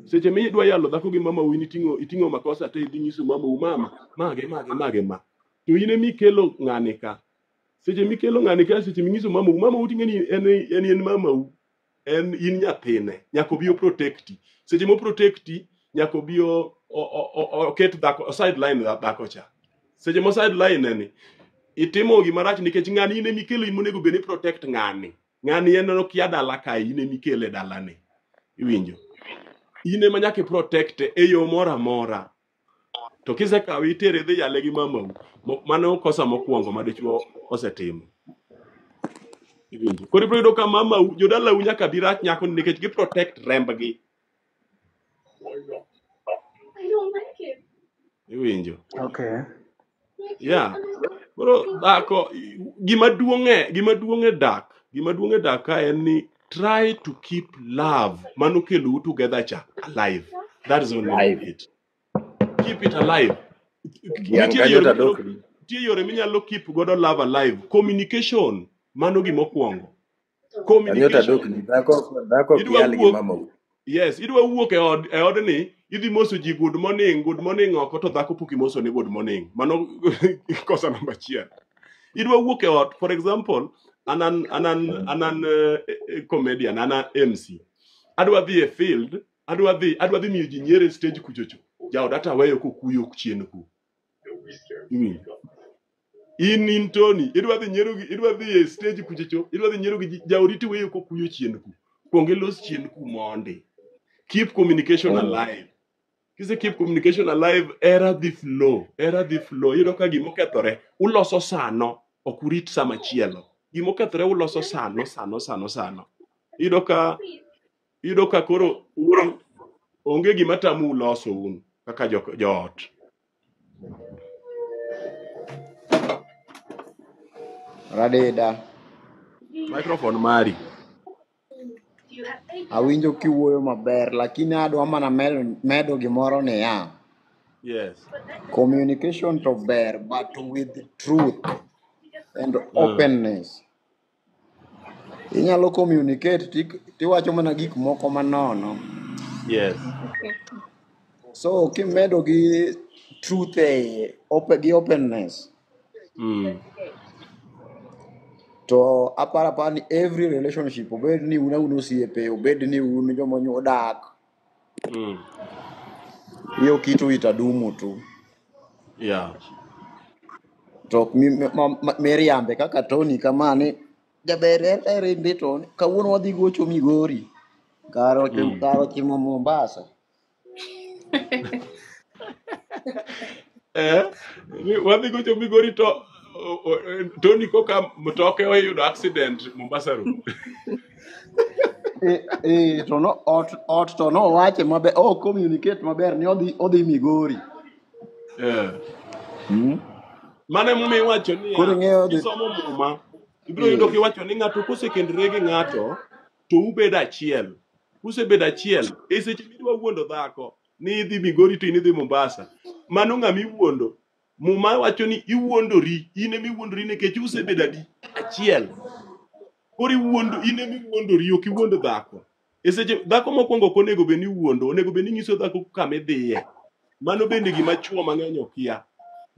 Seche midwa yalo dhako gi mamau, in iting'o makosa te idhi nyiso mamau, mama mage mage mage ma, to in ema ikelo ng'ani ka. Seche mikelo ng'ani ka, seche minyiso mamau, mamau ting'e ni en mamau, en in nyathine, nyaka obi oprotekti. Seche moprotekti, nyaka obi oket dhako, sideline dhako cha. Seche mo sideline ni, itimo gima rach nikech ng'ani in ema ikelo, in monego bed ni protect ng'ani. Ng'ani en okia dala kae, in ema ikele dalani. Iwinjo? In ema nyaka iprotect e yo moro amora. To kisekawe itere idhi yale gi mamau, mano kosa mokwongo ma dichuo osetimo. Iwinjo? Koro ibiro yudo ka mamau, jodalau nyaka bi rach nyako ni nikech gi protect rembgi. Iwinjo? Okay. Yeah. Koro dhako, gima duong' e dak ka en ni try to keep love mano kelou together cha alive. That is only Alive. it. Keep it alive. Dhiang' Nitie kanyo yore to adokni. nitie yore minyalo keep godo love alive. Communication, mano gima okwongo. Kanyo to Communication. adokni. Dhako ok Idwa yal gi wuok, mamau. yes, idwa wuok e odni, idhi moso ji good morning oko to dhako pok imoso ni good morning. Mano kosa namba achiel. Idwa wuok e ot, for example, an comedian, an a MC. Adwa dhi e field, adwa dhi miyo ji nyiero e stage kuchocho. Jaoda to aweyo kokuyo chien ku. Iwinjo? In Tony, idwa dhi nyiero gi, idwa dhi e stage kuchocho, idwa dhi nyiero gi ji, jaodi to iweyo kokuyo chien ku. Kuong ilos chien ku mondi. Keep communication alive. Kise keep communication alive, era dhi flow, era dhi flow. Iyudo ka gimokethore, uloso sano, ok urit sama chielo. Gimokethore uloso sano, sano, sano, sano. Iyudo ka koro un onge gima tamou loso un kaka joot. Radeda, Microphone mari. awinjo kiwuoyo maber, lakini adwa mana medo gimoro niya. Yes. Communication to ber, but with truth and openness. Inyalo communicate tiwacho mana gik moko manono. Yes. So kimedo gi truth e gi openness, to aparo ni every relationship, obed ni un auna osiepe, obed ni un joma odak, iyo kitu itadumu tu. Yeah. To miriambe kaka Tony kama ni jaber ere ndi Tony, kawuono wadhi gocho Migori, kar ochimo Mombasa. Wadhi gocho Migori to Tony koka mtoke oyudo accident Mombasa Road. To no ot to no wache maber, o communicate maber ni odhi Migori. Mano emomiyo iwacho niya, kisomo Muma, ibiro yudo kiwacho ni ng'ato kosekendore gi ng'ato to ubedo achiel. Usebedo achiel, e seche midwa wuondo dhako ni idhi Migori to in idhi Mombasa. Mano ng'ama iwuondo. Muma wacho ni iwuondori, in ema iwuondori nikech usebedo adi? Achiel. Koro iwuondo, in ema iwuondori, ok iwuond dhako. E seche dhako mokwongo ok onego bed ni iwuondo, onego bed ni inyiso dhako kama idhiye. Mano bende gima chwo mang'eny okia.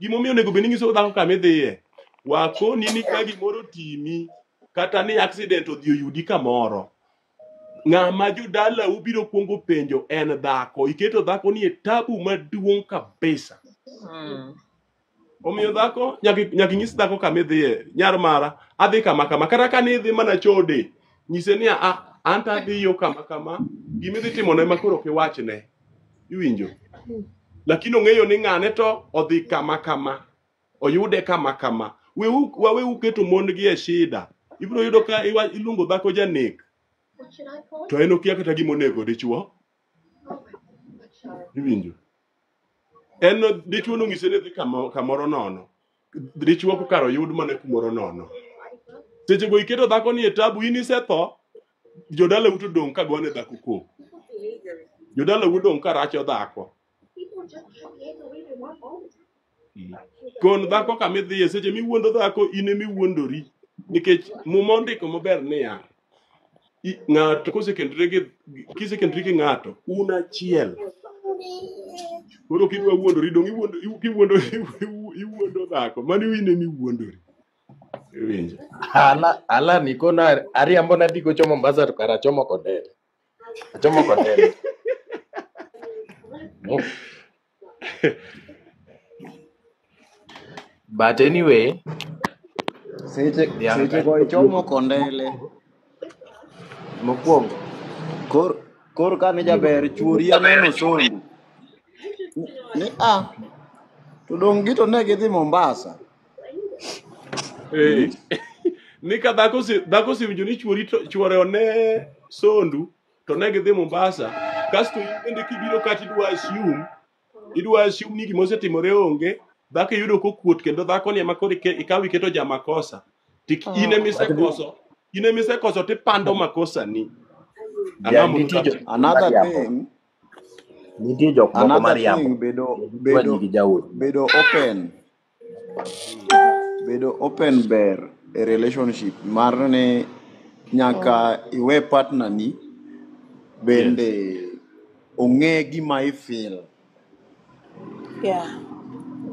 Gimomiyo onego bed ni inyiso dhako kama idhiye, wakoni ni ka gimoro otimi, kata ni accident odhi oyudi kamoro, ng'ama jodalau biro kuongo penjo en dhako. Iketo dhako ni e tabu maduong' kabisa. Omiyo dhako nyaka inyis dhako kama idhiye. Nyar mara, adhi kama kama. Kata ka ni idhi mana chode, nyise ni an to adhi yo kama kama. Gima idhi timone ema koro ok iwachne. Iwinjo? Lakini ong'eyo ni ng'ane to odhi kama kama. Oyude kama kama. Waweuru keto mon gi e shida. Ibiro yudo ka iluongo dhako janek. To en okia kata gima onego dichuo. Iwinjo? En dichuo nong'ise ni dhi kamoro nono. Dichuo kokar oyud mana kumoro nono. Seche go iketo dhako ni e tabu, in isetho, jodalau to dong' ka gone dhako koko. Jodalau odong' ka racho dhako. Kon dhako kama idhiye, seche miwuondo dhako in ema iwuondori. Nikech Muma ondiko maber niya, ng'ato kosekendore gi kisekendri gi ng'ato, un achiel. Koro kidwa wuondori, dong' iwuondo kiwuondo iwuondo dhako, mano in ema iwuondori. Iwinjo? Ala nikona ariambo nadhi gocho Mombasa to kara achomo Kondele. Achomo Kondele. But anyway, Seche dhiang' seche go ichomo Kondele. Mokwongo. Kor kane jaber chuori aneno Sondu. Ni a to dong' gi to ne gidhi Mombasa. Eh. Ni ka dhako osewinjo ni chuori chuore one Sondu to ne gidhi Mombasa, kasto in bende kibiro kata idwa assume ni gima osetimore onge, dhako iyudo kokuot kendo dhako ni ema koro ikawo iketo jamakosa. Tik in ema isekoso, in ema isekoso tipando makosa ni. Ang'o Dhiang' mondo nitie jok Another mariambo. thing, Nitie jok moko another mariambo. thing Gidwa nigi jaodi. bedo open. Bedo open ber e relationship mar ni nyaka iwe partner ni bende ong'e gima i feel. Yeah.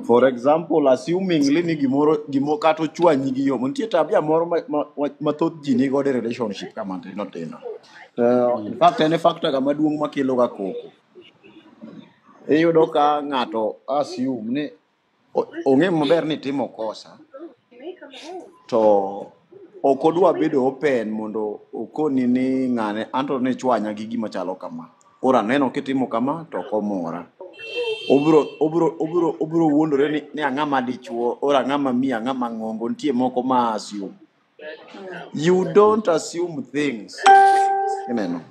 For example, assuming ni gimoro gimo kata ochwanyi gi yo, nitie tabia moro ma thoth ji nigodo e relationship kama tindo tindo. In fact en e factor ga maduong' makelo ga koko. Iyudo ka ng'ato assume ni ong'e maber ni timo kosa to ok odwa bedo open mondo okoni ni ng'ane anto ne chwanya gi gima chalo kama. Koro aneno kitimo kama to ok omora. Obiro wuondore ni ang'ama dichuo or ang'ama miyo ang'ama ng'ongo nitie moko ma assume. You don't assume things. Ineno.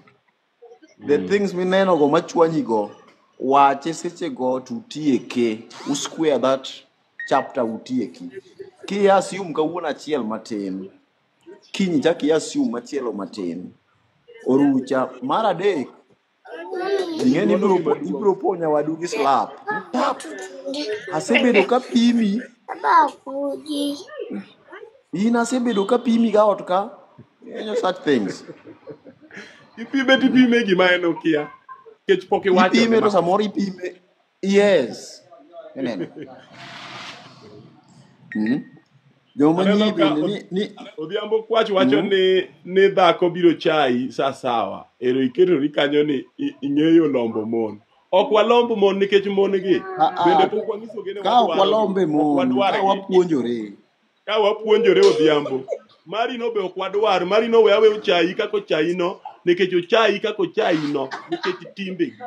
The things mineno go machwanyi go wache seche go to utieke. U square that chapter utieki. Ki assume kawuono achiel matin, kiny ichak i assume machielo matin. Orucha mar adek ing'e ni ibiro po nyawadu gi slap. Tap. Asebedo ka pimi. In asebedo ka pimi ga ot ka. You such things. Ipime tipime gima en okia. Nikech pok iwacho Ipime ne to samoro ipime. Yes. Ineno. Joma Aneno nyiri ka bende ni Odhiambo Kwach wacho ni dhako biro chayi sa sawa. Ero iketori kanyo ni ing'eyo lombo mon. Ok walomb mon nikech mon gi bende pok wanyisogi ni Ka ok wadwarogi. walombe Ok mon, ka wadwargi. wapuonjore. Ka wapuonjore Odhiambo. Marino be ok wadwar. Marino we awe ochayi kaka ochayi no nikech ochayi kaka ochayi no nikech timbegi.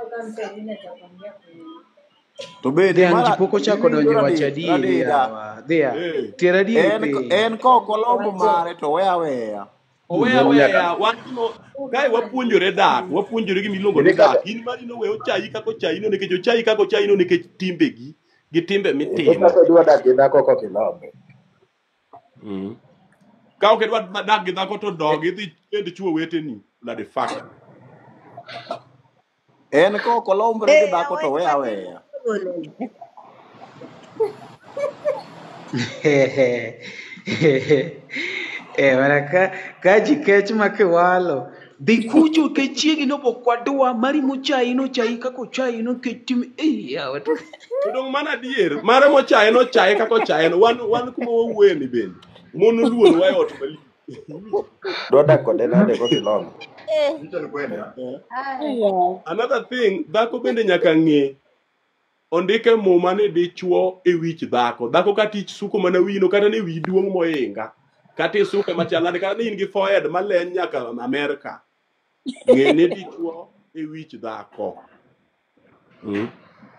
To bende Dhiang' ji mara pok ochako iwinjo donjo wacho adieri Radida. yawa. Dhiang', ter adieri piny. En kok olombo mare to we aweya. Owe aweya wan gimo kae wapuonjore dak, wapuonjore gima iluongo ni dak. In marino we ochayi kaka ochayi no nikech ochayi kaka ochayi no nikech timbegi gi timbe mitimo. Kaka idwa dak gi dhako kok ilombe. Ka ok idwa dak gi dhako to dog idhi kend chuo weteni. Bloody fuck. En kok olombre gi dhako to we aweya. Mana ka ji kech ma kiwalo dhi kucho kech chiegi no pok wadwa mari mochayi nochayi kaka ochayi no kech tim yawa to To dong' mana adier, mare mochaye nochaye kaka ochaye no. Wan kuma wawuoye ni bende. Mon oluorowa e ot malich. Dwa dak kode nade kok ilombe? Another thing, dhako bende nyaka ng'e ondike muma ni dichuo e wich dhako. Dhako kata isuko mana wino kata ni wiyi duong' mohinga. Kata isuke machal nade kata ni in gi forehead maleny nyaka Amerka. Ng'e ni dichuo e wich dhako.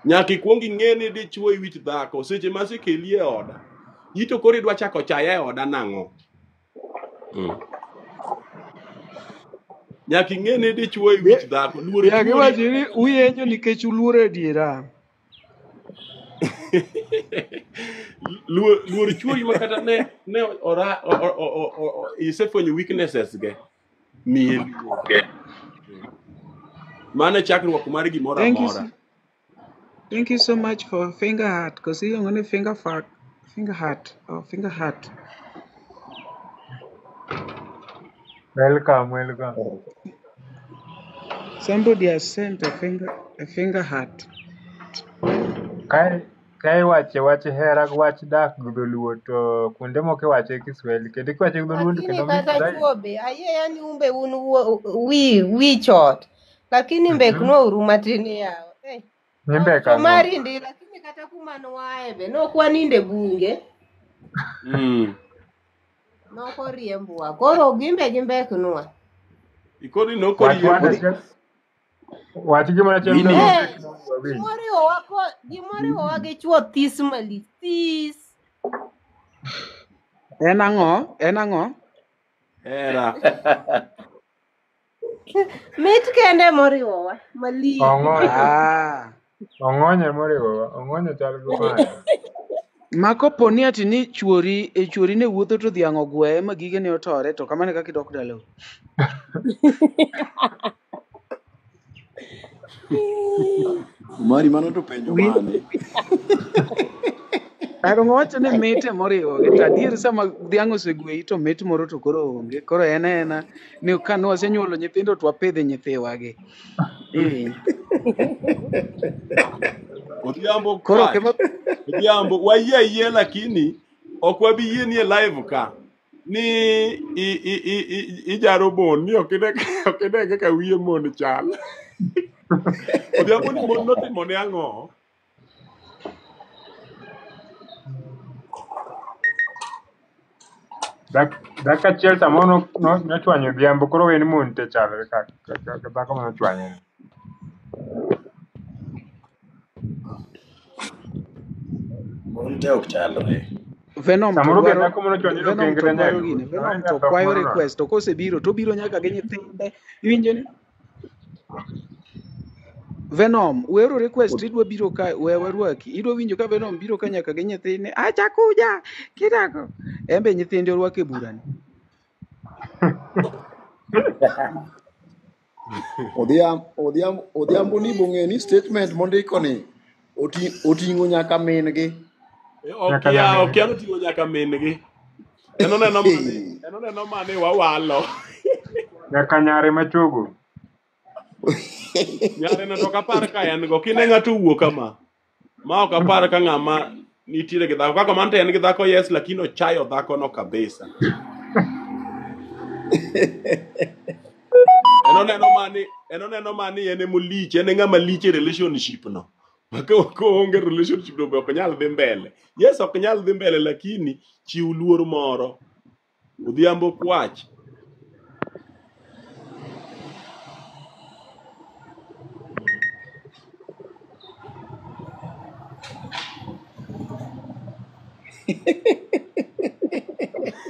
Nyaka ikuong ing'e ni dichuo e wich dhako. Seche ma asekeli e oda, ito koro idwa chako chaya e oda nang'o? Nyaka ing'e ni dichuo e wich dhako. Luor Dhiang' chuori. iwacho ni uyenjo nikech uluoro adiera. Luor chuori ma kata ne ora isefwenyo weaknesses ge. Miye luor. Mano e chakruok mar gimoro Thank you, amora. thank you so much for finger heart. Cause iluongo ni finger fuck, finger heart or finger heart. Welcome, welcome. Somebody has sent a finger heart. Kae kae iwache wach hera gi wach dak gi dholuo to kuonde moko iwache Kiswahili kendo kiwache gi dholuo to Lakini kendo mit kata zaidi. chuo be ayie yani umbe un wi wich ot lakini mbeknwa uru matin yawa. Eh, Ni ot mbek to ang'o? mari ndi lakini kata kuma nwae be nokwanindo e bunge nokoriembwa koro gimbe gimbeknwa. Ikoni Wach nokoriembu. wach achiel wach gimoro achiel Winnie. dholuo Eh, mbeknwa mondo wawinj. gimoriwowa ko gimoriwowa gi chuo this malich this. En ang'o? En ang'o? Hera. Mit kende moriwowa malich. Ong'onyo. Ah. Ong'onyo moriwowa. Ong'onyo chal gi maya. Ma kopo ni ati ni chuori e chuori ne wuotho to dhiang' ogweye ma gige ne otore to kamano e kaka idok dalau. Mari mano to penjo Wi mane? Arongo wacho ni mit emoriwogi to adier sama dhiang' osegweyi to mit moro to koro onge. Koro en aena ni ka nwasenyuolo nyithindo to wapidh nyithiwagi. Iwinjo? Odhiambo Koro kwach. kema Odhiambo wayie ayie lakini ok wabi yie ni e live ka ni ijaro mon ni ok ine ok ine kaka wiye mon chal. Odhiambo ni mon notimo ne ang'o? Dhako achiel samoro nochwanyo odhiambo koro wen mon te chalre ka dhako manochwanye ni. Mon te ok chalre. Venom to Samoro be dwaro dhako manochwanye no ok Venom en to kata dwaro nyaluo. gine. Samoro Venom en to nyathok kwayo moro nono. request to kosebiro to obiro nyaka gi nyithinde. Iwinjo ni Venom, wero request idwa biro ka we warwaki. Idwa winjo ka Venom biro ka nyaka gi nyithinde. Acha kuja kitako. En be nyithinde orwako e burani. Odhiambo ni bong'e ni statement mondiko ni oting'o nyaka min gi. Nyaka Okia nyamin okia noting'o nyaka min gi. En oneno mane wawalo. Nyaka nyare machogo. Nyare no to ok apar ka en go. Kine ng'ato owuok kama. Ma ok apar ka ng'ama nitiere gi dhako. Kaka mano to en gi dhako yes lakini ochayo dhako no kabisa. En oneno mani en emolich, en e ng'ama lich e relationship no. Ma koonge relationship no be ok nyal dhi mbele. Yes, ok nyal dhi mbele lakini chiw luor moro. Odhiambo kwach.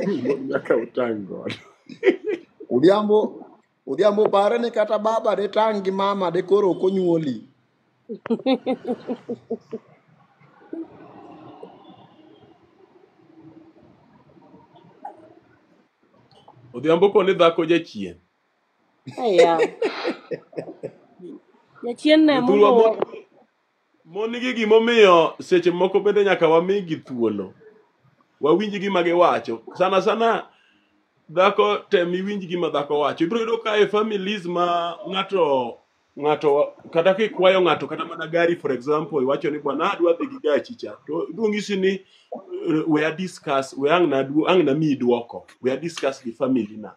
Mon nyaka utang' godo. Odhiambo Odhiambo pare ni kata baba de tang' gi mama de koro ok onyuoli. Odhiambo koni dhako jachien. Aya. Jachien ne Jothurwa moluwo. mon nigi gimomiyo seche moko bende nyaka wamigi thuolo. Wawinj gima giwacho. Sana sana dhako tem iwinj gima dhako wacho. Ibiro yudo ka e families ma ng'ato kata kikwayo ng'ato kata mana gari for example iwacho ni bwana adwa dhi gi gachi cha to ibiro nyisi ni we a discuss we ang' na miyi duoko we a discuss gi family na.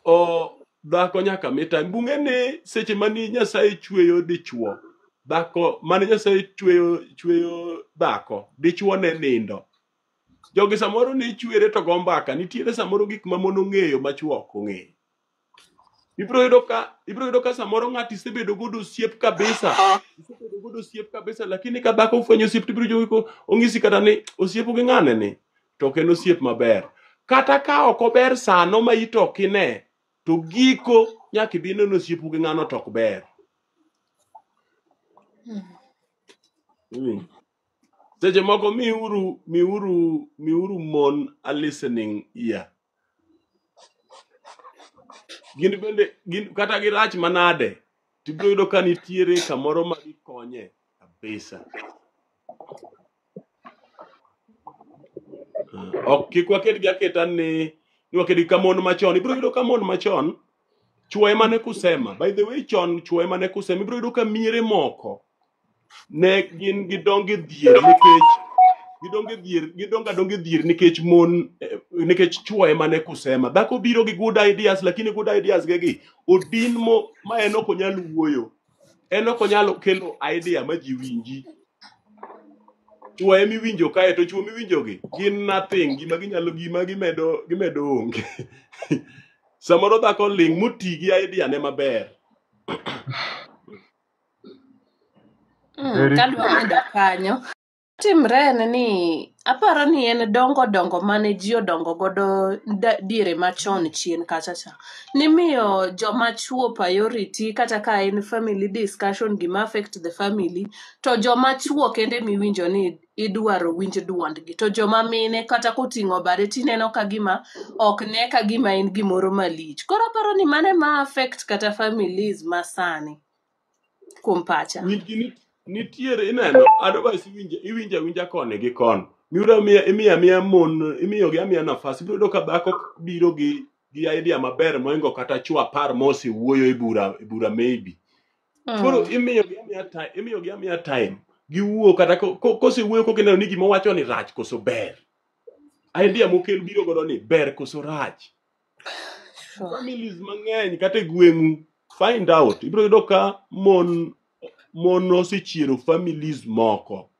O dhako nyaka mi time. Bung'e ni seche mani Nyasaye chweyo dichuo, dhako mane Nyasaye chweyo dhako, dichuo ne nindo. Jogi samoro ne chwere to go mbaka, nitiere samoro gik ma mon ong'eyo ma chuo ok ong'eyo. Ibiro yudo ka samoro ng'ato isebedo godo osiep kabisa. Isebedo godo osiep kabisa, lakini ka dhako ofwenyo osiep to ibiro yudo ko ong'isi kata ni osiepu gi ng'ane ni to ok en osiep maber. Kata ka ok ober sano ma ito ok ine, to giko nyaka ibi neno osiepu gi ng'ano to ok ber. Seche moko miuru mon a listening ear. Gin bende gin kata girach manade, Tibiro yudo ka nitiere kamoro ma gikonye kabisa. Ok kik waket gi aketa ni waket gi ka mon machon. Ibiro yudo ka mon machon chwo ema ne kusema. By the way, chon chwo ema ne kusema. Ibiro yudo ka miere moko ne gin gidongo e dhier nikech gidongo e dhier, gidongo adonga e dhier nikech mon nikech chwo ema ne kusema. Dhako biro gi good ideas, lakini good ideas gegi odin mo ma en ok onyal wuoyo, en ok onyal kelo idea ma ji winji. Chwo ema iwinjo kae to chwo miwinjogi gin nothing, gima ginyalo, gima gimedo onge. Samoro dhako ling' moti gi idea ne maber. Very Kadwa true. medo kanyo, timre en ni aparo ni en dongo dongo mane ji odongo godo diere machon chien kacha cha. Nimiyo joma chuo priority kata ka en family discussion gima affect the family, to joma chuo kende miwinjo ni idwaro winj duondgi, to joma mine kata koting'o bade tineno ka gima ok ne ka gima en gimoro malich. Koro aparo ni mano ema affect kata families masani kuom pacha. Winjgi ni nitiere ineno advice iwinjo awinja koni gi koni. Miura miya imiyo amiya mon imiyogi amiya nafas. Ibiro yudo ka dhako biro gi idea maber moingo kata chwo 10 mosewuoyo e bura maybe. Koro imiyogi amiya time, imiyogi amiya time giwuo kata kosewuoyo kokineno ni gima owacho ni rach koso ber. Idea mokel biro godo ni ber koso rach. Sure. Families mang'eny kata e gweng'u find out ibiro yudo ka mon osechiero families moko.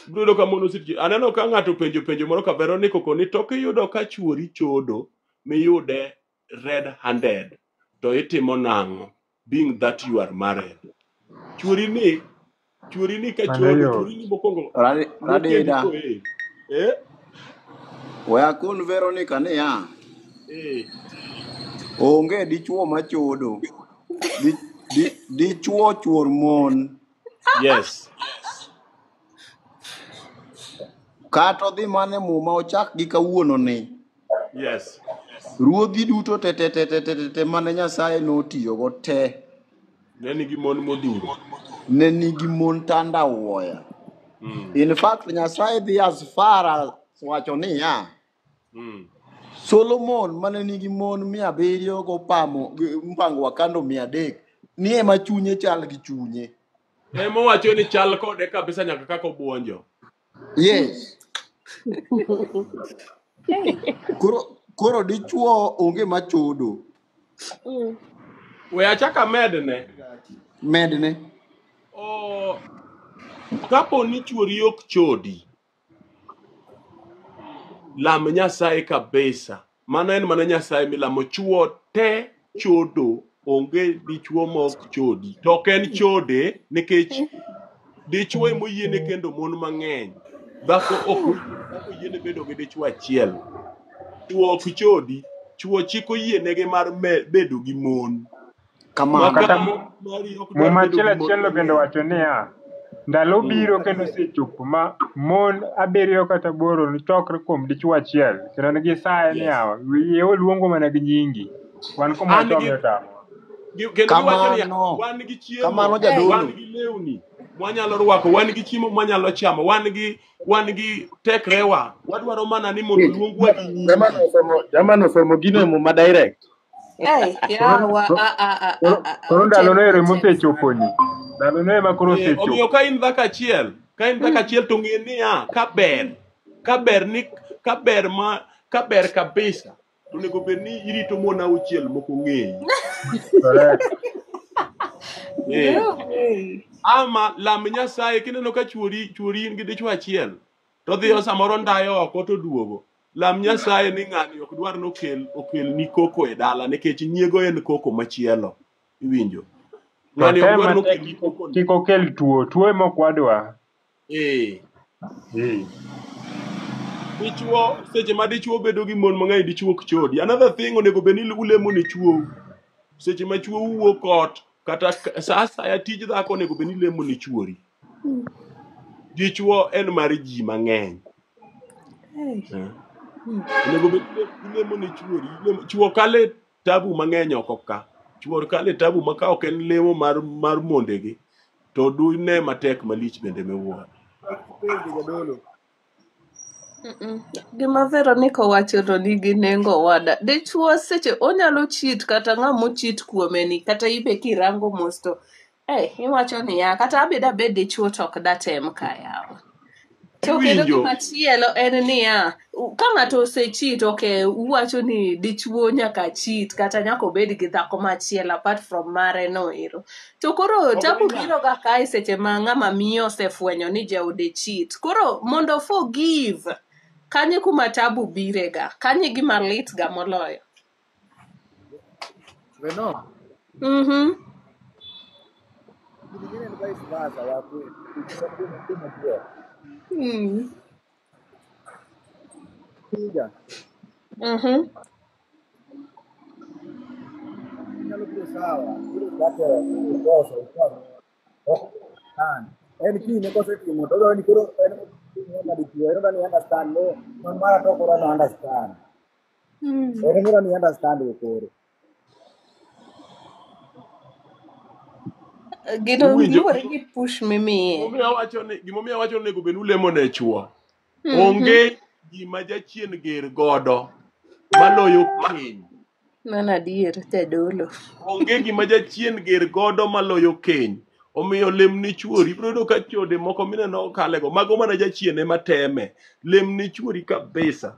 Ibiro yudo ka mon osechiero. Aneno ka ng'ato penjo moro ka Veronica koni to kiyudo ka chuori chodo miyude red handed to itimo nang'o being that you are married. Chuori ni ka Mano chodo, yot. chuori ni mokwongo nokendi Radida, koe. Eh? we akon Veronica niya, Eh. onge dichuo machodo. Dichuo chuor mon. Yes. Kata odhi mana e muma ochak gi kawuono ni. Yes. Ruodhi duto te te te te te te te mane Nyasaye notiyogo te Ne nigi mon modhuro. ne nigi mon tanda wuoya. In fact, Nyasaye dhi as far as wacho niya, Solomon mane nigi mon 700 gopamo mpango wa kando 300 ni ema chunye chal gi chunye. Ema owacho ni chal kode kabisa nyaka kaka obuonjo. Yes. Koro dichuo onge machodo. We achak amedne. Medne. Kapo ni chuori ok chodi, lam Nyasaye kabisa. Mano en mana Nyasaye milamo. Chuo te chodo, onge dichuo ma ok chodi. To ok en chode nikech dichuo ema oyiene kendo mon mang'eny. Dhako ok oyiene bedo gi dichuo achiel. Chuo ok chodi, chuo chik oyienegi mar bedo gi mon. Kamano. Kata mari ok dwar muma bedo achiel gi mon achiel no bende mang'eny. wacho niya, ndalo biro kendo osechopo ma mon 7 kata 8 nochokre kuom dichuo achiel kendo ne gisaye ni Yes. yawa wiye oluongo mana gi nyingi wan kuma An gi wachome otamo. kendo giwacho niya, Kamano. wan gi chiemo, Kamano wan jadolo. gi lewni mwanyalo rwako, wan gi chiemo mwanyalo chamo, wan gi tekrewa, wadwaro mana ni mondo luongwa gi nyingi. Jamano osomo gino e muma direct. Hey, yawa, a a a a a Koro ndalono otek ero otek. mosechoponi. Ndalono ema koro Omiyo osechopo. ka in dhako achiel, to ng'e niya, ka ber kabisa, to onego bed ni irito mon 6 mok ong'eyi. Correct. Eh. No way. Ama lam Nyasaye kineno ka chuori in gi dichwo achiel to dhiyo samoro ndayo oko to duogo. Lam Nyasaye ni ng'ani ok dwar ni okelni koko e dala nikech nyiego en koko machielo. Iwinjo? To Ng'ani ok tem dwar ni matek okelni koko ni. kik okel tuo. Tuo ema ok wadwa. Eh. Eh. Dichwo seche ma dichwo bedo gi mon mang'eny dichwo ok chodi. Another thing onego bed ni ulemo ne chuou. Seche ma chuou wuok ot kata sa asaya tij dhako onego bed ni lemo ne chuori. Dichwo en mar ji mang'eny. Hey. Onego bed ni ilemo ne chuori. Chuo kale tabu mang'eny oko ka. Chuor kale tabu ma ka ok en lemo mar mondegi to dune matek malich bende miwuoro. Penjo jadolo. Gima Veronica owacho no nigi nengo wada. Dichuo seche onyalo cheat kata ng'ama ocheat kuome ni kata ibe kirango mos to iwacho niya kata abed abed dichuo to ok datem ka yawa. To kendo Iwinjo? gimachielo en niya, ka ng'ato osecheat, okay, uwacho ni dichuo nyaka cheat kata nyaka obed gi dhako machielo apart from mare no ero. To koro Ok tabu ni biro nyaka. ga kae seche ma ng'ama miyo osefwenyo ni jaode cheat. Koro mondo forgive, kanye kuma tabu bire ga, kanye gima lit ga moloyo. Veno, gini ng'eni en vice versa wakwe. Tiga, inyalo biro sawa, biro kaka ikoso, ikoso. Ok understand. En kiny kosetimo to odwaro ni koro en ng'ama dichuo, en odwaro ni understand no, man mara to ok odwar ni understand. En ema odwaro ni understand go koro. Gino Iwinjo? luwore gi push mimiye. Gimomiyo awacho ni onego bed ni ulemo ne chuo. Onge gima jachien ger godo maloyo keny. Mano adier, jadolo. Onge gima jachien ger godo maloyo keny. Omiyo lem ni chuori. Ibiro yudo ka chode moko mineno kalego. Mago mana jachien ema teme. Lem ni chuori kabisa.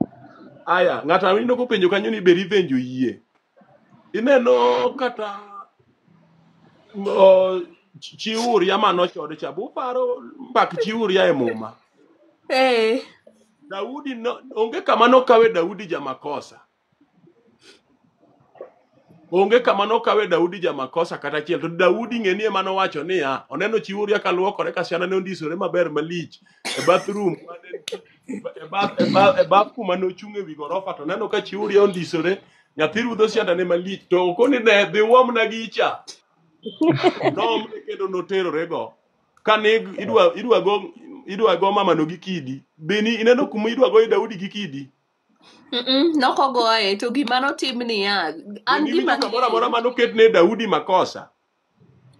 Aya, ng'ato awinjo kopenjo kanyo ni be revenge oyie. Ineno kata chi Uria manochode cha. Buparo mbak chi Uria e muma. Daudi no, onge kama nokawe Daudi jamakosa. Onge kama nokawe Daudi jamakosa kata achiel. To Daudi ng'e ni ema nowacho niya, oneno chi Uria kaluokore ka siana ne ondisore maber malich e bathroom e bath kuma nochung' e wi gorofa to oneno ka chi Uria ondisore, nyathi rudho siandane malich to okoni ne dhi uomna gicha. Noomne kendo noterorego. Kane idwa go mamano gi kidi, be ni ineno kuma idwa goye Daudi gi kidi? Nokogoye to gima notim niya, an Bende gima iwinjo kamoro amora ang'eyo manoket ne Daudi makosa?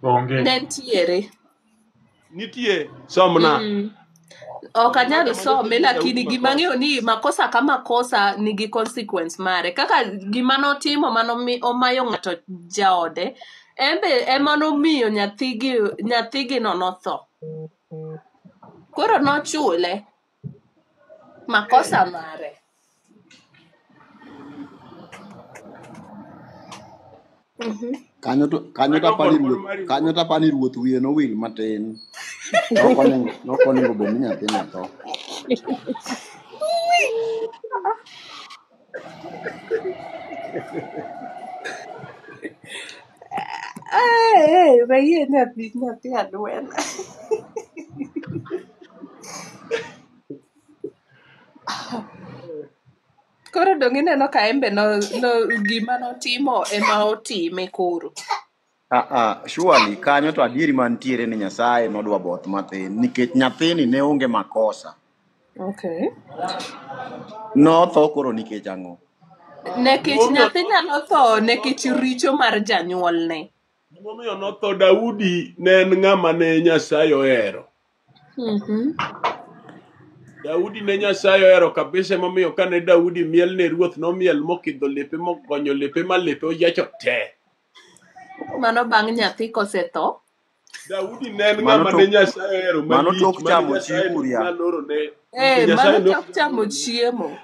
Onge. ne ntiere. Nitie, somna. Ok Somna anyal kama some noket ne Daudi lakini gima makosa. ang'eyo ni makosa ka makosa nigi consequence mare. Kaka gima notimo mano omayo ng'ato jaode, en be ema nomiyo nyathigi no notho. Koro nochule makosa mare. Kanyo to Mano tapani gol moro ruoth mari kanyo wuok. tapani ruoth wiye nowil matin. Nokonego bed ni nyathino tho. Weyie nyathi adwen. Koro dong' ineno ka embe no gima notimo ema otime koro. Surely kanyo to adieri mantiere ni Nyasaye nodwa both mathin nikech nyathini ne onge makosa. Okay. Notho koro nikech ang'o? Nikech Gimomiyo nyathi nyalo tho nikech richo mar janyuolne. gimomiyo notho Daudi ne en ng'ama ne Nyasaye ohero. Daudi ne Nyasaye ohero kabisa emomiyo kane Daudi miel ne ruoth nomiel mokidho lepe mogonyo lepe ma lepe oyiacho te. Mano bang' nyathi kosetho. Daudi ne en Mano ng'ama ne tok Nyasaye ohero mano malich tok mane chamo chi Nyasaye ne ok Uria. nyal oro ne Nyasaye Mano ne ok tok chamo chiemo.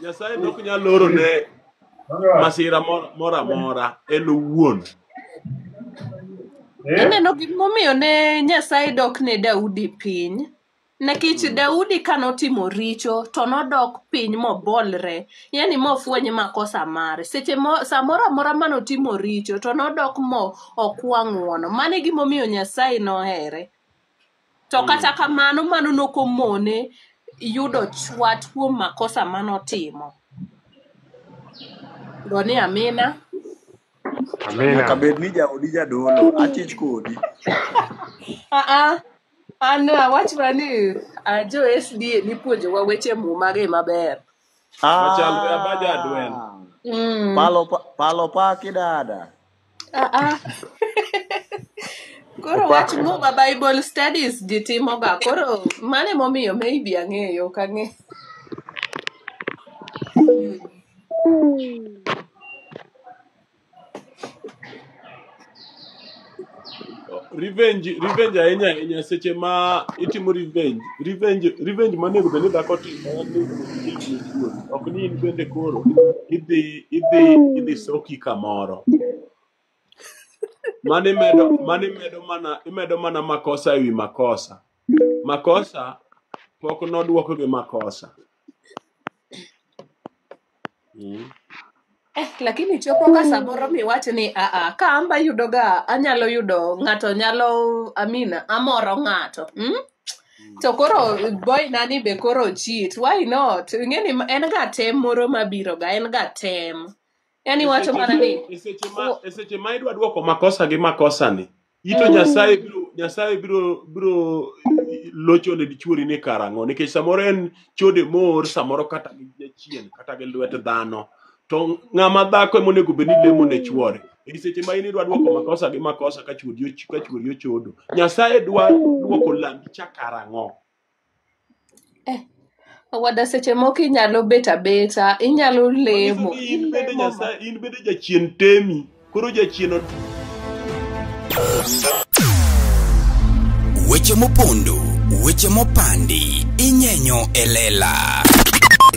Nyasaye ne ok nyal oro ne masira moro amora en owuon. Ineno gimomiyo ne Nyasaye dok ne Daudi piny. Nikech Daudi kanotimo richo to nodok piny mobolre, yani mofweny makosa mare. Seche samoro amora manotimo richo to nodok mo okwa ng'uono. Mano e gimomiyo Nyasaye nohere. To kata kamano mano nokomone yudo chwat kuom makosa manotimo. Goni amina. Amina. Nyaka bed ni jaodi jadolo, achich kodi. An awach ni jo SDA nipuonjowa weche muma gi maber. Machalre abaja adwen. Palo paki dada. Ah, ah. Koro wach Muma Bible studies ji timoga. Koro mano emomiyo maybe ang'eyo, ok ang'eyo. Revenge ahinya ahinya seche ma itimo revenge monego bed ni dhako timo en ni onego ichiem ne chuori. Ok ni in bende koro idhi soki kamoro. Mano imedo mana makosa ewi makosa. Makosa pok nodwoko gi makosa. Lakini chopo ka samoro miwach ni aa ka amba yudoga anyalo yudo ng'ato nyalo amina amoro ng'ato To koro boy nani be koro cheat, why not? Ing'eni en ga tem moro mabiro ga, en ga tem. Yani E wacho seche mana ni e seche ma idwa dwoko makosa gi makosa ni, ito Nyasaye biro locho ne dichuori ni karang'o, nikech samoro en chode mor, samoro kata gi jachien, kata gi lwet dhano. To ng'ama dhako ema onego bed ni lemo ne chuore. E seche ma in idwa dwoko makosa gi makosa ka chuori ochodo, Nyasaye dwa dwoko lambi cha karang'o. Wada seche moko inyalo bet abeta, inyalo Manyiso lemo, ni in bende ilemo ma. Nyasaye, in bende jachien temi. Koro jachien Weche mopondo, weche mopandi, inyenyo e lela.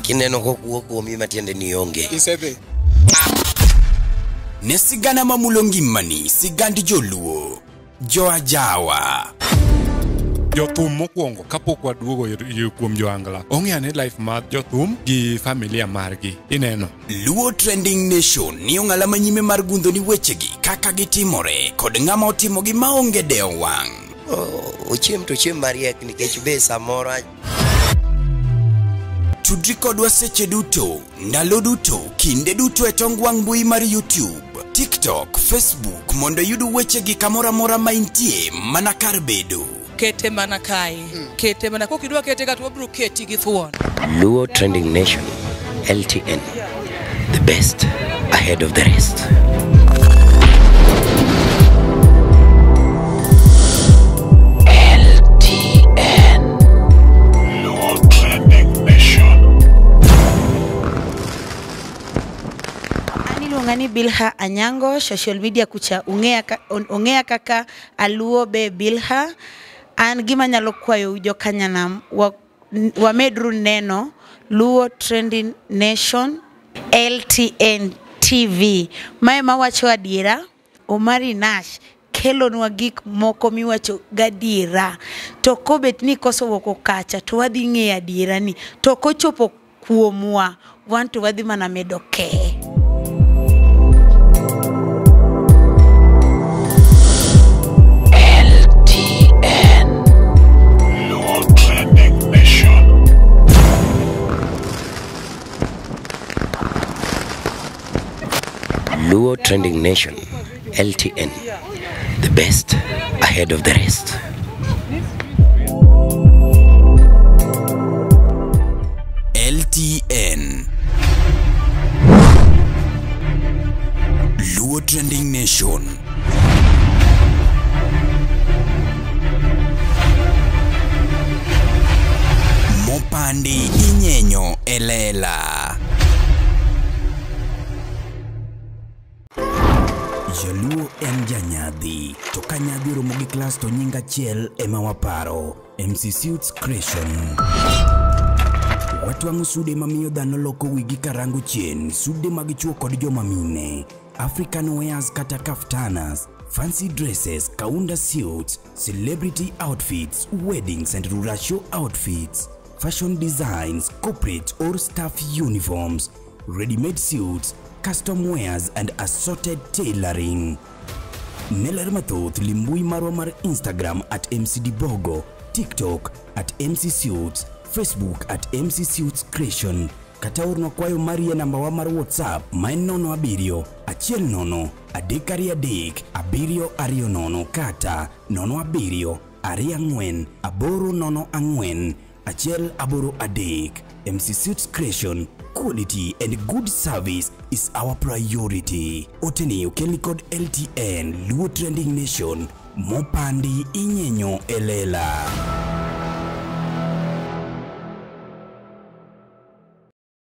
Kineno kokuo kuomi matiende ni onge. Isedhi. Ne sigana mamulo ngimani, sigand joluo, joajawa. Jothum mokwongo kapok waduogo kuom joangla ong'eyo ni life mar jothum gi familia margi ineno. Luo Trending Nation ni ong'ala manyime mar gundho ni wechegi kaka gitimore kod ng'ama otimogi maonge dewo wang'. Ochiem to ochiem mariek nikech be samoro Tudri kodwa seche duto, ndalo duto, kinde duto e tong wang' mbui mar YouTube, TikTok, Facebook mondo iyud wechegi kamoro amora ma intie mana kar bedo. Kete mana kae, kete mana kokidwa kete ka to wabiro keti gi thuon. Luo Trending Nation, LTN, the best ahead of the rest. LTN. Luo Trending Nation. An iluonga ni Bilha Anyango, social media kucha ong'eya kaka Aluo be Bilha. An gima nyalo kwayo jokanyanam, wamedru neno Luo Trending Nation LTN TV. Mae mawacho adiera, Omari Nash kelonwa gik moko miwacho gadiera. To kobet ni koso wuok kacha to wadhi ng'eyo adiera ni. To kochopo kuomwa, wan to wadhi mana medo keye. LTN. Luo Trending Nation. Luo Trending Nation, LTN, the best ahead of the rest. LTN. Luo Trending Nation. Mopandi inyenyo elela. Jaluo en janyadhi, to ka nyadhi oromo gi klas to nying achiel ema waparo, MC Suits Creation. Watwang'o sude mamiyo dhano loko wigi karango chien, sude mag chuo kod joma mine, African wears kata kaftanas, fancy dresses, kaunda suits, celebrity outfits, weddings and rural show outfits, fashion designs, corporate or staff uniforms, ready-made suits, custom wears and assorted tailoring. Ne ler mathoth limbui marwa mar Instagram at MCDbogo, TikTok at MC Suits, Facebook at MC Suits Creation, kata ornwa kwayo mari e namba wa mar WhatsApp ma en 07 10 323 720 kata 07 24 804 183. MC Suits Creation, quality and good service is our priority. Oteni okelni kod LTN, Luo Trending Nation, mopandi inyenyo elela.